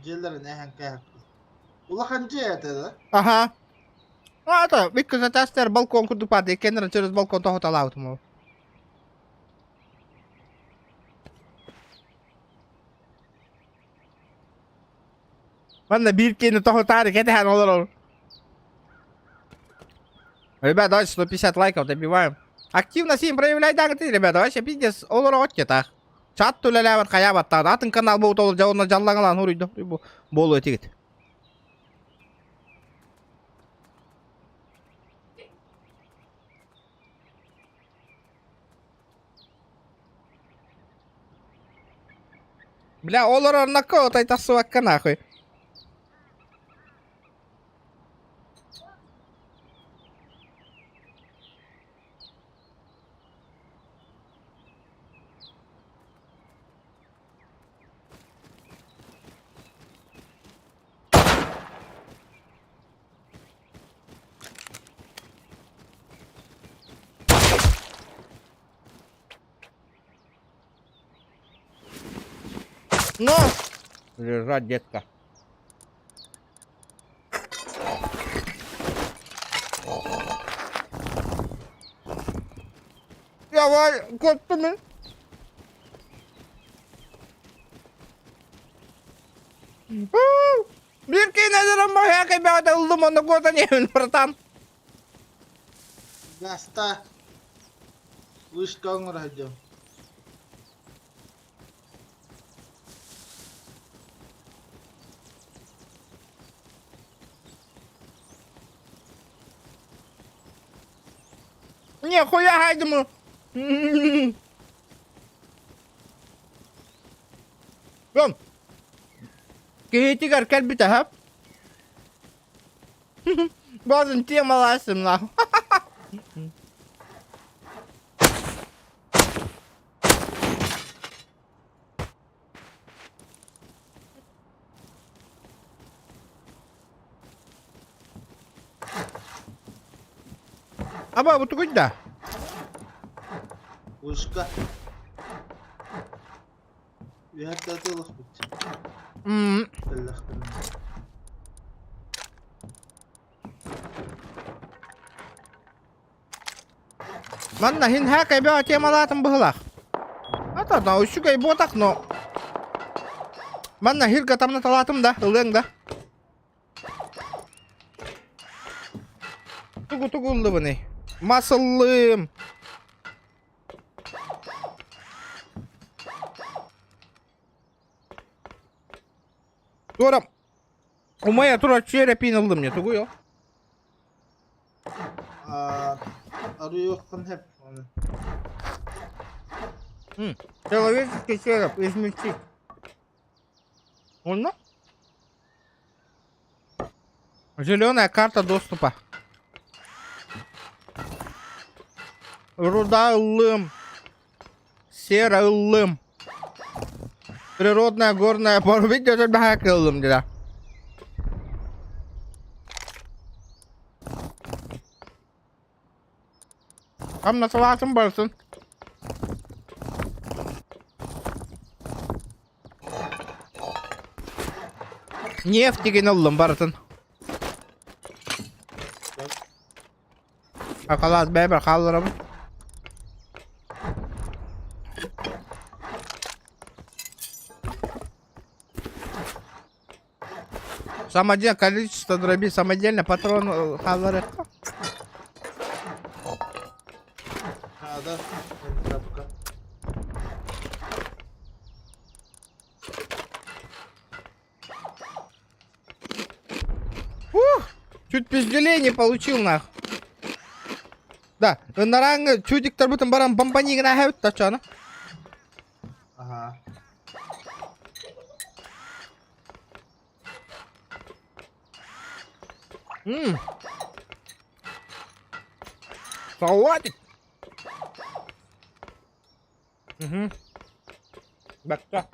S2: Дьиэлэрин эһэн кээһэппит. Улахан дьиэ этэ да?
S1: Аха. А, это, икки этажтар балкон курдук баар, иккиэннэрин через балкон тоһуталаабытым ол. Манна биир киһини тоһутаары кэтэһэн олорор. Ребят, давайте 150 лайков добиваем. Активно син проявляй ты, ребята, вообще пиздец, олорор так. Чат үлэлээбэт хайаабаттаан атын канал буолута дьонно дьаллаҥалаан хуруйду буолуо этигит. Бля, олорор накко отой тахсыбакка нахуй. Ну, лежать, детка. Давай, господи. Биир киинэлэрин баһаакай бөҕөтө ыллым онно куотан иһэбин братан.
S2: Гаста. Вышка оҥоро сылдьабын.
S1: Нихуя хайдымы. Ком. Киһитигэр кэлбитэ һап. Базын темалаасым нахуй. Аба, бу тугуй да?
S2: Вышка. Үһэрдэ атыылахпыт. Кэллэхтэринэ.
S1: Манна хин һаакай бөҕө темалаатым быһылаах. Ата да үчүгэй буотах, но манна хирга тамнаталаатым да, ылыаҥ да. Тугу тугу ыллыбыный? Мас ыллым. Туора умайа турар чүөрэ ыллым не тугуй ол?
S2: Арыйыаххын сөп ону.
S1: Человеческий череп измельчить. Онно? Зеленая карта доступа. Руда ыллым. Сера ыллым. Природная горная порода. Видите, ыллым дела. Хамнасалаатын барсын. Нефть деген ыллым барытын. Акалаас бэйбэр хаалларабын. Самодельное количество дроби, самодельно патрон хаалларыахха.
S2: Наада трапка.
S1: Ух! Чуть пизделей не получил нах. Да, нараҥ чудиктарбытын баран бомбанигына хэбит тачана.
S2: Ага.
S1: Ммм. Салатик. Угу. Бакка.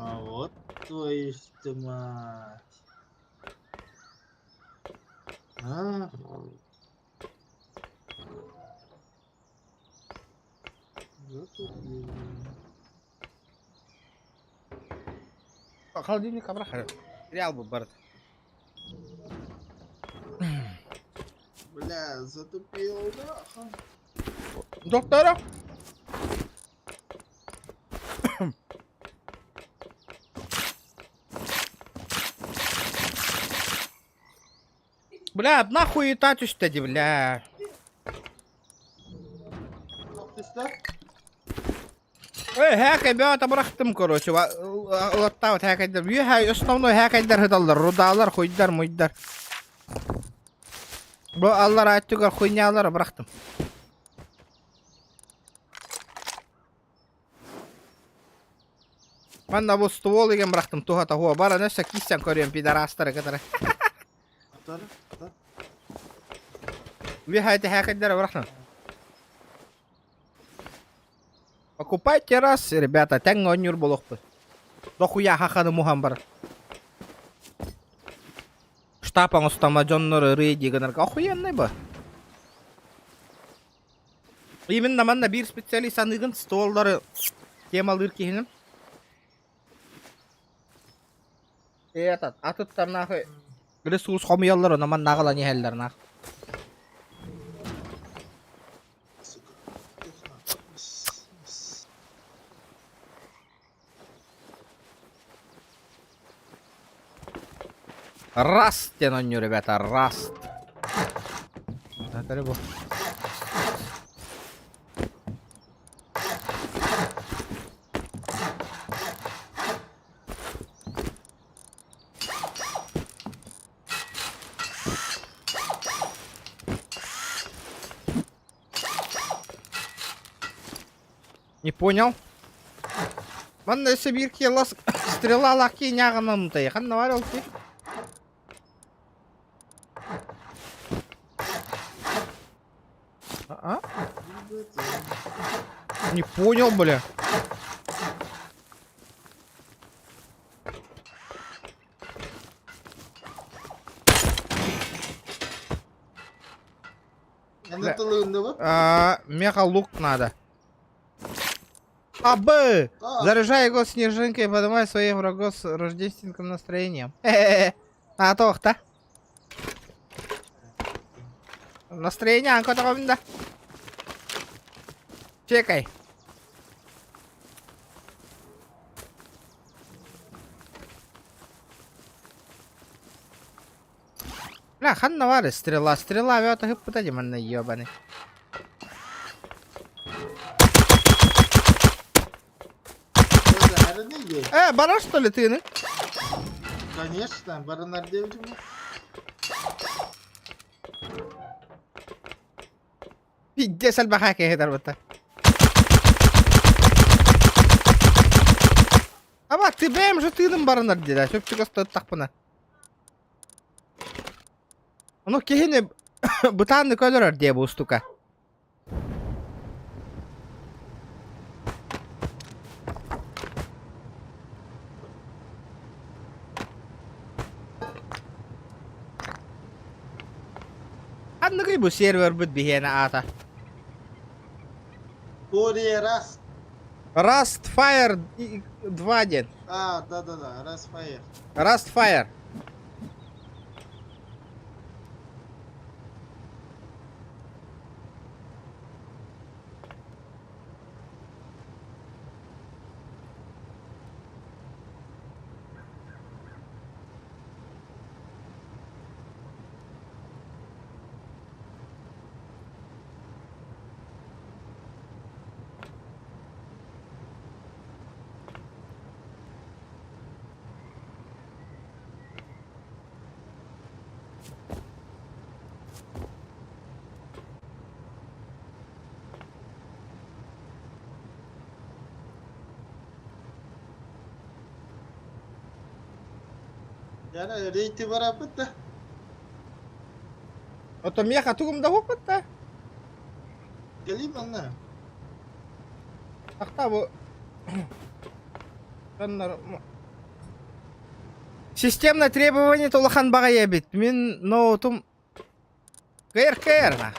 S2: А вот твою ж ты мать. А? Затупил.
S1: Холодильник абрахар. Реал бы барыт.
S2: Бля, затупил, нахуй.
S1: Доктора? Бля, нахуй и түстэ дии, бля.
S2: Түстэ?
S1: Эй, һээкэй бөҕө бырахтым, короче, ылаттаабыт һээкэйдэр. Үөһэ основной һээкэйдэр сыталлар, рудаалар, хуйдар, муйдар. Бу аллараа өттүгэр хуйнялары бырахтым. Манна бу ствол игэн бырахтым туһата хуа баран өссө киирсэн көрүөм пидорастары кытары. Үөһэ һээкэйдэрэ бырахтым. Покупайте раз, ребята, тэҥҥэ оонньуур буолуохпут. Дохуя хаханы муһан барар. Штаб оҥостомо дьоннор ырыы дии гынарга охуенный бы. Именно манна биир специалист аныгын стволлары темалыыр киһиним. Этот, атыттар нахуй ресурс хомуйаллар, ону манна аҕалан иһэллэр нах. Раст диэн оонньуур, ребята, Раст. Бу. Не понял. Манна өссө биир киэлас стрелалаах киинээҕин ханна бар ол ки? А? Не понял, бля. А, меха лук надо. А, Б! Заряжай его снежинкой и поднимай своих врагов с рождественским настроением. А тоқта. Настроение да. Чекай. Бля, ханна баар стрела, стрела авиата ыппыта дии манна ебаный. Э, барар что ли тыыны?
S2: Конечно, баранар диэбитим.
S1: Пиздец элбэхэ киһи Аба, ты бэйэм же тыыным баранар диэ, сөпчүк тахпына. Ону киһини бытааннык өлөрөр диэ бу устука. Ханныгый бу сервербит биһиэнэ аата?
S2: Фурия Rust.
S1: Rust Fire 2 диэн.
S2: А, да-да-да, Rust Fire.
S1: Rust Fire.
S2: Яна рейти барапыт да.
S1: Ото меха тугум да хоппут
S2: Кэлим анна.
S1: Ахта бу. Дьоннор. Системное требование улахан баҕайы эбит. Мин ноутум кыайар кыайар на.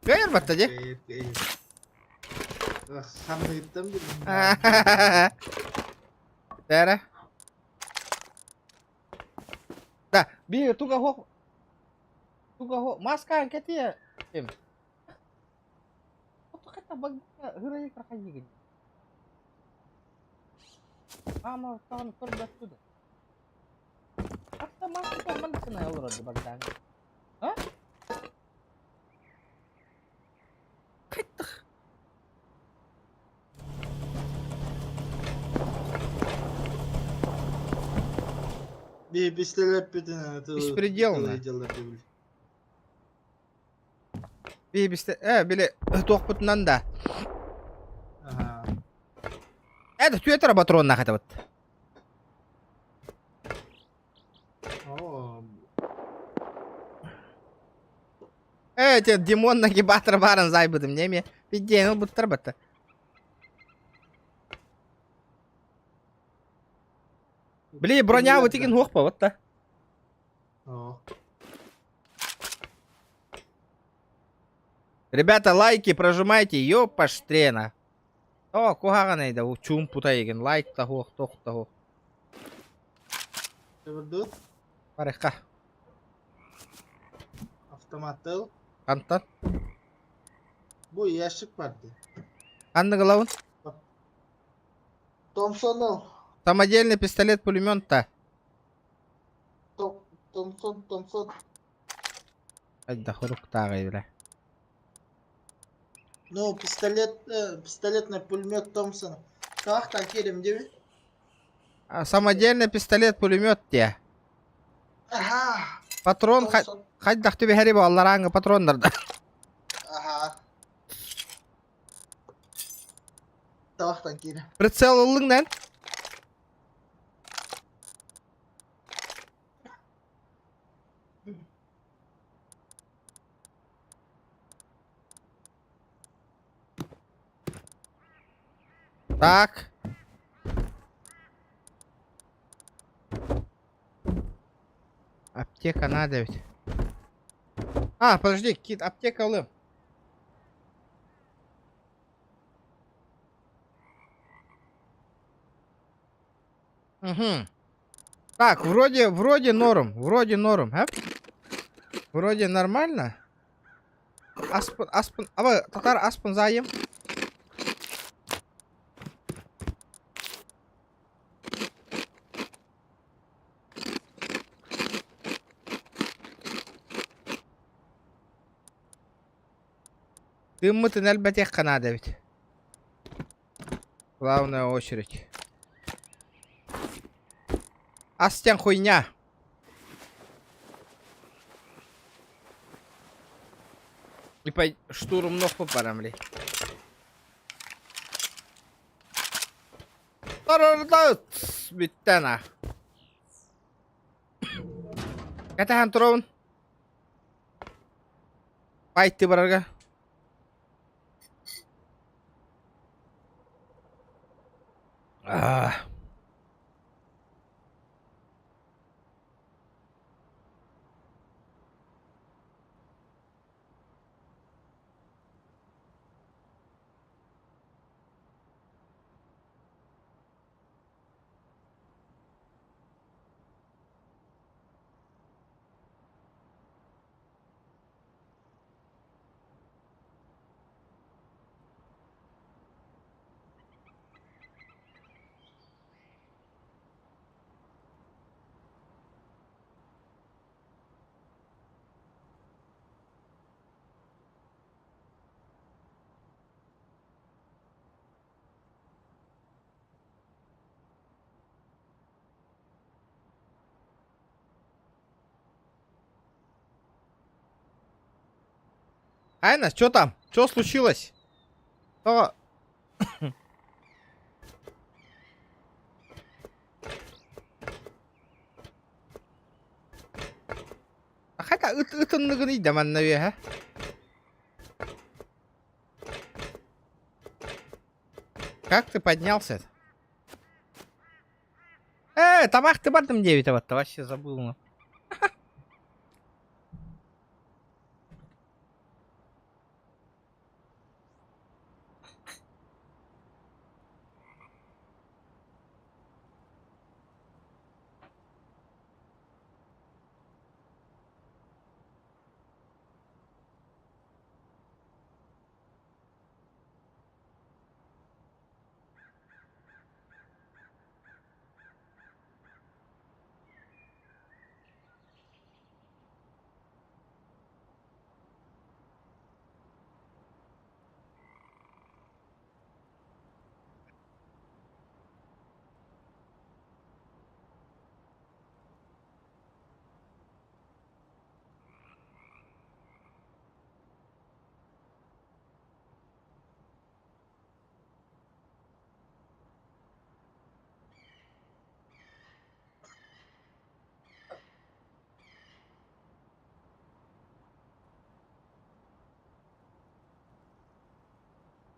S1: Кыайар батта дии.
S2: Кыайар кыайар. Ханныгыттан билин.
S1: Бээрэ. Да, биир туга хоп. Туга хоп. Маска кэтиэ. Ким?
S2: Бистэлэппитин
S1: Беспределно. Бибисте, э, били туохпутунан да. Э, да түөтэр патроннаах этебит. Э, те Димон нагибатор барын зайбытым, неме. Пидден ылбыттар батта. Били броня бутигин хуох вот та. Ребята, лайки прожимайте, ёпаштрена. О, куһаҕан эйдэ, чуум путайыгын, лайк та хуох, тох та хуох.
S2: Төбүрдүт.
S1: Барыхха.
S2: Автоматтыл.
S1: Антон.
S2: Бу ящик барды.
S1: Ханнык ылабын?
S2: Томсонул.
S1: Самодельный пистолет-пулемет-то.
S2: Томсон, Томсон.
S1: Хайдах уруктааҕый бile.
S2: Ну, пистолет, пистолетный пулемет Томпсона. Как так едем, деви?
S1: Самодельный пистолет-пулемет те.
S2: Ага.
S1: Патрон хайдах түбэһэри буолларааҥҥа патроннарда.
S2: Ага. Тавахтан киирэ.
S1: Прицел ыллыҥ нэн? Так. Аптека надо ведь. А, подожди, кит, аптека ылым. Угу. Так, вроде, вроде норм, вроде норм, а? Вроде нормально. Аспын, аспын, аба, татар аспын заем. Тыыммытын элбэтиэххэ наада эбит. Главная очередь. Астян хуйня. И по штурм ног попарамли. Бүттэн Кэтэһэн туробун. Пойти барарга. А. Айна, что там? Что случилось? Что? Хайта ыт ытынныгын ийдэ манна үөһэ. Как ты поднялся? Табах ты бардым диэбитэ батта, вообще забыл.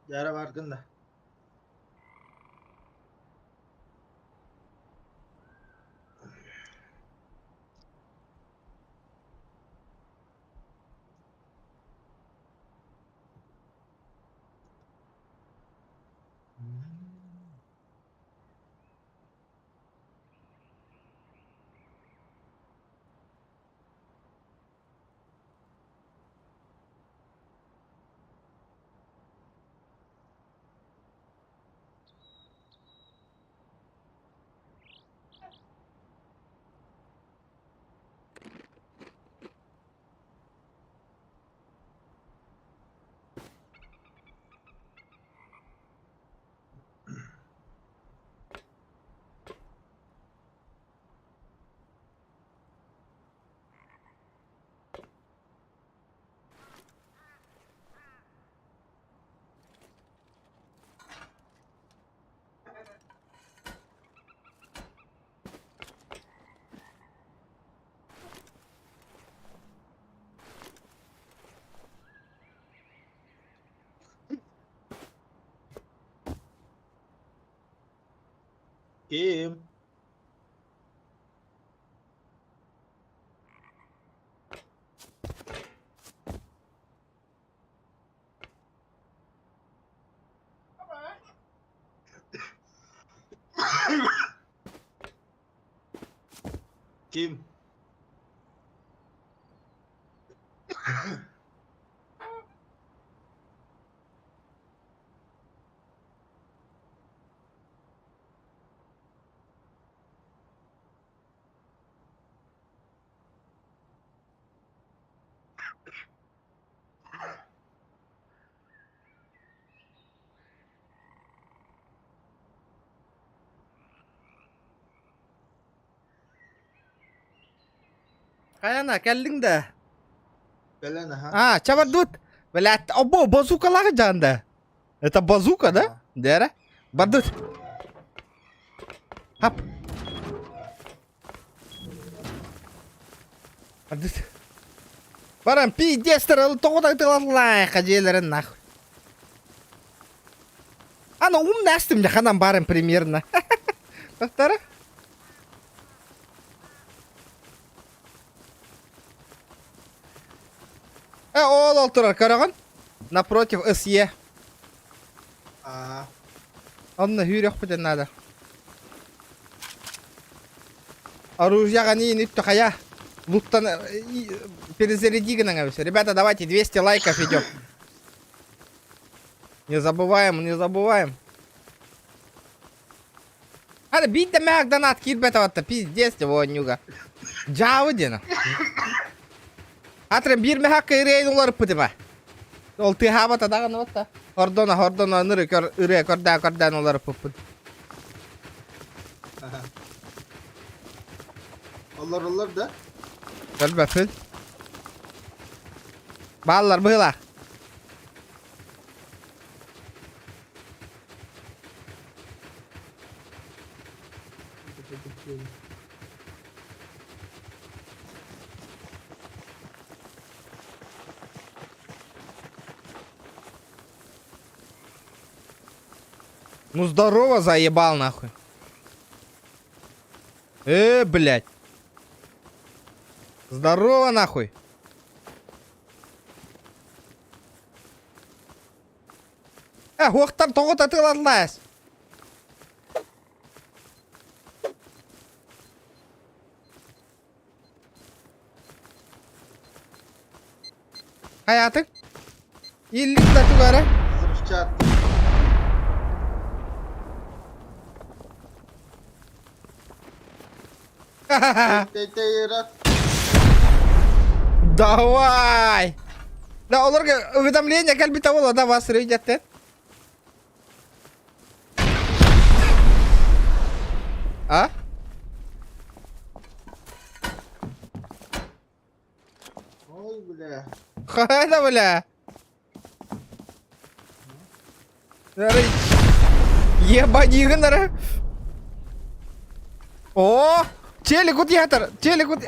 S2: Дьара бардын да. Ким? Ким?
S1: Хайана, кэллиҥ да?
S2: Кэлэн аха.
S1: А, чабардут. Блядь, обо, базукалаах дьаанда. Это базука, да? Дэрэ? Бардут. Хап. Бардут. Баран пиздец тоҕо тылаллаах дьиэлэрин нахуй. Ана умнастым ханан баран примерно. Тахтара? Э, ол ол турар, көрөҕүн? Напротив СЕ.
S2: Аа.
S1: Онно хүүрөхпүтүн наада. Оружияға не үттü хая. Луттан перезаряди гынан все. Ребята, давайте 200 лайков идем. Не забываем, не забываем. Аны биир да мэк донат киирбэтэ батта пиздец воннюга. Дьаабы диэн. Атрым биир мэхакка ырыайын уларыппытыма. Ол тыаһаабата даҕаны батта. Хордона хордона ыныры көр ырыа көрдөөн көрдөөн уларыппыппын.
S2: Олороллор да?
S1: Көрбөппүн. Бааллар быһыылаах. Ну здорово, заебал нахуй. Э, блядь. Здорово, нахуй. Э, уохтар тоҕо татыылаллаас? Хайаатыҥ? Ииллик да тугара?
S2: Взрывчатка.
S1: Давай! Да, олорго уведомление кэлбитэ буолла да вас рейдеттен. А?
S2: Ой, бля.
S1: Хайда, бля? Ебанигын ара. О, телек утятор, телек ут...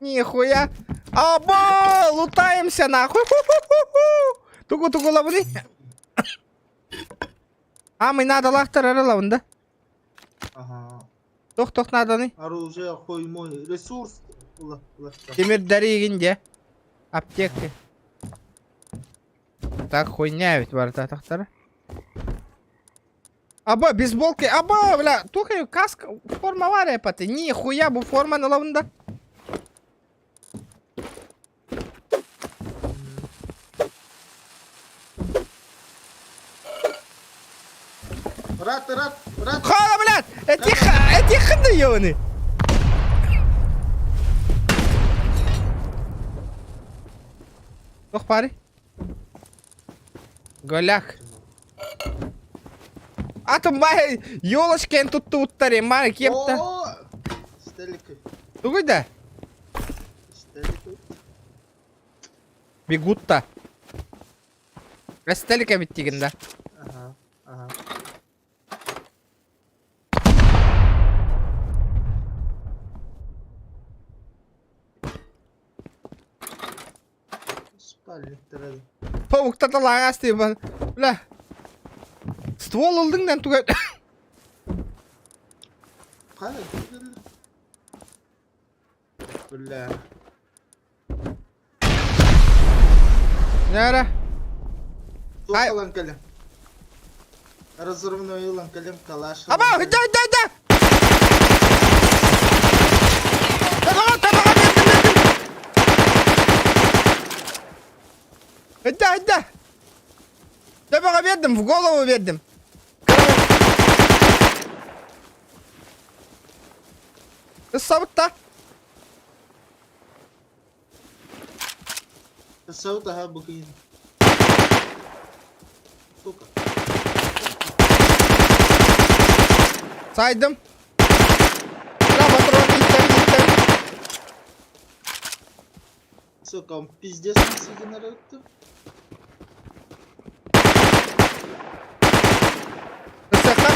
S1: Нихуя. Або, лутаемся нахуй. Тугу-тугу лабыны. А, мы надо лахтар аралавында.
S2: Ага.
S1: Тох-тох наданы.
S2: Оружие, хуй мой. Ресурс.
S1: Темир даригин де. Аптека. Так, хуйня ведь барда тахтара. Аба, бейсболки, аба, бля, тухай каска, форма варя паты. Нихуя бу форма налавында.
S2: Рат, рат, рат.
S1: Хала, блядь! Эти ханды ёбаный! Туох пари? Голяк. Атын бай елочкин туттубуттар мары киэптэ. Тугуй да? Бегут-то. Эстелик эбит дигин да.
S2: Ага, ага. Спальниктара.
S1: Тобуктата лаҕас тиба. Бля. Ствол ылдың да туга.
S2: Қара, Бля.
S1: Нара.
S2: Туох ылан кэлим. Разрывной ылан кэлим, калаш.
S1: Аба, да, да, да. Да, да. Төбөҕө биэрдим, в голову биэрдим. Ыссабытта.
S2: Ыссабыт аха букин. Сука.
S1: Сайдым. Да, патрон иттем, иттем.
S2: Сука, он пиздец сигнал.
S1: Ысыахха.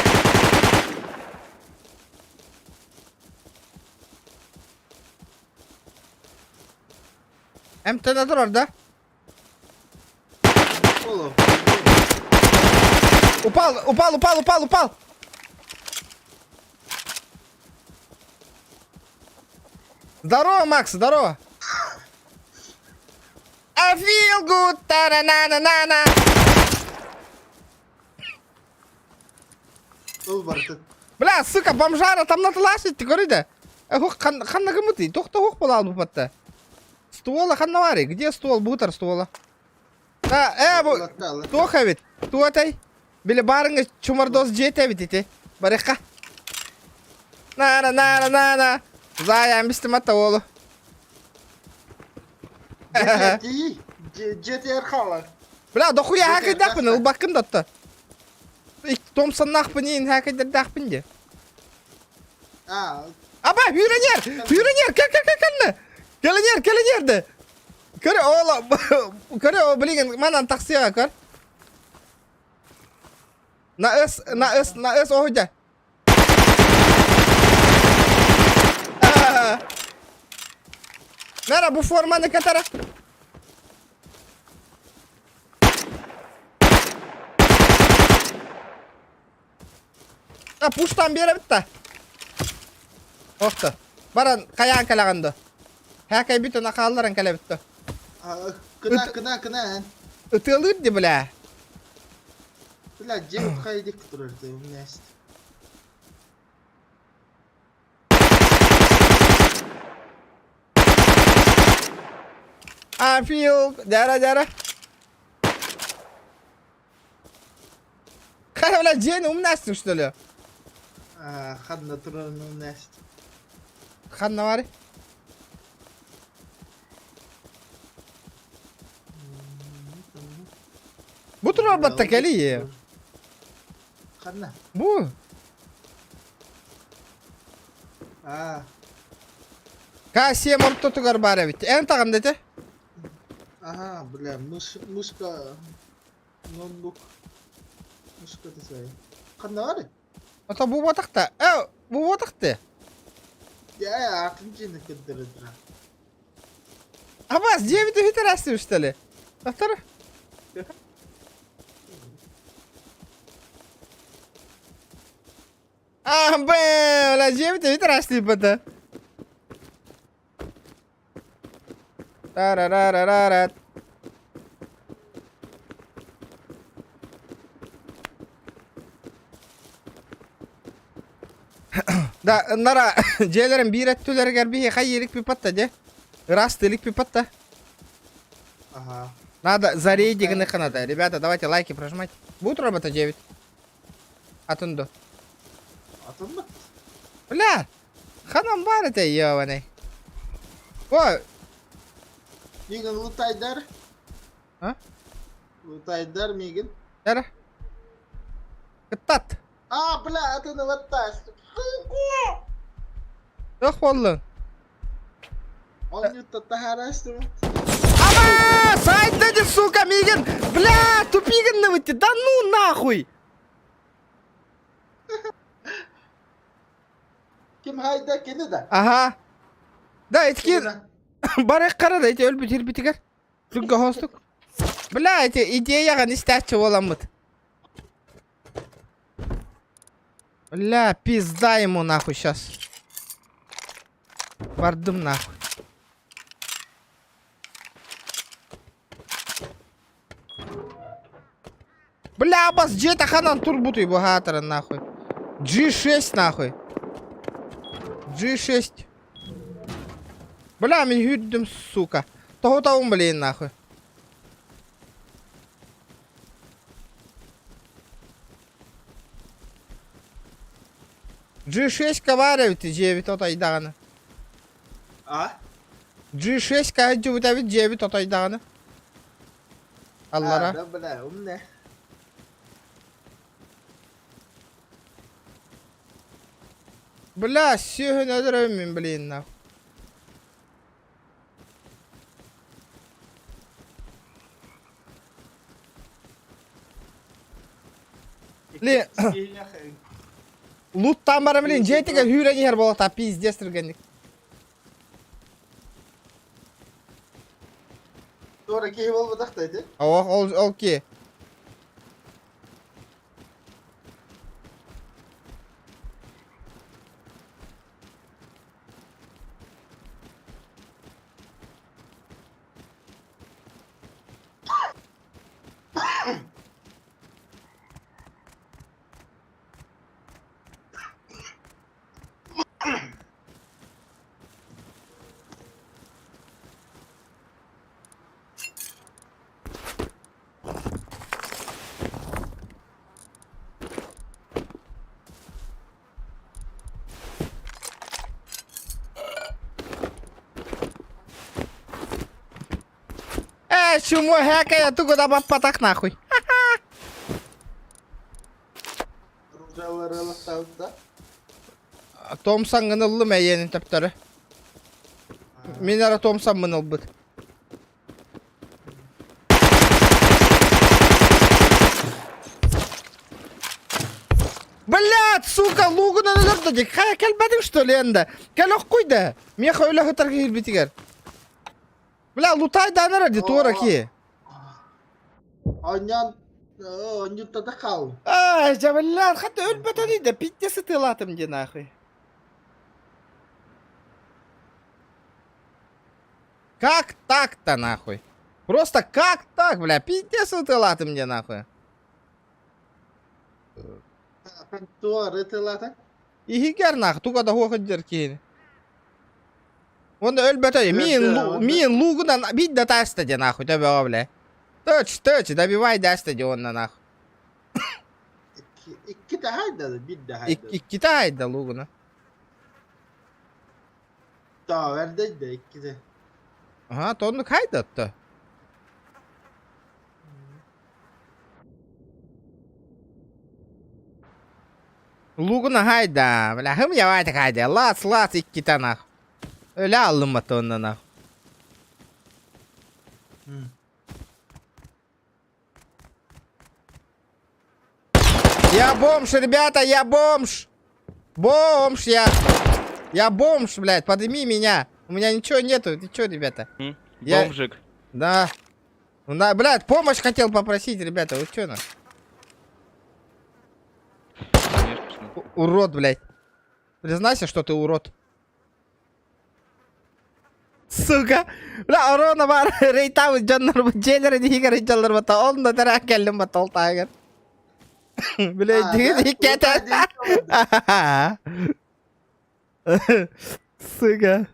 S1: Эмтэнэ турар да? Упал, упал, упал, упал, упал! Здорово, Макс, здорово! I feel good, та-на-на-на-на-на!
S2: Ол барда.
S1: Бля, сука, бомжара там наталашить, ты говори да. Ханна гымыты, тохта хох була бупатта. Ствола ханна вари, где ствол, бутар ствола? А, э, бу, туох эбит, туатай. Били барыңы чумардос дьиэтэ эбит ити. Барыхха. На-на-на-на-на-на. Зая, бистим атта уолу.
S2: GTR хаалар.
S1: Бля, дохуя хакайдаахпын, ылбаккын да Томсоннаахпын иин хакайдардаахпын де.
S2: А,
S1: Аба, үүрэнер! Үүрэнер! Кэл, кэл, кэл, кэлнэ! Кэлэнер, кэлэнер де! Көрө, ола, көрө, о, блин, манан таксига көр. На С, на С, на С оһуйда. Нара, бу форманы катара. А, пуштан биэрэбит да. Охто. Баран хайаан кэлэҕин до. Хээкэйбит она хаалларан кэлэбит до.
S2: Кына, кына, кына.
S1: Ытыалыыр ди бля.
S2: Бля, дьиэ хайдик турар ты, у меня есть.
S1: I feel дяра дяра. Хайа, бля, дьиэни умнастым, что ли?
S2: Ханна турарын умнастым.
S1: Ханна бары? Бу турар батта кэлии.
S2: Ханна?
S1: Бу.
S2: Аа.
S1: К7 ортотугар баар эбит. Эн таҕын дэтэ?
S2: Ага, бля, мыш, мышка, ноутбук. Мышка ты своя. Ханна бары?
S1: Ото бу буотахта. Э, бу буотахты.
S2: Я атын дьиэни көрдөрөдүрэ.
S1: Абас, дьиэбит үһүтэр что ли? Доктор? А, бля, дьиэбит үһүтэр астыйбата. Тарарарарарат. Да, нара дьиэлэрин биир өттүлэригэр биһиэхэ иирик пипатта дьэ. Ыраас тылик пипатта.
S2: Ага.
S1: Надо зарейди надо. Ребята, давайте лайки прожимайте. Будет робота 9? Атын ду.
S2: Атын ба?
S1: Бля! Ханан бар это ебаный. О!
S2: Мигин лутайдар.
S1: А?
S2: Лутайдар мигин.
S1: Яра. Кыттат.
S2: А, бля, атын ылаттаас.
S1: Туох буоллуҥ?
S2: Онньутта таһаарастым.
S1: Ама! Сайда сука, мигин! Бля, тупигин выйти! Да ну нахуй!
S2: Ким хайда кини да?
S1: Ага. Да, итки барык кара да, ити өлбүт ирбитигэр. Сүргэ хостук. Бля, ити идеяҕа истээччи буоламмыт. Бля, пизда ему нахуй сейчас. Бардым нахуй. Бля, бас дьиэтэ ханан турбутуй бу хаатарын нахуй. G6 нахуй. G6. Бля, мин хүрдүм, сука. Тоһутабын блин нахуй. G6 кабаар эбит дьиэбит отойдаҕына.
S2: А?
S1: G6 каһыдьыбыт эбит дьиэбит отойдаҕына. Аллара.
S2: А, да, бля, умная.
S1: Бля, сүөһүн өлөрөбүн мин блин нахуй. Ли, луттан баран блин, дьиэтигэр үүрэн иһэр буолуохтаах пиздец түргэнник.
S2: Туора киһи буолбатах да ити.
S1: Ол, ол, ол ки. Э, чмо хэкая, ту куда баппатах нахуй.
S2: Ружалары ылахтаабыт да?
S1: Томсан гыныллым эйиэнин төптөрү. Мин эрэ Томсаммын ылбыт. Блядь, сука, лугунан өлөрдө дии. Хайа кэлбэтиҥ что ли энда? Кэл охкуй да. Миэхэ өлө сытар киһирбитигэр. Бля, лутай данара ди туора ки.
S2: Онньон. Оонньуттата хаал.
S1: Ай, дьэ, блядь, хата өлбөтөн да пиздец сытыылаатым дии нахуй. Как так-то нахуй? Просто как так, бля, пиздец сытыылаатым дии нахуй.
S2: Туох ытылаата?
S1: Иһигэр нах, туга да хуох дьэр киһини. Уонна өлбөтө, миин, миин луугунан биир да тааста диэн нахуй төбөҕө бля. Төч, төч, добивай даста диэн уонна нах.
S2: Иккитэ хайда, биир да хайда.
S1: Иккитэ хайда луугуна.
S2: Таа, эрдэйдэ иккитэ.
S1: Аха, тоннук хайда отто. Лугуна хайда, бля, хым явайта хайда, лац, лац, иккитэ нах. Өлө аллыммата онно нах. Я бомж, ребята, я бомж! Бомж я! Я бомж, блядь, подними меня! У меня ничего нету, ты чё, ребята? Я-
S6: Бомжик.
S1: Да. На, блядь, помощь хотел попросить, ребята, вы чё на?
S6: Конечно.
S1: Урод, блядь. Признайся, что ты урод. Сука! Бля, орона бар, рейтабы дьоннор дьиэлэрин иһигэр дьаллар бата, онно тэрээн кэллим бата ол таагар. Бля, дигин иккэтэ. Сука.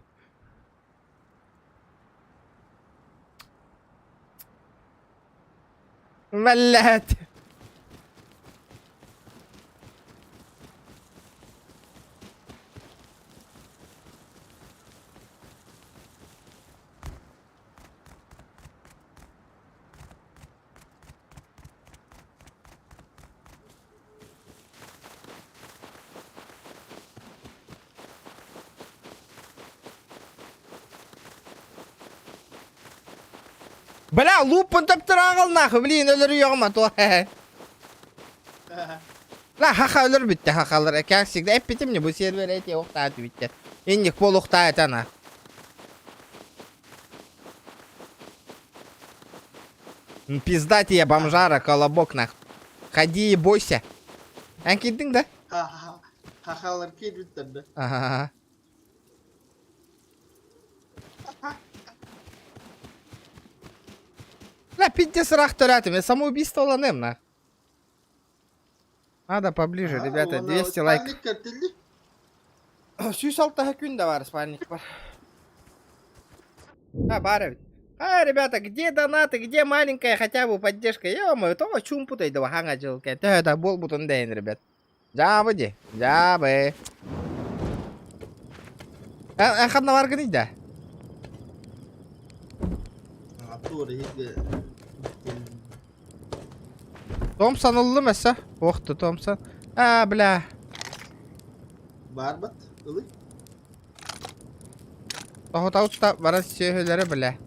S1: Блядь. Бля, луппун төптөр нахуй, блин, өлөрүөҕүм а то. Ла хаха өлөр бүттэ хахалар, как всегда, эппитим не бу сервер эти охтаат бүттэ. Инник пол охтаат ана. Пизда тебе, бомжара, колобок нах. Ходи и бойся. Эн киирдиҥ да?
S2: Хахалар киирбиттэр да.
S1: Ага. Бля, пиздец ыраах төрөөтүм. Самоубийство ланым на. Надо поближе, ребята, 200 лайк. 106 күн да бар, спальник бар. А, бар эбит. А, ребята, где донаты, где маленькая хотя бы поддержка? Ё-моё, то чуумпутай да хаҥа дьыл кэ. Төһө да буолбутун дэйин, ребят. Дьаабы ди, дьаабы. Эн ханна баргын да? Томпсон ыллым өссө. Охту Томпсон. А, бля.
S2: Барбат, ылый.
S1: Тоһутаутта баран сүөһүлэри бля.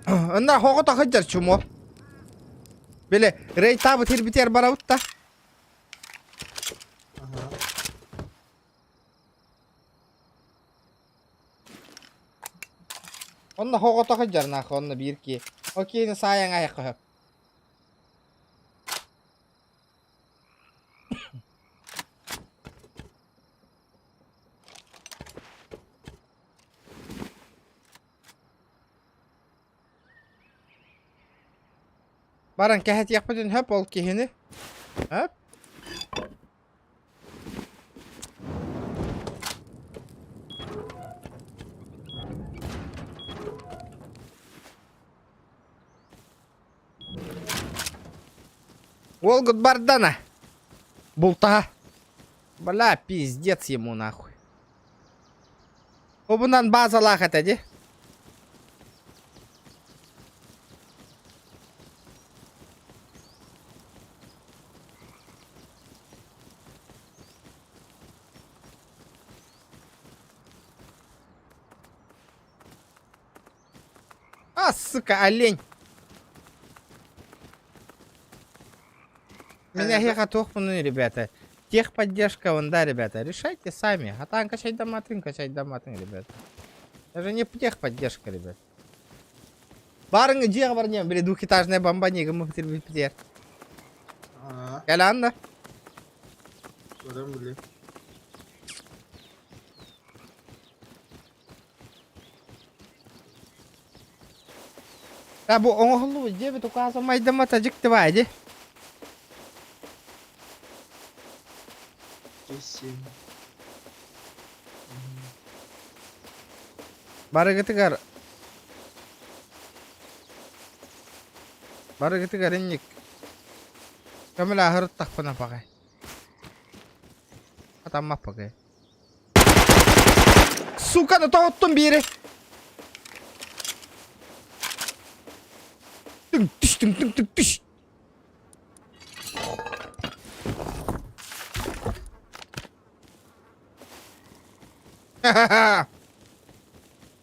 S1: Онна хоҕо тахыдьар чумо. Били, рейтабыт ирбитер барабытта. Онно хоҕото сылдьар нахуй, онно биир киһи. Ол киһини саайан айахха сөп. Баран кэһэтиэхпитин сөп ол киһини. Сөп. Уолгут бардана. Бултаһа. Бля, пиздец ему нахуй. Обунан базалаах этэ дии. А, сука, олень. Меня хеха ну, ребята. Техподдержка вон, да, ребята. Решайте сами. А там качать доматын, качать доматын, ребята. Даже не техподдержка, ребят. Барыҥ дьиэҕэ барньам, били двухэтажная бомба нигым битир.
S2: Аа,
S1: Кэлэн да.
S2: көрөн били.
S1: Та бу оҥоһуллубут дьиэбит указа майдамата дьикти баай дии.
S2: Кисим.
S1: Барыгытыгар Барыгытыгар инник көмөлөһөр тахпына паҕай. Атаммаппакай. Сука, ну тоһуттум биири. Түҥ түш түҥ түҥ түҥ түш.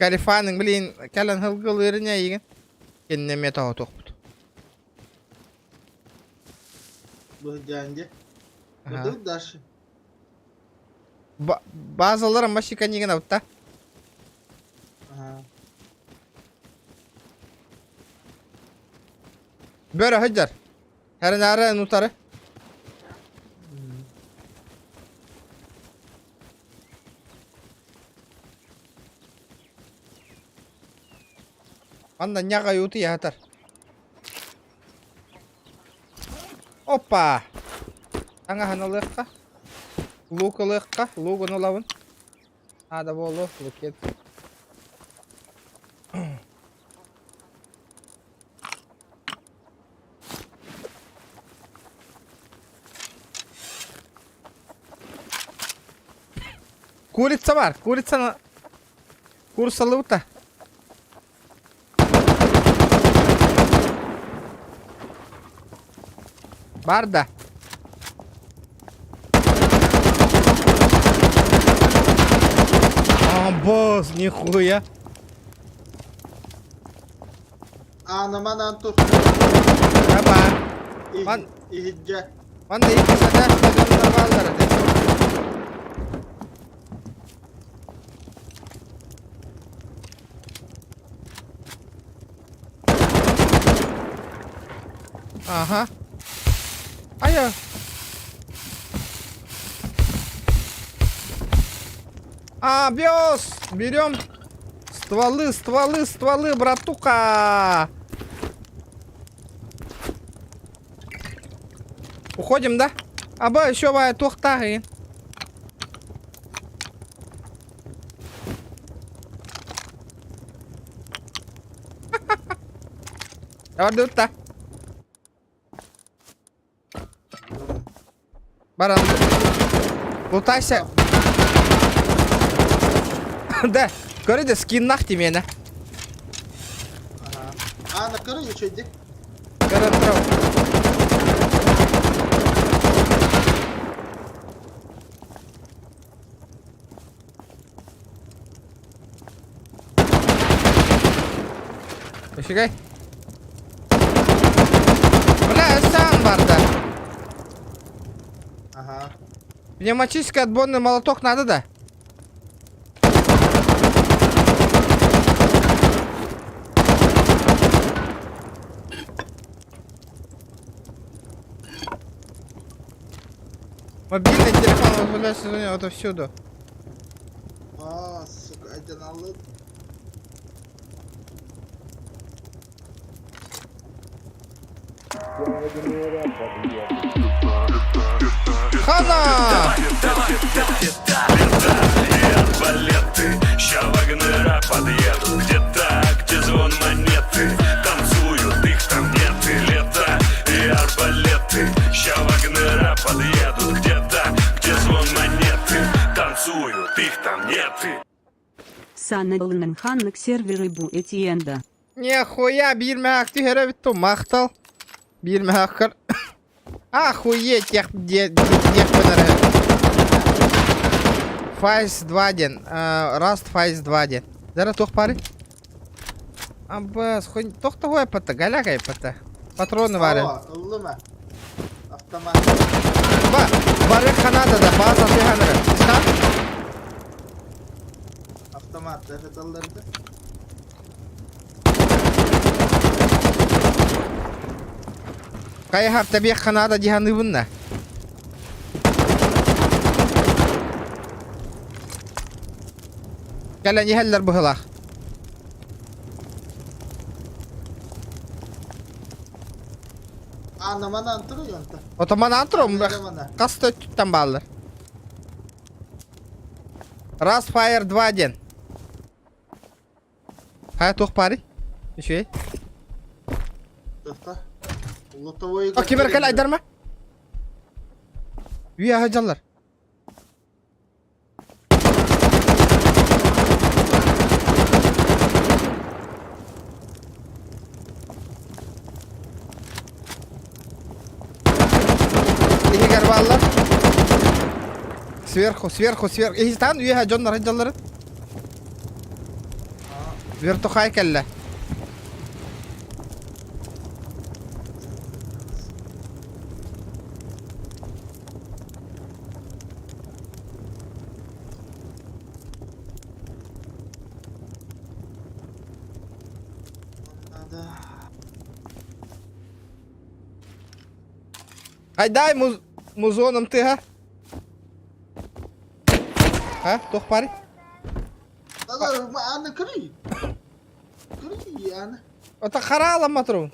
S1: Калифаның, блин, кэлэн һылгылыырын эйигин. Кэннэ эмиэ тоһутуохпут.
S2: Быһдьаан дьэ.
S1: Аха.
S2: Быдыл дальше.
S1: Базалар машика нигин абытта.
S2: Ага.
S1: Бөрө сылдьар. Хэринары нутары. Манна ньаҕай утуйа сытар. Опа! Таҥаһын ылыахха. Лук ылыахха. Лугун ылабын. Наада буолуо, лукет. Курица бар. Курицаны курсалыбыта. Бар да. А, босс, нихуя.
S2: Аанаман аан тур.
S1: Аба. Ман
S2: Иһирдьэ.
S1: Манна икки сатаах дьоннор бааллар этэ. Ага. Айа. А, биос! Берем стволы, стволы, стволы, братуха! Уходим, да? Аба, еще бай, туохтааҕын. Давай, Баран. Лутайся. Да, көрө скиннах тимиэнэ.
S2: Аана көрө үчүгэй.
S1: Көрө турабын. Үчүгэй. Бля, саан барда.
S2: Ага.
S1: Пневматический отборный молоток надо, да? Мобильный телефон позволяет звонить отовсюду.
S2: А, сука, один алып.
S1: Хана!
S7: Арбалеты, ща Вагнера подъедут Где-то, где звон монеты Танцуют, их там нет и лето И арбалеты, ща Вагнера подъедут Где-то, где звон монеты Танцуют, их там нет и
S3: Саналынан ханнык серверы бу этиенда.
S1: Нихуя, биир мэһээх түһэрэ бүттү, махтал. Биир мэһээххэр. Охуеть, тех, де, тех Файс 2 ден. Раст Файс 2 ден. Зара туох пары? Абас, хоть тохтоҕой пата, галякай пата. Патроны бары.
S2: Ыллым а. Автомат.
S1: Ба, бары Канадада, база тыганыры. Ста?
S2: Автомат. Талларды.
S1: Хайыһар тэбиэххэ наада дии саныыбын да. Кэлэн иһэллэр быһылаах.
S2: Аана манаан туруйонта.
S1: Ото манаан турум. Хас да өттүттэн бааллар. Раз Fire 2 диэн. Хайа туох баарый? Үчүгэй.
S2: Тохта. Лотовой.
S1: О, кимер кэл айдарма. Үйэ дьаллар. Иһигэр бааллар. Сверху, сверху, сверху. Иһистан үөһэ дьоннор дьалларын. Вертухай кэллэ. Айдай муз музоном тыга. А, туох баарый?
S2: Аны кырый. Кырый аны.
S1: Ото хараалама турун.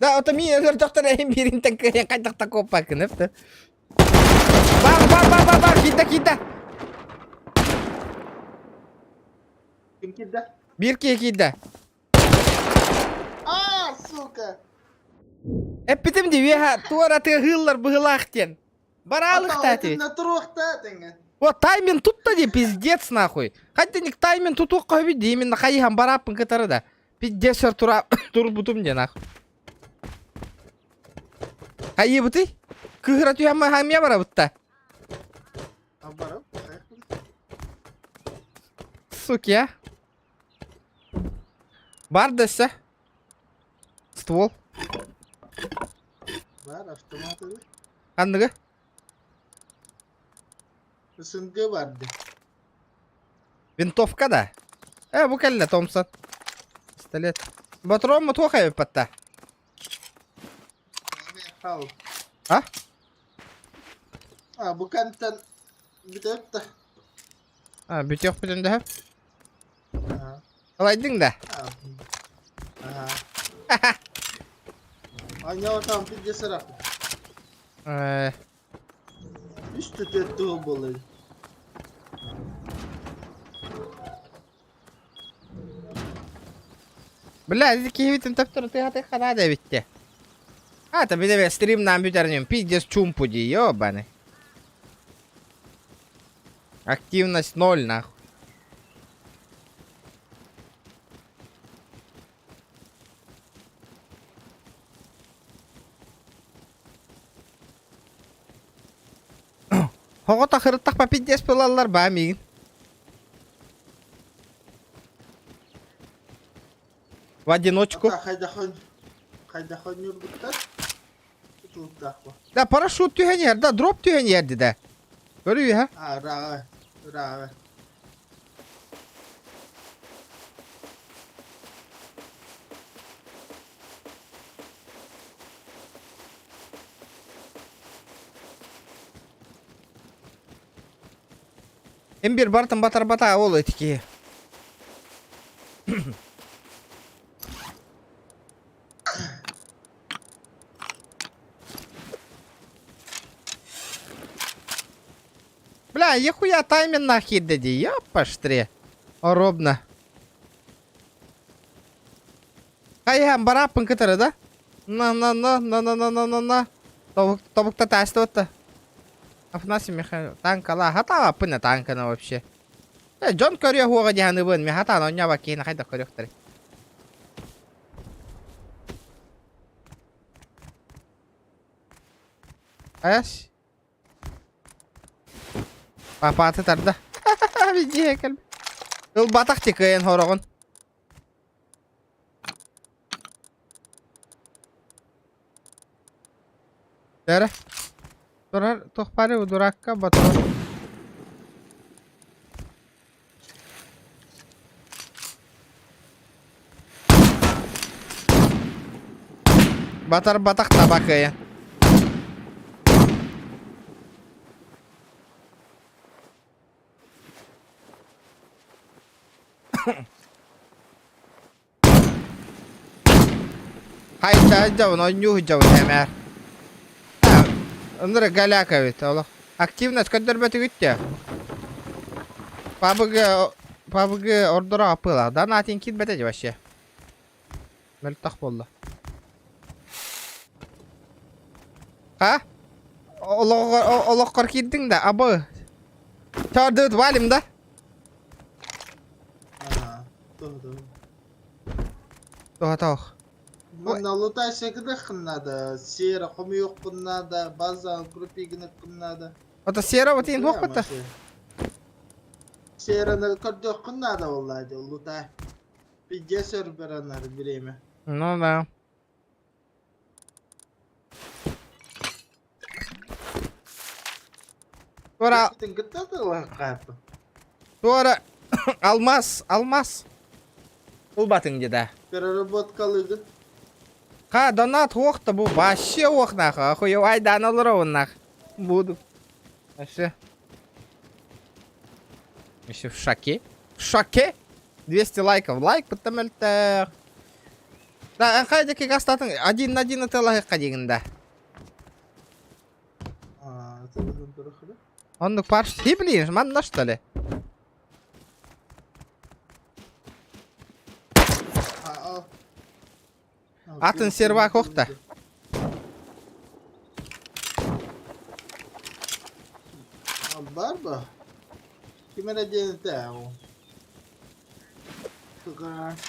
S1: Да, ото мин өлөрдөхтөр эһин бииринтэн кыайан хайдах да куоппаккын эптэ. Бар, бар, бар, бар, бар, киирдэ, киирдэ.
S2: Ким киирдэ?
S1: Биир киһи киирдэ.
S2: А, сука!
S1: Эппитим дии, үөһэ туора тыаһыыллар быһылаах диэн. Бараалыхтаа ти.
S2: Туруохта тэҥэ.
S1: Вот тайминг тутта дии, пиздец нахуй. Хотя тайминг тутуохха сөбүй дии, именно хайыһан барааппын кытары да. Пиздец тура турбутум диэн нахуй. Хайыыбытый? Кыыһыра түһэн хаамыа барабытта. Суки, а? Бар дэссе. Ствол.
S2: Бар автомат ылы.
S1: Ханныгы?
S2: СНГ барды.
S1: Винтовка да. Э, бу кэллэ Томпсон. Пистолет. Батрон туох эбиппатта?
S2: Хал.
S1: А?
S2: А, бу кантан бүтөп да.
S1: А, бүтүөх бүтүн дөһө. Алайдың да.
S2: Ага. Аня там пиздец раху.
S1: Э,
S2: Үс төтөттү болой.
S1: Бля, киһибитин төптөрү тыһаты хана да эбитте. А, та биле стримнан бүтәрнем, пиздец чумпу ди, ёбаный. Активность ноль, нахуй. Хоҕо тахырыттах пиздец буолаллар баа миигин. В одиночку.
S2: Хайдахон ньургуттар. Тутулуктаах бу.
S1: Да, парашют түһэн иһэр, да, дроп түһэн иһэрди да. Көрүү ha.
S2: А, ырааҕа, ырааҕа.
S1: Эмбир бартын батар бата ол этики. Бля, ехуя таймин нахер дэди, ёпаштре. Оробно. Хайһан барааппын кытары да? На на на на на на на на на. Тобук тобукта таастыбытта. Афанасий Михайлович танкала хатаабаппын танканы вообще. Э, дьон көрүө хуоҕа дьаһаныбын, мен хатаан онньообо киһини хайдах көрүөхтэрий. Айас. Папаты тарда. Видие кэл. Ылбатах тикыйын хороҕун. Эрэ. Турар туох баарый дуракка батон. Батар батах таба кыайан. Хайда дьабын ойнуу дьабын эмээр. Ындыр галяка эбит олох. Активность көрдөрбөтүгүт те. Пабыгы пабыгы ордоро апыла. Да наатын киирбэтэ вообще. Мөлтөх буолла. А? Олоххор киирдиҥ да, абы. Чардыт валим да? Тоҕо
S2: Манна лутайся гынаххын надо, сера хомуйуоххун надо, база укрепи гынаххын надо.
S1: Ото сера вот ин хуохпата.
S2: Сераны көрдөххүн надо буолла дии, лутай. Пиздец өрбөрөнөр время.
S1: Ну да. Туора Туора алмаз, алмаз. Ылбатыҥ дьэ
S2: Переработкалыгыт.
S1: Ха, донат уох-то бу вообще уох нахуй. Охуевай дан олоробун нах. Буду. Вообще. Еще в шоке. В шоке. 200 лайков. Лайк потом это... Да, хайдеки гастатын один на один это лайк дигин да. Оннук пар ты блин, манна что ли? Атын сервак охта.
S2: Бар ба? Ким эрэ диэн этэ ол.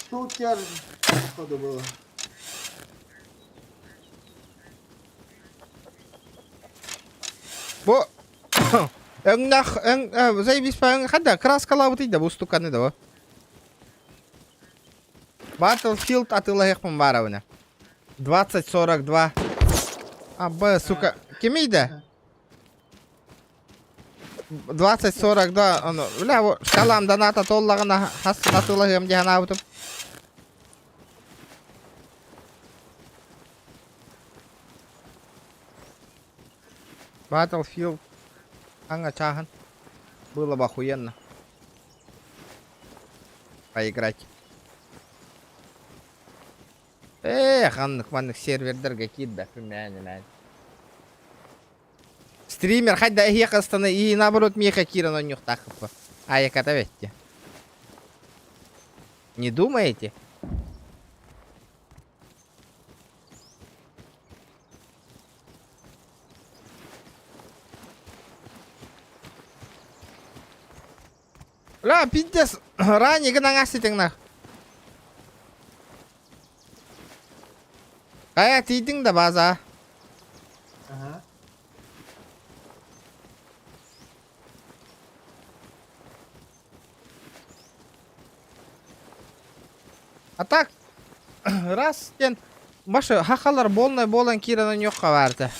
S2: Шутер походу было.
S1: Бу өҥнөх өҥ заебись өҥ хадда краскалаабытый да бу устуканы да бу. Battlefield атыылаһыахпын баарабына. 2042. Абы, сука, кимий да? 2042, ону, бля, бу шкалам доната толлаҕына хас атыылаһыам дии санаабытым. Battlefield аҥа чааһын. Было бы охуенно. Поиграть. Эх, аннык маннык сервердэргэ киирбэппин мээнэ-мээнэ. Стример хайда эһиэхэ ыстана и наоборот миэхэ киирэн онньуохтааххыппа. Айаката бэтти. Не думаете? Ла, пиздец, ранее гынан ситиҥ Хайа тиийдиҥ да база?
S2: Ага.
S1: А так, раз диэн Маша хахалар буолнай буолан киирэн онньуохха баарта.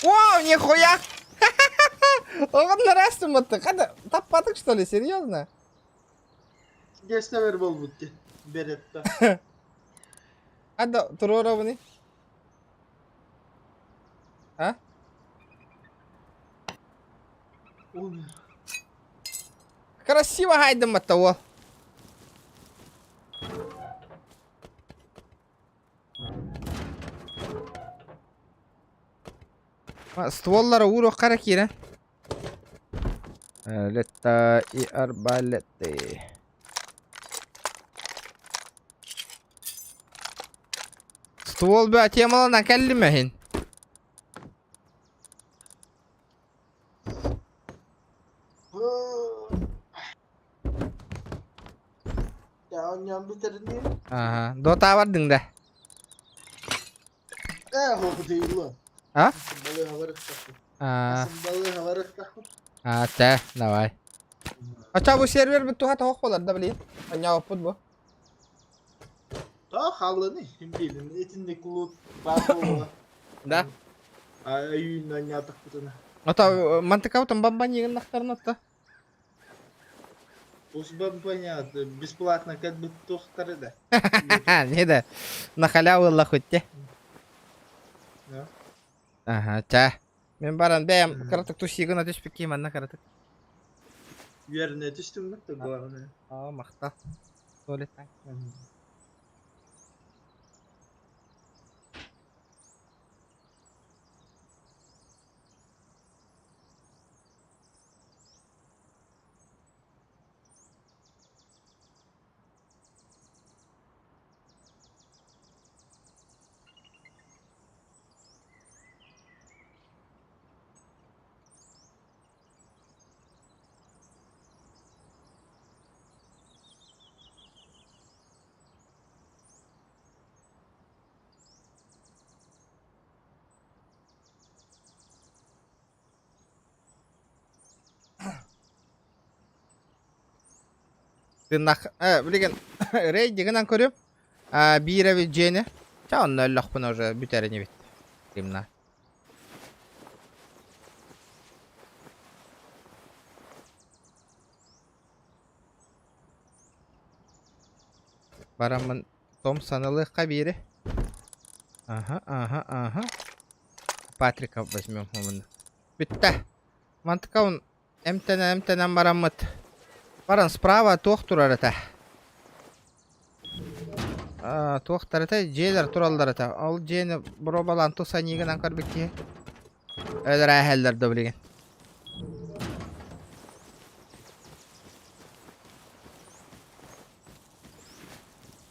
S1: О, нихуя! Он нарастым Когда таппатык, что ли? Серьезно?
S2: Гестевер буолбут дии. Беретта.
S1: Ада туруорабыный? А?
S2: Умер.
S1: Красиво хайдым того. Стволлара ууруохха эрэ киирэн. Летта и арбалеты. Ствол бө темалана кэллим эһин.
S2: Оонньоон бүтэринии.
S1: Ага. Дота бардыҥ да?
S2: Ээ, хоһутуйуллуо.
S1: А?
S2: Балыыһа барыахтаахпын.
S1: А,
S2: Балыыһа барыахтаахпын.
S1: а, тэ, давай. Ача бу сервер туха тоох болар да блин. Анньаоппут бу.
S2: Тоо хаалланы, ким билин, итинник лут баар буолла.
S1: Да.
S2: Өйүүн анньаатахпытына.
S1: Ото мантыкабытын бамбаньыгыннахтарына отто.
S2: Пусть бамбанят, бесплатно как бы тухтары да.
S1: Не да. На халяву ылла хоть
S2: Да.
S1: Аха, ча. Мен баран бэйэм кыратык тусигына түспүккэ манна кыратык.
S2: Үөрэнэ түстүм да, главное.
S1: Аа, махтал. Туалеттан. Тыннах, билигин рейдигинэн көрүм. Биир эбит дьиэни. Ча онно өллөхпүнэ уже бүтэр инибит. Кимна. Бараммын том саналыахха биири. Ага, ага, ага. Патрика возьмем омуну. Бүттэ. Мантыкабын эмтэнэн-эмтэнэн бараммыт. Баран справа туох турар этэ? Туохтар этэ? Дьиэлэр тураллар этэ. Ол дьиэни боруобалаан тус аньыыгынан көрбүт киһи. Өлөрөөһөллөр да билигин.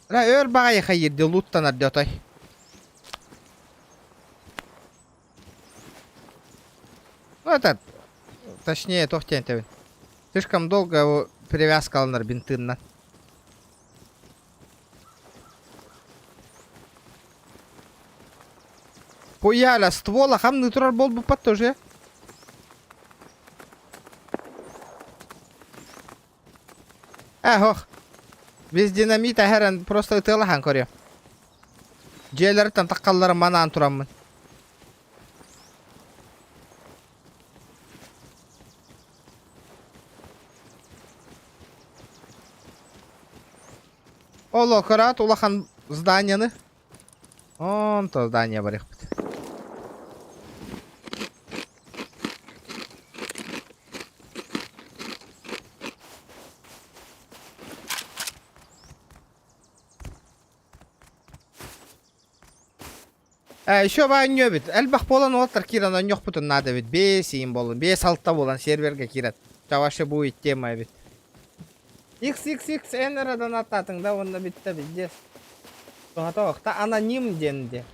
S1: Ра өр баҕайы хайыырды луттанар дьэ отой. Ну это, точнее, туох диэн этэбин. Слишком долго его перевязка алынар бинтыыннан. Хуяля, ствола хамныы турар буолбуппат тоже. Эх, Без динамита хэрэн просто ытыалаһан көрүө. Дьиэлэриттэн таххалларын манаан тураммын. Оло, көрөөт улахан зданияны. Онто здание барыахпыт. Еще баанньуо эбит. Элбэх буолан уолаттар киирэн оонньуохпутун наада эбит. Биэс иин буоллун, биэс-алта буолан сервергэ киирэн. Чаваши будет тема эбит. XXXN эрэ донаттаатыҥ да уонна бүттэ пиздец. Туһата охта аноним диэн де.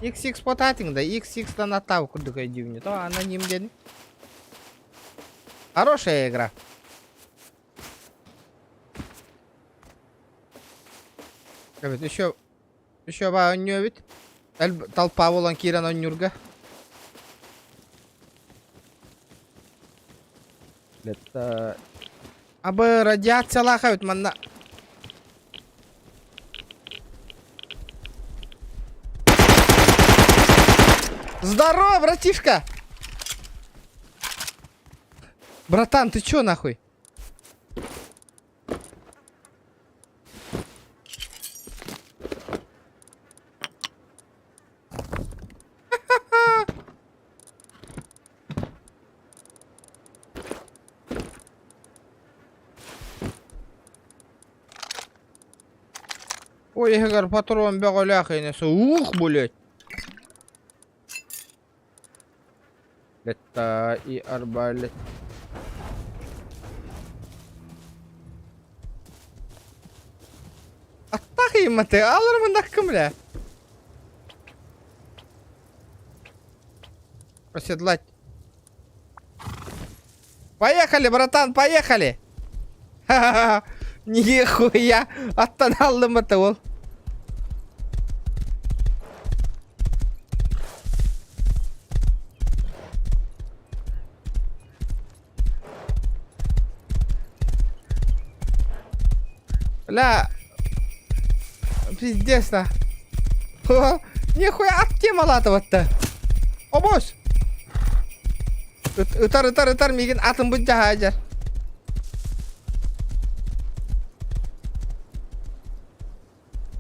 S1: XX потатиҥ да XX донаттаабыт курдук өйдүүбүн. То аноним диэн. Хорошая игра. Эбит еще еще баа онньуо эбит. Толпа буолан киирэн онньуурга. Это... Абы радиациялаах эбит манна. Здорово, братишка! Братан, ты чё нахуй? Ой, иһигэр патрон бөҕөлөөх инесе ух, блядь. Это и арбалет. Аттах имматы, алармындаккым бля. Оседлать. Поехали, братан, поехали! Ха-ха-ха! Нихуя! Аттан аллым это ол. Бля, пиздец да. Нихуя ат темалатыватты. Обос! Ытар, ытар, ытар, миигин атын быдьаһаадьар.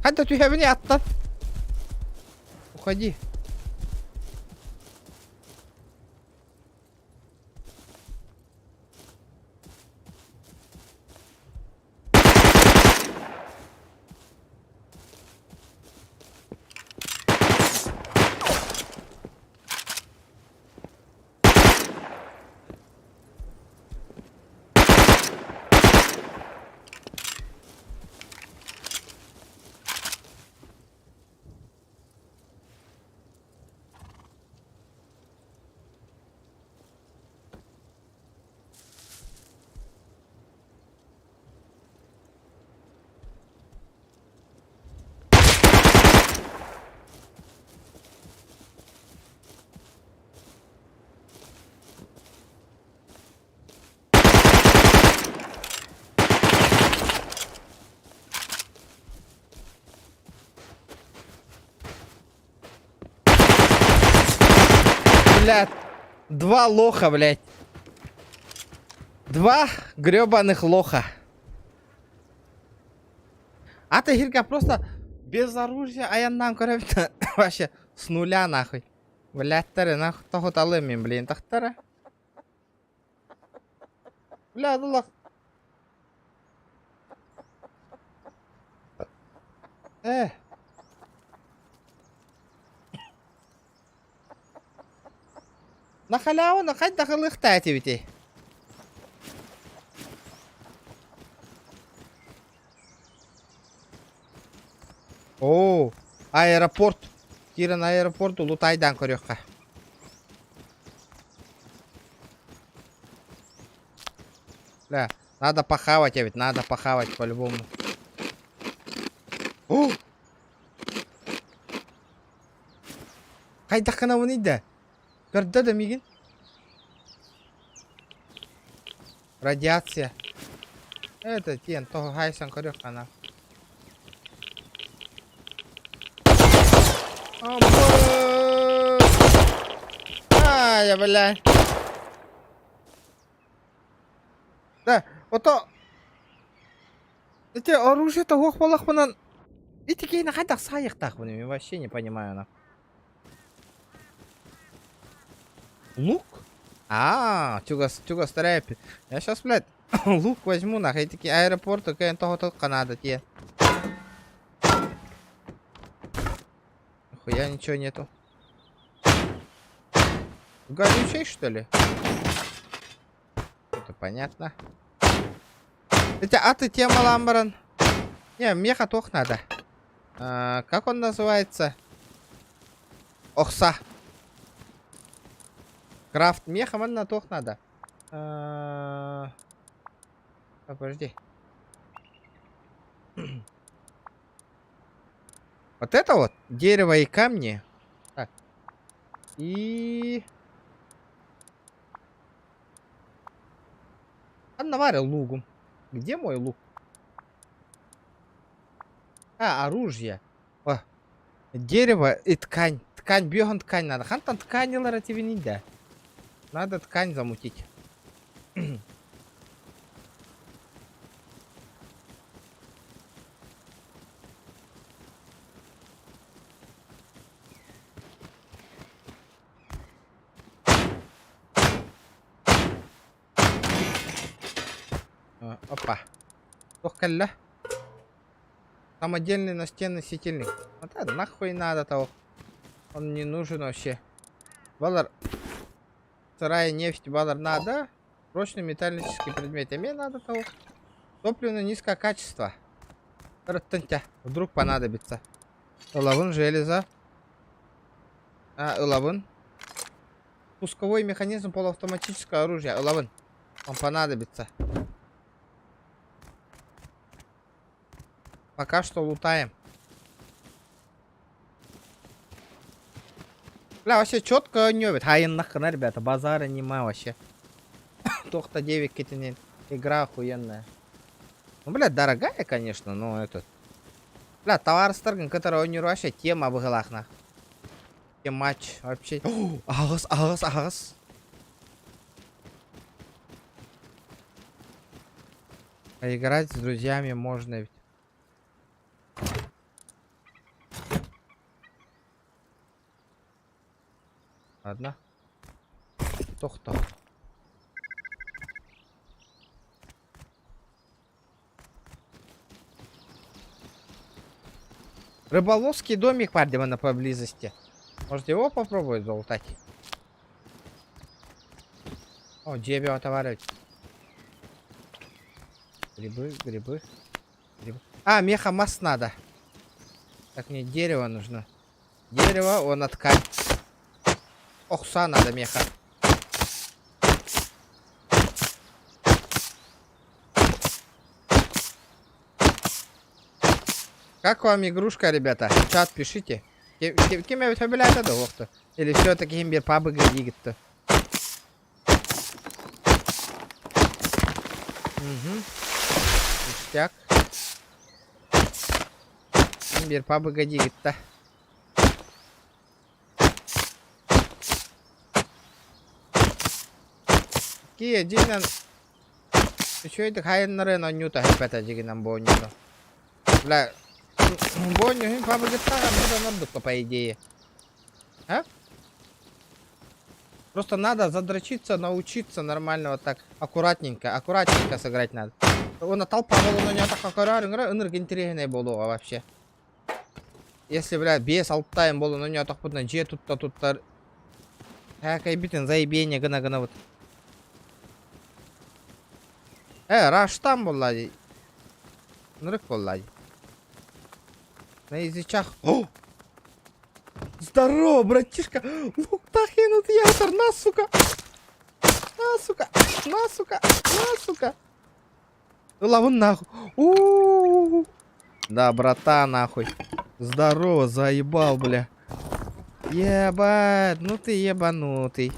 S1: Ханта түһэбин аттан. Уходи. Блядь, два лоха, блядь. Два гребаных лоха. А ты Хирка просто без оружия аяннан көрөбүт вообще с нуля нахуй. Блядтары нахуй тоһуталым мин блин тахтара. Бля, ну лох. Э. На халяву, на хайдах ылыахтаа этибитий? Оо, аэропорт. Киирэн аэропорт улутайдаан көрүөххэ. Бля, надо похавать эбит, надо похавать по-любому. О! Хайдах гынабыный да? Көрдө да миигин? Радиация. Это тиэн тоһу хайсан көрүөх хана. Ай, бля. Да, ото Ити оружие тоһуох буоллахпынан ити киһини хайдах саайыахтаахпын мен вообще не понимаю на. Лук? А, чугас, чугас рэп. Я сейчас, блядь, лук возьму нахуй. Такие аэропорты, кэн тоһотолка надо те. Хуя ничего нету. Горючей, что ли? Это понятно. Это а ты тема ламбаран. Не, меха тох надо. А, как он называется? Охса. Крафт меха манна тох надо. А, подожди. Вот это вот дерево и камни. Так. И... Анна лугу. Где мой лук? А, оружие. О, дерево и ткань. Ткань, беган ткань надо. Хантан ткань да. Надо ткань замутить. Опа. Ох, кэллэ. Самодельный настенный светильник. Вот это нахуй надо того. Он не нужен вообще. Балар. Сырая нефть, балар надо. Прочный металлический предмет. А мне надо того. Топливно низкое качество. Рттынтя. Вдруг понадобится. Ылабын железо. А, ылабын. Пусковой механизм полуавтоматическое оружие. Ылабын. Он понадобится. Пока что лутаем. Бля, вообще четко нёбит. Ай, нахрена, ребята, базара нема вообще. Тохта 9 кетинен. Игра охуенная. Ну, бля, дорогая, конечно, но этот... Бля, товар Старган, который у него вообще тема быһыылаах. Матч вообще. Аһаҕас, аһаҕас, аһаҕас. Поиграть с друзьями можно ведь. Ладно. Тохто. Рыболовский домик Пардемана поблизости. Может его попробовать залутать? О, дерево товары. Грибы, грибы, грибы. А, меха мас надо. Так, мне дерево нужно. Дерево, он ткань. Охса надо меха. Как вам игрушка, ребята? В чат пишите. Ким эбит хөбүлээтэ да уохту? Или все-таки им бир пабыга диигит Угу. Ништяк. Ким бир пабыга диигит да. Кие дьиҥинэн үчүгэйдик хайыннарыан оонньуута эппэтэ дьиҥинэн бу оонньууну. Бля, бу оонньуу пабыгыттаах оннук ордукка по идее. А? Просто надо задрочиться, научиться нормально вот так, аккуратненько, аккуратненько сыграть надо. Уонна толпа буолан оонньоотоххо көрөөр ынырык интэриэһинэй буолуоҕа вообще. Если, бля, биэс алтайым буолан оонньоотохпутуна дьиэ тутта туттар Һээкэйбитин заебение гына гынабыт. Э, раштан буолла дии. Ынырык буолла дии. На язычах. О! Здорово, братишка! Луктахин ятар, на, сука! На, сука! На, сука! На, сука! Ылабын нахуй. У-у-у. Да, братан, нахуй. Здорово, заебал, бля. Ебать, ну ты ебанутый.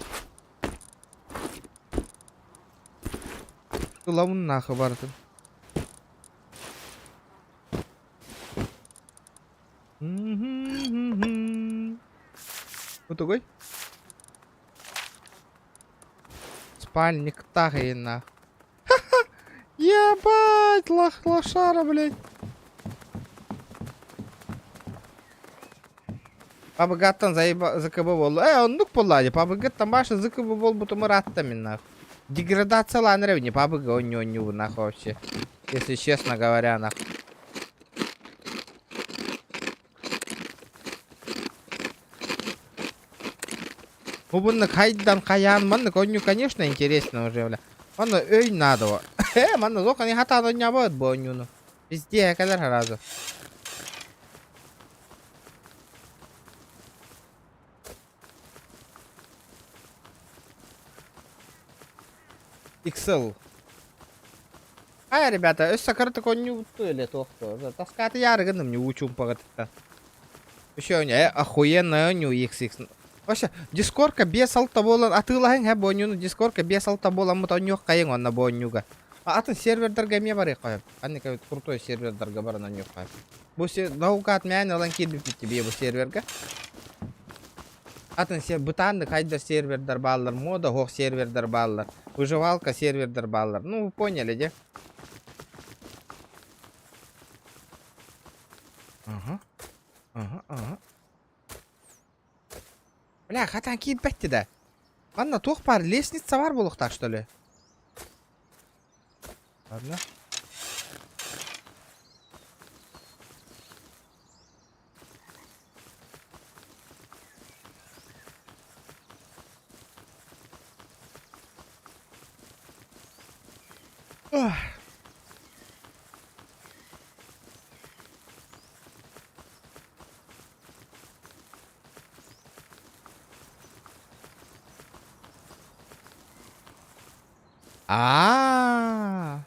S1: Ылабын нахуй бардым. Бу тугуй? Спальниктаах иһин Ебать, лох, лошара, блядь. Пабыгаттан заеба ЗКБ буолла. Э, оннук буолла дии. Пабыгаттан баша ЗКБ буолбутум ыраатта мин нахуй. Деградациялаан эрэбин пабыга онньу-онньубун нахуй вообще. Если честно говоря, нахуй. Бу маннык хайдан хайаан маннык оонньуу конечно интересно уже бля. Манна өй надо. Э, манна зока не хатаан оонньообот бу оонньууну. Везде кэлэр сразу. XL. Ай, ребята, өссө кыратык оонньуубут или туох Таскааты яары гынным не учумпаҕытыттан. Еще не охуенная оонньуу XX. Вообще, дискорка 5-6 буолан атыылаһыҥ һэ бу оонньууну дискорка 5-6 буоламмыт оонньуох хайыҥ онно бу оонньууга. Атын сервердарга эмиэ барыахха сөп. Ханнык крутой сервердарга баран оонньуохха сөп. Бу наугад мээн ылан киирбиппит бу серверга. Атын се бытааннык хайдар сервердар бааллар, мода оһох сервердар бааллар, выживалка сервердар бааллар. Ну, вы поняли, де? Ага. Ага, ага. Бля, хатан киирбэт да. Манна туох баар, лестница бар буолуохтаах, что ли? Ладно. Ох. Аа.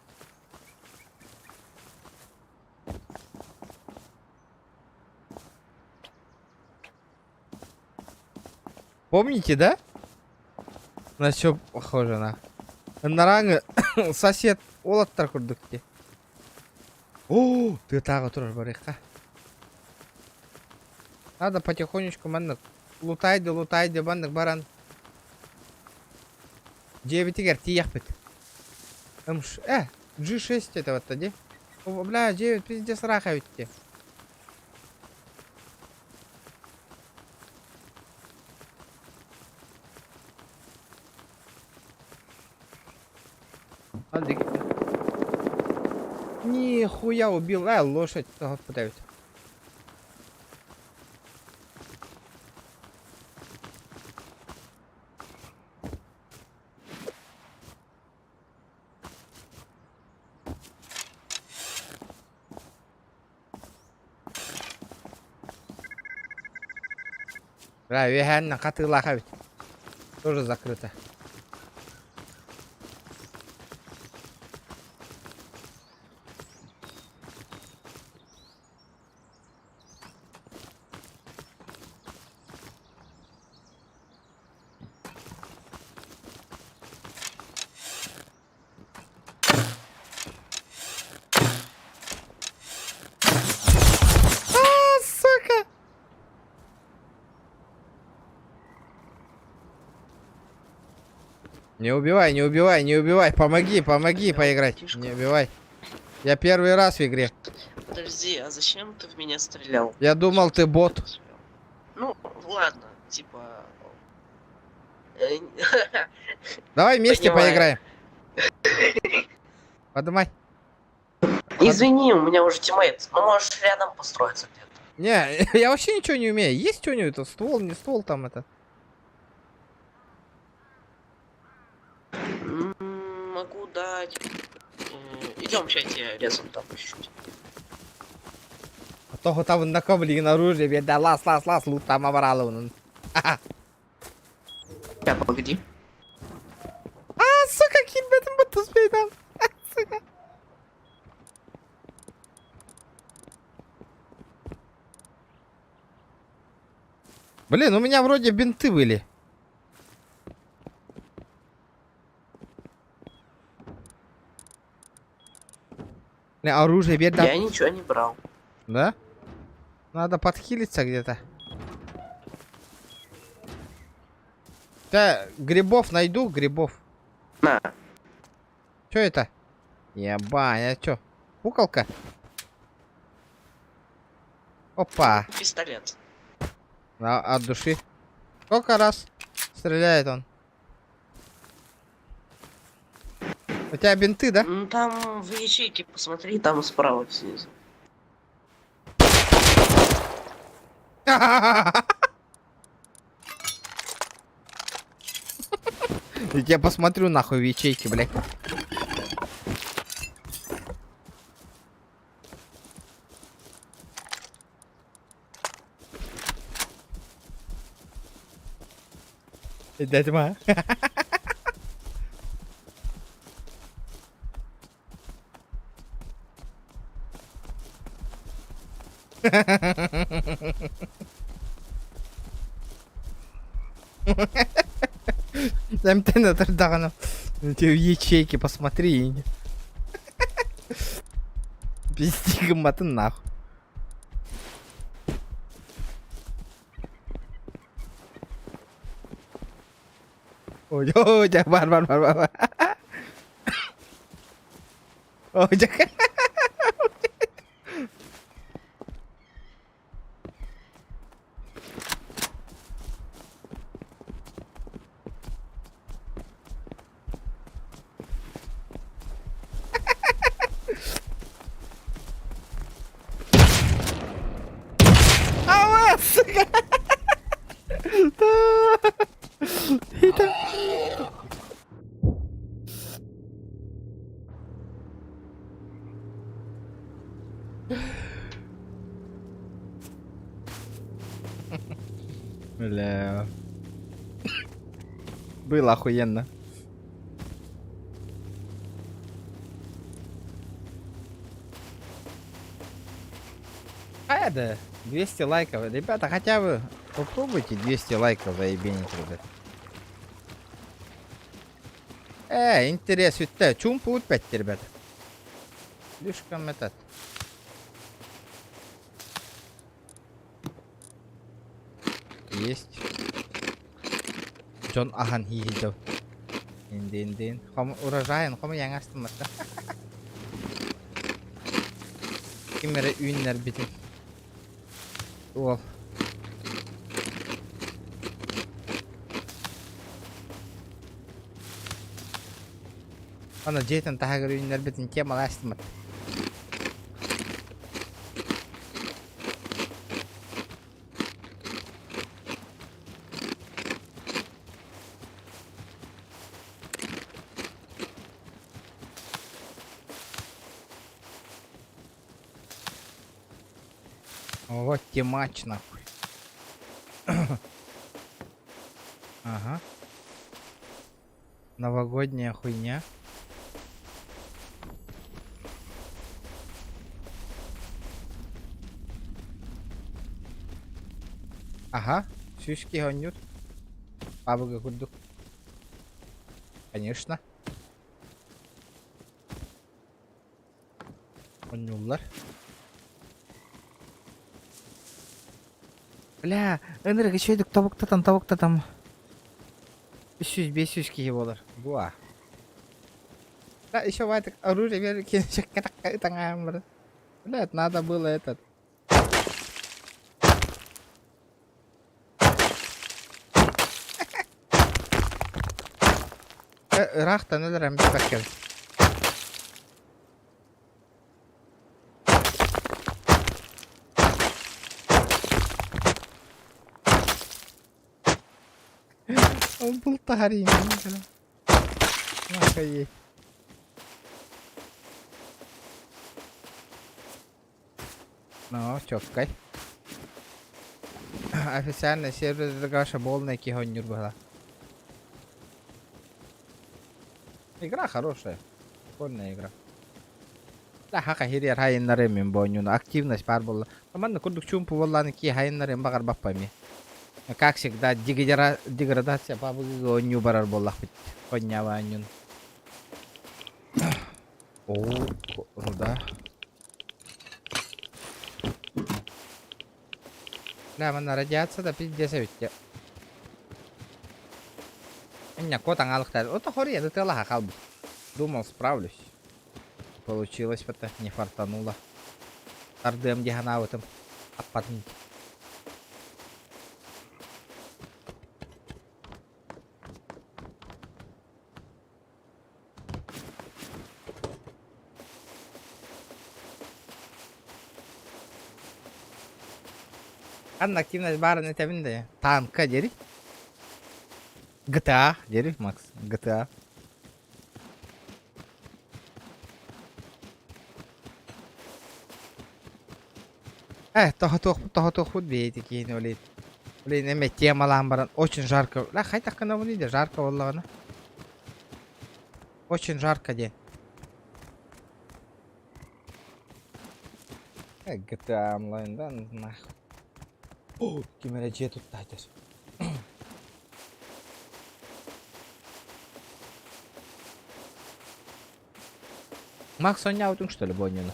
S1: Помните, да? На что похоже на? Нараңы сосед уолаттар курдук дии. О, ты тағы турар барыахха. Надо потихонечку маннык. Лутайды, лутайды, баннык баран. Дьиэбитигэр тиийэхпит. М, G6 это вот тоди. О, бля, 9 пиздец ыраах эбит дии. Нихуя убил. А, лошадь подавит. Бля, үөһээннэн хатыылаах эбит. Тоже закрыто. А, сука! Не убивай, не убивай, не убивай. Помоги, помоги поиграть. Не убивай. Я первый раз в игре.
S8: Подожди, а зачем ты в меня стрелял?
S1: Я думал, ты бот.
S8: Ну, ладно, типа...
S1: Давай вместе
S8: Понимаю.
S1: поиграем. Подумай.
S8: Извини, у меня уже teammate. Ну, можешь рядом построиться где-то.
S1: Не, я вообще ничего не умею. Есть что-нибудь? Это ствол, не ствол там это.
S8: Могу дать... Идем, сейчас я резом там чуть-чуть.
S1: А то там накопли оружие, беда, лас, лас, лас, лут там обрал он.
S8: Я, погоди.
S1: А, сука, килбетим бу туспейдан. Сука. Блин, у меня вроде бинты были. Бля, оружие беда.
S8: Я ничего не брал.
S1: Да? Надо подхилиться где-то. Да, грибов найду, грибов.
S8: На.
S1: Чё это? Ебать, а чё? Куколка? Опа.
S8: Пистолет.
S1: На, от души. Сколько раз стреляет он? У тебя бинты, да?
S8: Ну там в ячейке посмотри, там справа снизу.
S1: Я посмотрю нахуй в ячейке, блядь. Дядьма. Эмтэн даҕаны. Эти ячейки посмотри. Пизди гымматын нахуй. Ой, ой, дьэ, бар, бар, бар, бар. Ой, дьэ. Ава, сука! Это... Бля. Было охуенно. А это 200 лайков. Ребята, хотя бы попробуйте 200 лайков заебенить, ребят. Интерес ведь Чум 5, ребята. Слишком этот. Есть. Дьон аһан һииһилдьэбит. Индин-дин. Хом урожайын хомуйаҥ астымматта. Ким эрэ үүннэрбитин. Уол. Аны дьиэтин таһыгар үүннэрбитин темалаа астыммат. Вот темач нахуй. Ага. Новогодняя хуйня. Ага, сүүс киһи оонньуур. Пабыга курдук. Конечно. Оонньууллар. Бля, ынырык үчүгэйдик тобуктатан тобуктатан 300-500 киһи буолар. Буа. Да, еще бывает оружие бер таҥаһым Блядь, надо было этот. Ыраахтан өлөрөн бүппэккэ. Бултаһар иҥин. Охуеть. Ну, чёткай. Официальный сервер шаблонный киһи оонньуур быһыылаах. Игра хорошая. Прикольная игра. Да, хака хириэр хайыннары мин бу активность баар буолла. Манна курдук чуумпу буоллааны ки хайыннарым баҕарбаппа эмиэ. Как всегда, деградация пабыгыга оонньуу барар буоллахпыт. Хонньаба оонньуун. О, руда. Бля, манна радиация да пиздец эбит дьэ. Инньэ кот аҥаалыктаах. Ото хоруйа ытыалаһа хаалбыт. Думал, справлюсь. Получилось вот не фартануло. Тардыам дии санаабытым. Аппатын. Ханна активность баарын этэбин да. Танка дери. GTA дери, Макс. GTA. Э, тоһотуохпут бэйэти киһини олейт. Блин, эме темалаан баран очень жарко. Ла хайдах гынабыный да жарко буоллаҕына. Очень жарко диэн. Э, GTA онлайн да нахуй. О, ким эрэ дьиэ тутта этэр. Макс оонньообутуҥ что ли бу оонньууну?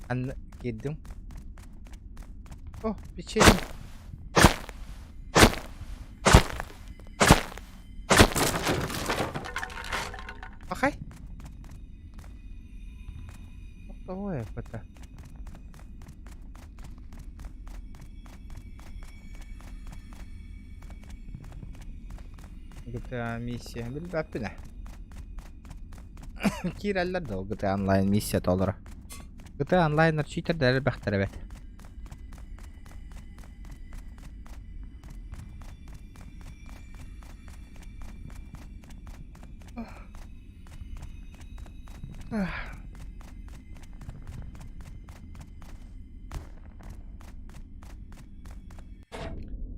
S1: Анна киирдим. О, печенье. Пахай. Тоҕо это? GTA миссия билбэппин ээ. Киирэллэр да ол GTA онлайн миссия толоро. GTA онлайннар читердэр элбэхтэр эбит.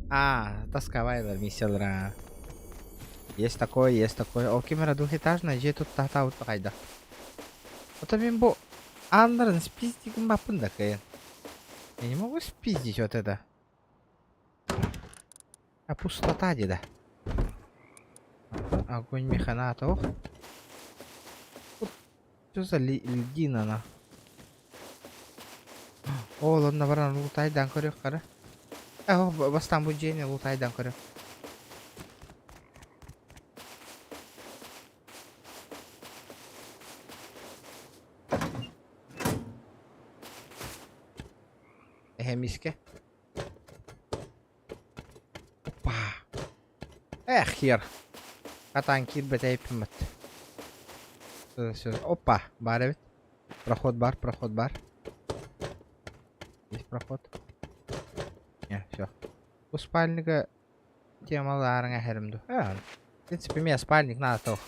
S1: А, тасковайлар миссиялара. Есть такое, есть такое. Ол ким эрэ двухэтажная дьиэ тутта хайда. Ото мин бу ааннарын спиздигин баппын да кыайан. Я не могу спиздить вот это. А пустота деда. Огонь механата, ох. Что за льдина на? О, ладно, баран лутайдан көрүөх қара. Э, бастан бу дьиэни лутайдан көрүөх. Эһэ мискэ. Опа. Эх, хер. Хатаан киирбэтэ эппиммит. Опа, баар эбит. Проход бар, проход бар. Есть проход. Не, все. Бу спальника темаларың эһэрим ду. Э, в принципе, мне спальник надо то.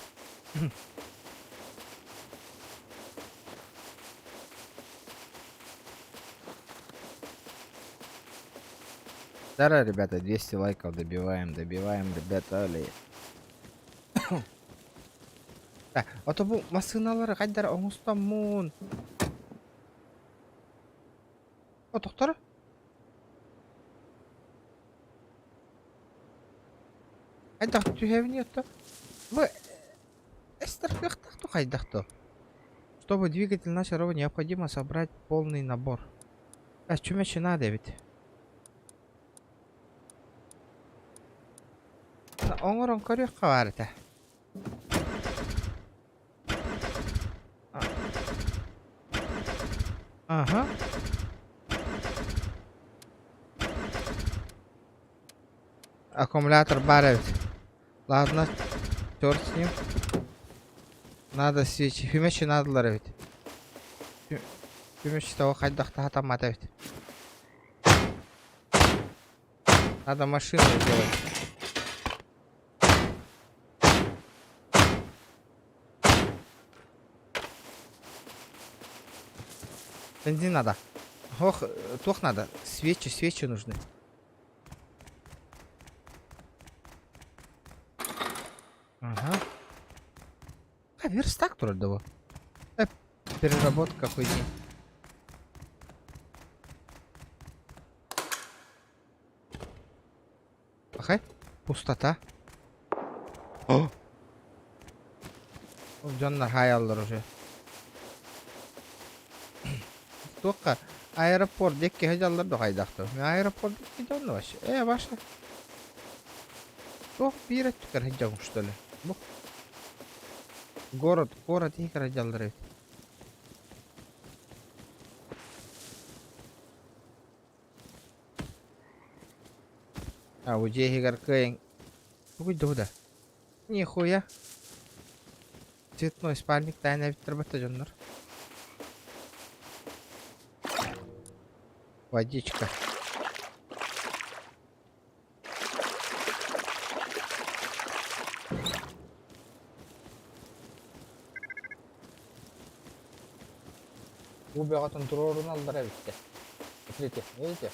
S1: Здорово, ребята, 200 лайков добиваем, добиваем, ребята, али. Ото бу массыыналары хайдах оҥостоммун. О, тохтор. Хайдах түһэбин то? Бу эстер кыахтаах ту хайдах то? Чтобы двигатель начал работать, необходимо собрать полный набор. А чүмэчи надо ведь. Оҥорон көрүөххэ баар этэ. Ага. Аккумулятор баар эбит. Ладно, черт с ним. Надо свечи. Хүмэчи надалар эбит. Хүмэчи того хайдах таһатаммат эбит. Надо машину сделать. Бензин надо. Ох, туох надо. Свечи, свечи нужны. Ага. А, верстак турар дуо. Э, переработка хуйни. Пахай. Пустота. О! Дьоннор хаайаллар уже. Туохха аэропорт диэки сылдьаллар да хайдахтар. Аэропорт диэки дьонно вообще. Э, ваша. Туох биир өттүгэр сылдьабын что ли? Бу. Город, город иһигэр сылдьаллар эбит. А, бу дьиэ иһигэр кыайан Тугуй да Нихуя. Цветной спальник тайна эбиттэр батта дьоннор. Водичка. Бу бөҕөтүн туруоруналлар эбиттэр. Смотрите, видите?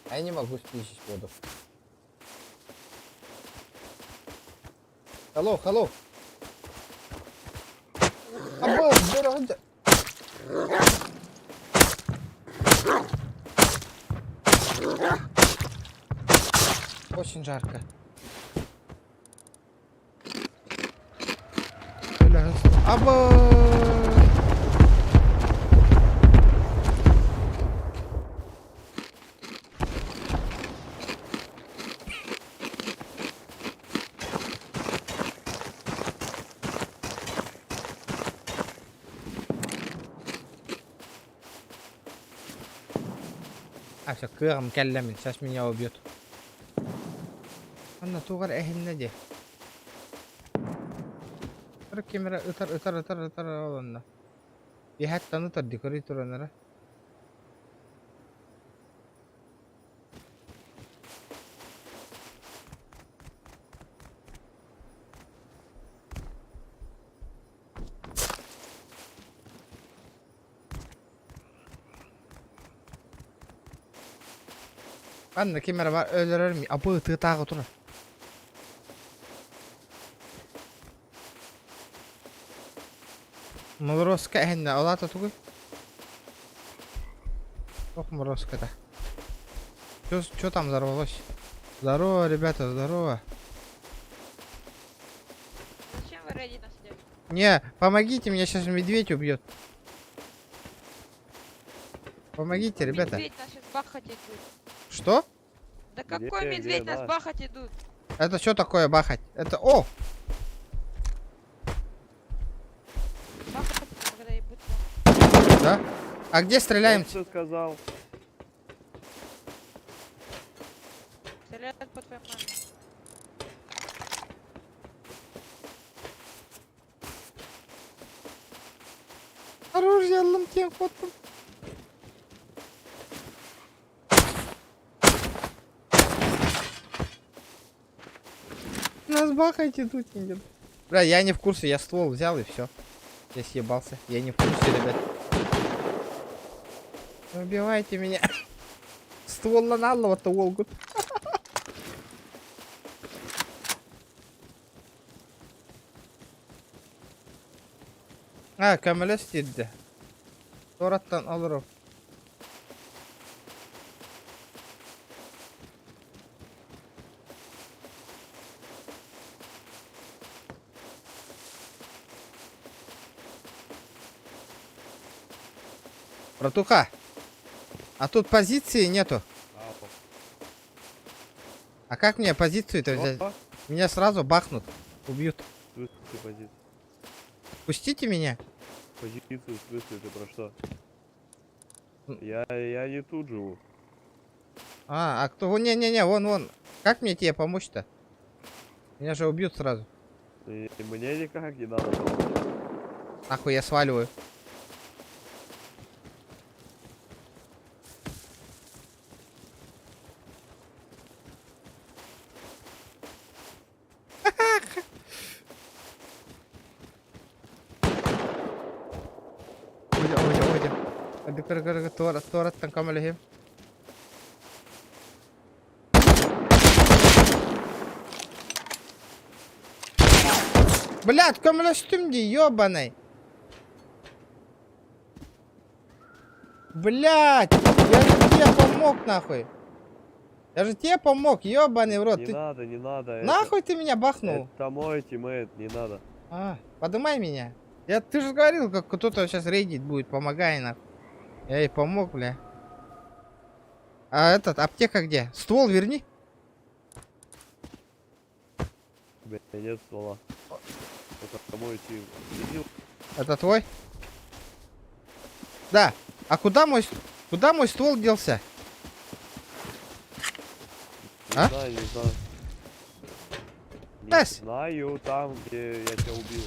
S1: А я не могу спичить воду. Hello, hello. Або, дорога. Очень жарко. Або! А, все, кыаҕым кэллэ мин, сейчас меня убьют. Анна тугар эһиннэ дии. Ким эрэ ытар ытар ытар ытар олонно. Иһэттэн ытар дии көрүй туран эрэ. Анна ким эрэ бар өлөрөр абы ытыытааҕы турар. Молороска эһиннэ, ол аата тугуй? Ох, морозко-то. Что там взорвалось? Здорово, ребята, здорово.
S5: Зачем вы рейдить нас идете?
S1: Не, помогите, меня сейчас медведь убьет. Помогите, ребята.
S5: Медведь нас сейчас бахать идут.
S1: Что?
S5: Да какой
S9: Где,
S5: медведь
S9: где
S5: нас
S9: наш?
S5: бахать идут?
S1: Это что такое бахать? Это... О!
S5: Бахать, это когда ебут вам.
S1: Да? А где стреляем?
S9: Что сказал?
S5: Стреляют по твоей маме.
S1: Оружие алым тем ходом. Нас бахать идут, идут. Бля, я не в курсе, я ствол взял и все. Я съебался. Я не в курсе, ребят. Не убивайте меня. Ствол на налого-то волгут. А, көмөлөс тиийдэ. Туораттан олорор. Братуха, а тут позиции нету. А как мне позицию-то взять?
S9: Что?
S1: Меня сразу бахнут, убьют.
S9: В смысле позицию?
S1: Пустите меня.
S9: Позицию, в смысле, ты про что? Я не тут живу.
S1: А кто? Не-не-не, вон, вон. Как мне тебе помочь-то? Меня же убьют сразу.
S9: И мне никак не надо помочь.
S1: Нахуй я сваливаю. Ойда, ойда, ойда. Hadi kır kır kır tuvar tuvarattan kamerayı. Блядь, көмөлөстүм дии, ёбаный. Блядь, я же тебе помог нахуй. Я же тебе помог, ёбаный в рот.
S9: Не
S1: Ты...
S9: надо, не надо. это-
S1: Нахуй ты меня бахнул?
S9: Это мой teammate, не надо.
S1: А, подымай меня. Я, ты же говорил, как кто-то сейчас рейдить будет, помогай нахуй. Я ей помог, бля. А этот, аптека где? Ствол верни.
S9: У меня нет ствола. Это мой team. Иди
S1: Это твой? Да. А куда мой ствол делся?
S9: Не
S1: А?
S9: знаю, не знаю. Не
S1: Эс.
S9: знаю, там, где я тебя убил.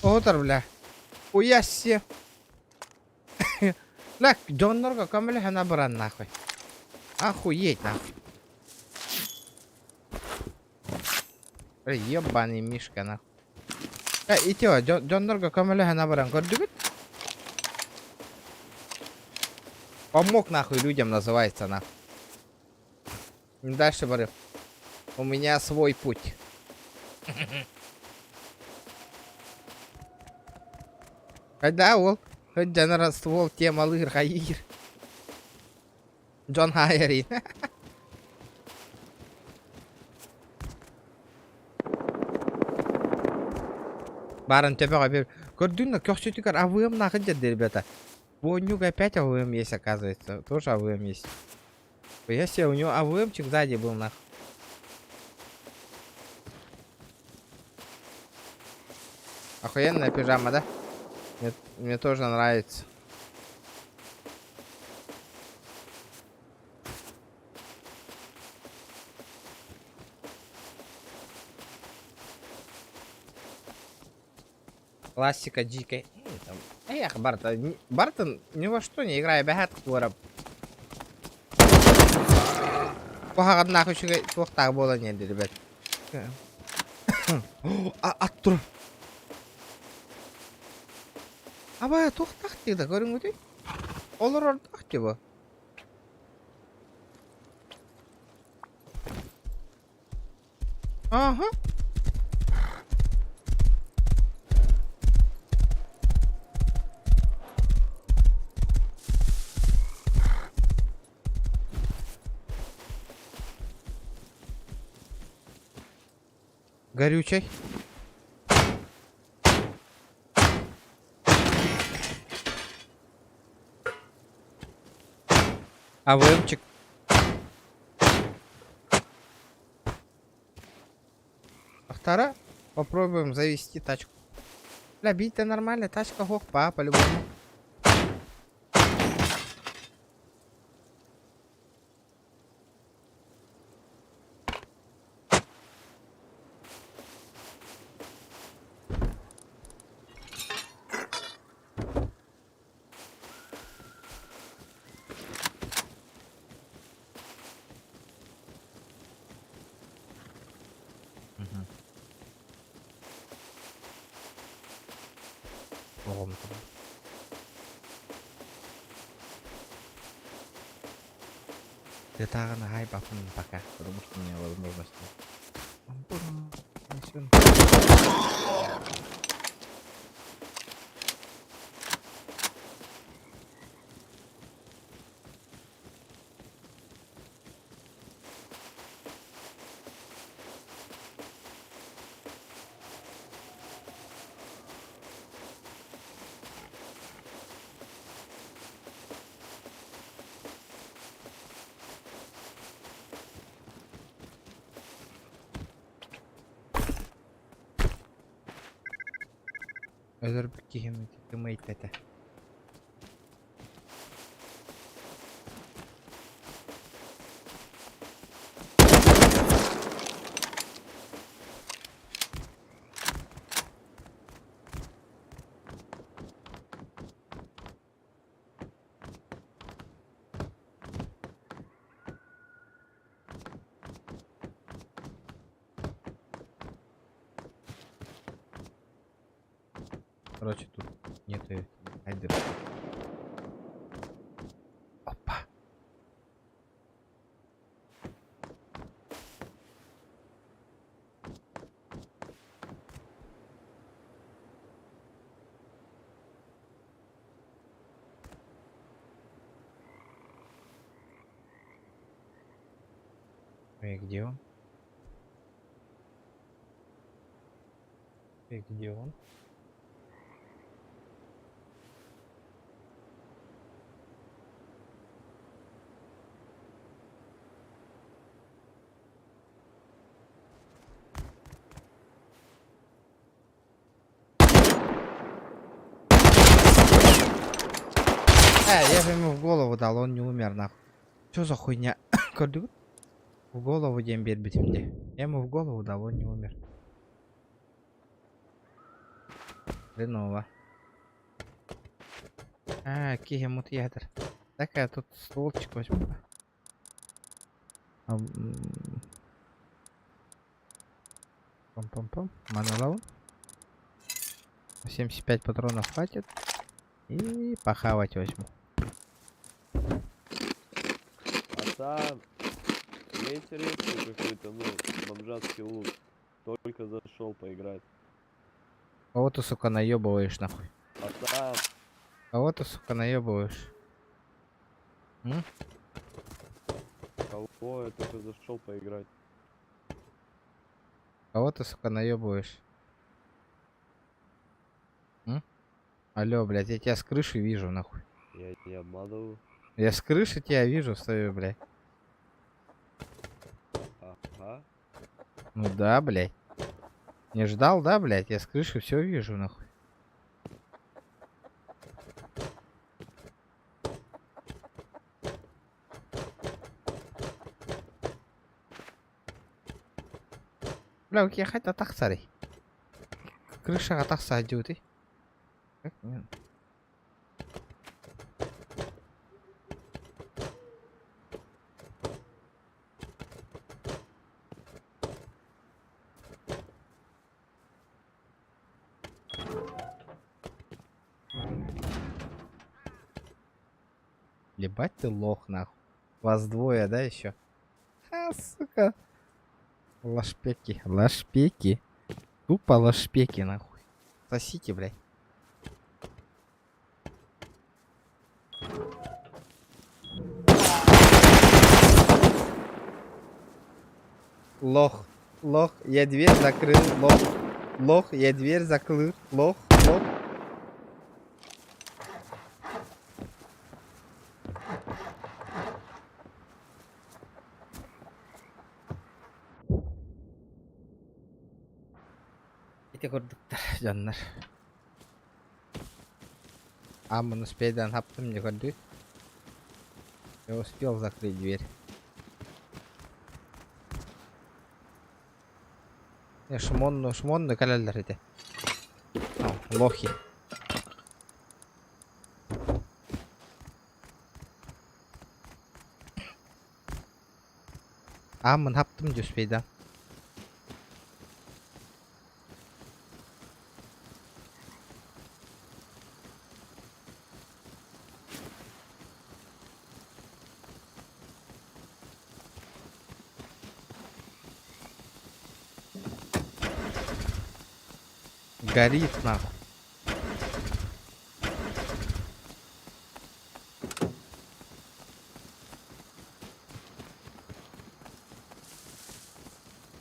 S1: Отор, бля. Хуя себе. Бля, донорга көмөлөһөн абыран нахуй. Охуеть нахуй. Бля, ебаный мишка нахуй. Э, итио, донорга көмөлөһөн абыран көрдүгүт? Помог нахуй людям называется нахуй. Дальше барып. У меня свой путь. Когда ол? Жанара ствол темалыр хайыр. Джон Хайри. Барын төбөҕө бир. Көрдүн да көхсүтүгэр АВМ нахын деді, ребята. Бонюк опять АВМ есть, оказывается. Тоже АВМ есть. Я себе, у него АВМчик сзади был нах. Охуенная пижама, да? Мне тоже нравится. Классика GK. Там, эх, Барта, Бартон ни во что не играет, бегает квором. Кухаган нахуй чугай, туохтаах буолан иһэр, ребят. А, ат тур. Аба, туохтаах дии да, көрүҥҥүтүй? Олорордоох дии бу. Ага. Горючай. АВМчик. Ахтара, попробуем завести тачку. Бля, бить-то нормально, тачка хох, па, по-любому. Оҕом Тыатааҕы наһаа пока, потому что у меня возможности нет. Өлөрбүт киһим ити этэ. Короче, тут нету айдер. Опа. И где он? И где он? Я же ему в голову дал, он не умер, нахуй. Что за хуйня? Көрдүгүт? В голову диэн биэрбитим дии. Я ему в голову дал, он не умер. Хреново. А, киһи мутиятор. Так, я тут стволчик возьму. Пам-пам-пам. Манолау. 75 патронов хватит. И похавать возьму.
S9: Пацан, есть резкий какой-то, ну, бомжатский лут. Только зашел поиграть.
S1: Кого ты, сука, наебываешь, нахуй?
S9: Пацан,
S1: Кого ты, сука, наебываешь? М?
S9: кого я только зашел поиграть?
S1: Кого ты, сука, наебываешь? М? Алло, блядь, я тебя с крыши вижу, нахуй.
S9: Я не обманываю.
S1: Я с крыши тебя вижу, стою, блядь.
S9: Ага.
S1: Ну да, блядь. Не ждал, да, блядь? Я с крыши все вижу, нахуй. Бля, окей, хотя тахсарый. Крышаҕа тахса дьуути. Как мне? Ебать ты лох, нахуй. Вас двое, да, еще? Ха, сука. Лошпеки, лошпеки. Тупо лошпеки, нахуй. Сосите, блядь. Лох. Лох, я дверь закрыл, лох. Лох, я дверь закрыл, лох, лох. Ити курдуктар дьоннор. Ааммын успейдаан хаптым дьэ көрдүгүт. Я успел закрыть дверь. Шмонну, шмонну кэлэллэр ити. Лохи. Ааммын хаптым дьэ успейдаан. Горит нахуй.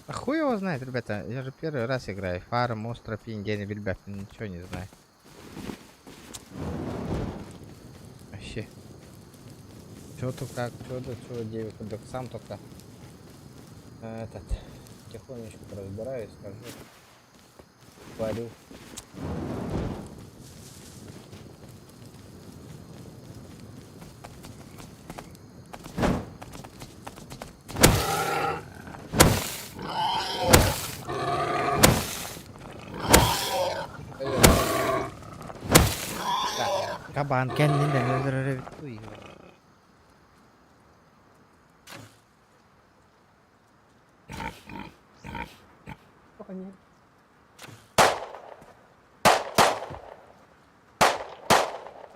S1: А хуй его знает, ребята. Я же первый раз играю. Фарм, остров, Индия, ребят, ничего не знаю. Вообще. Чё тут как, чё да чё, девик, так сам только этот тихонечко разбираюсь, скажу. Варю. Кабан кэннинэн өлөрөр эбит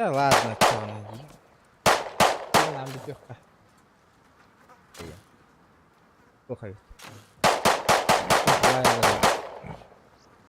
S1: Да ладно, чё она Нам бүтүөххэ. Плохо ведь.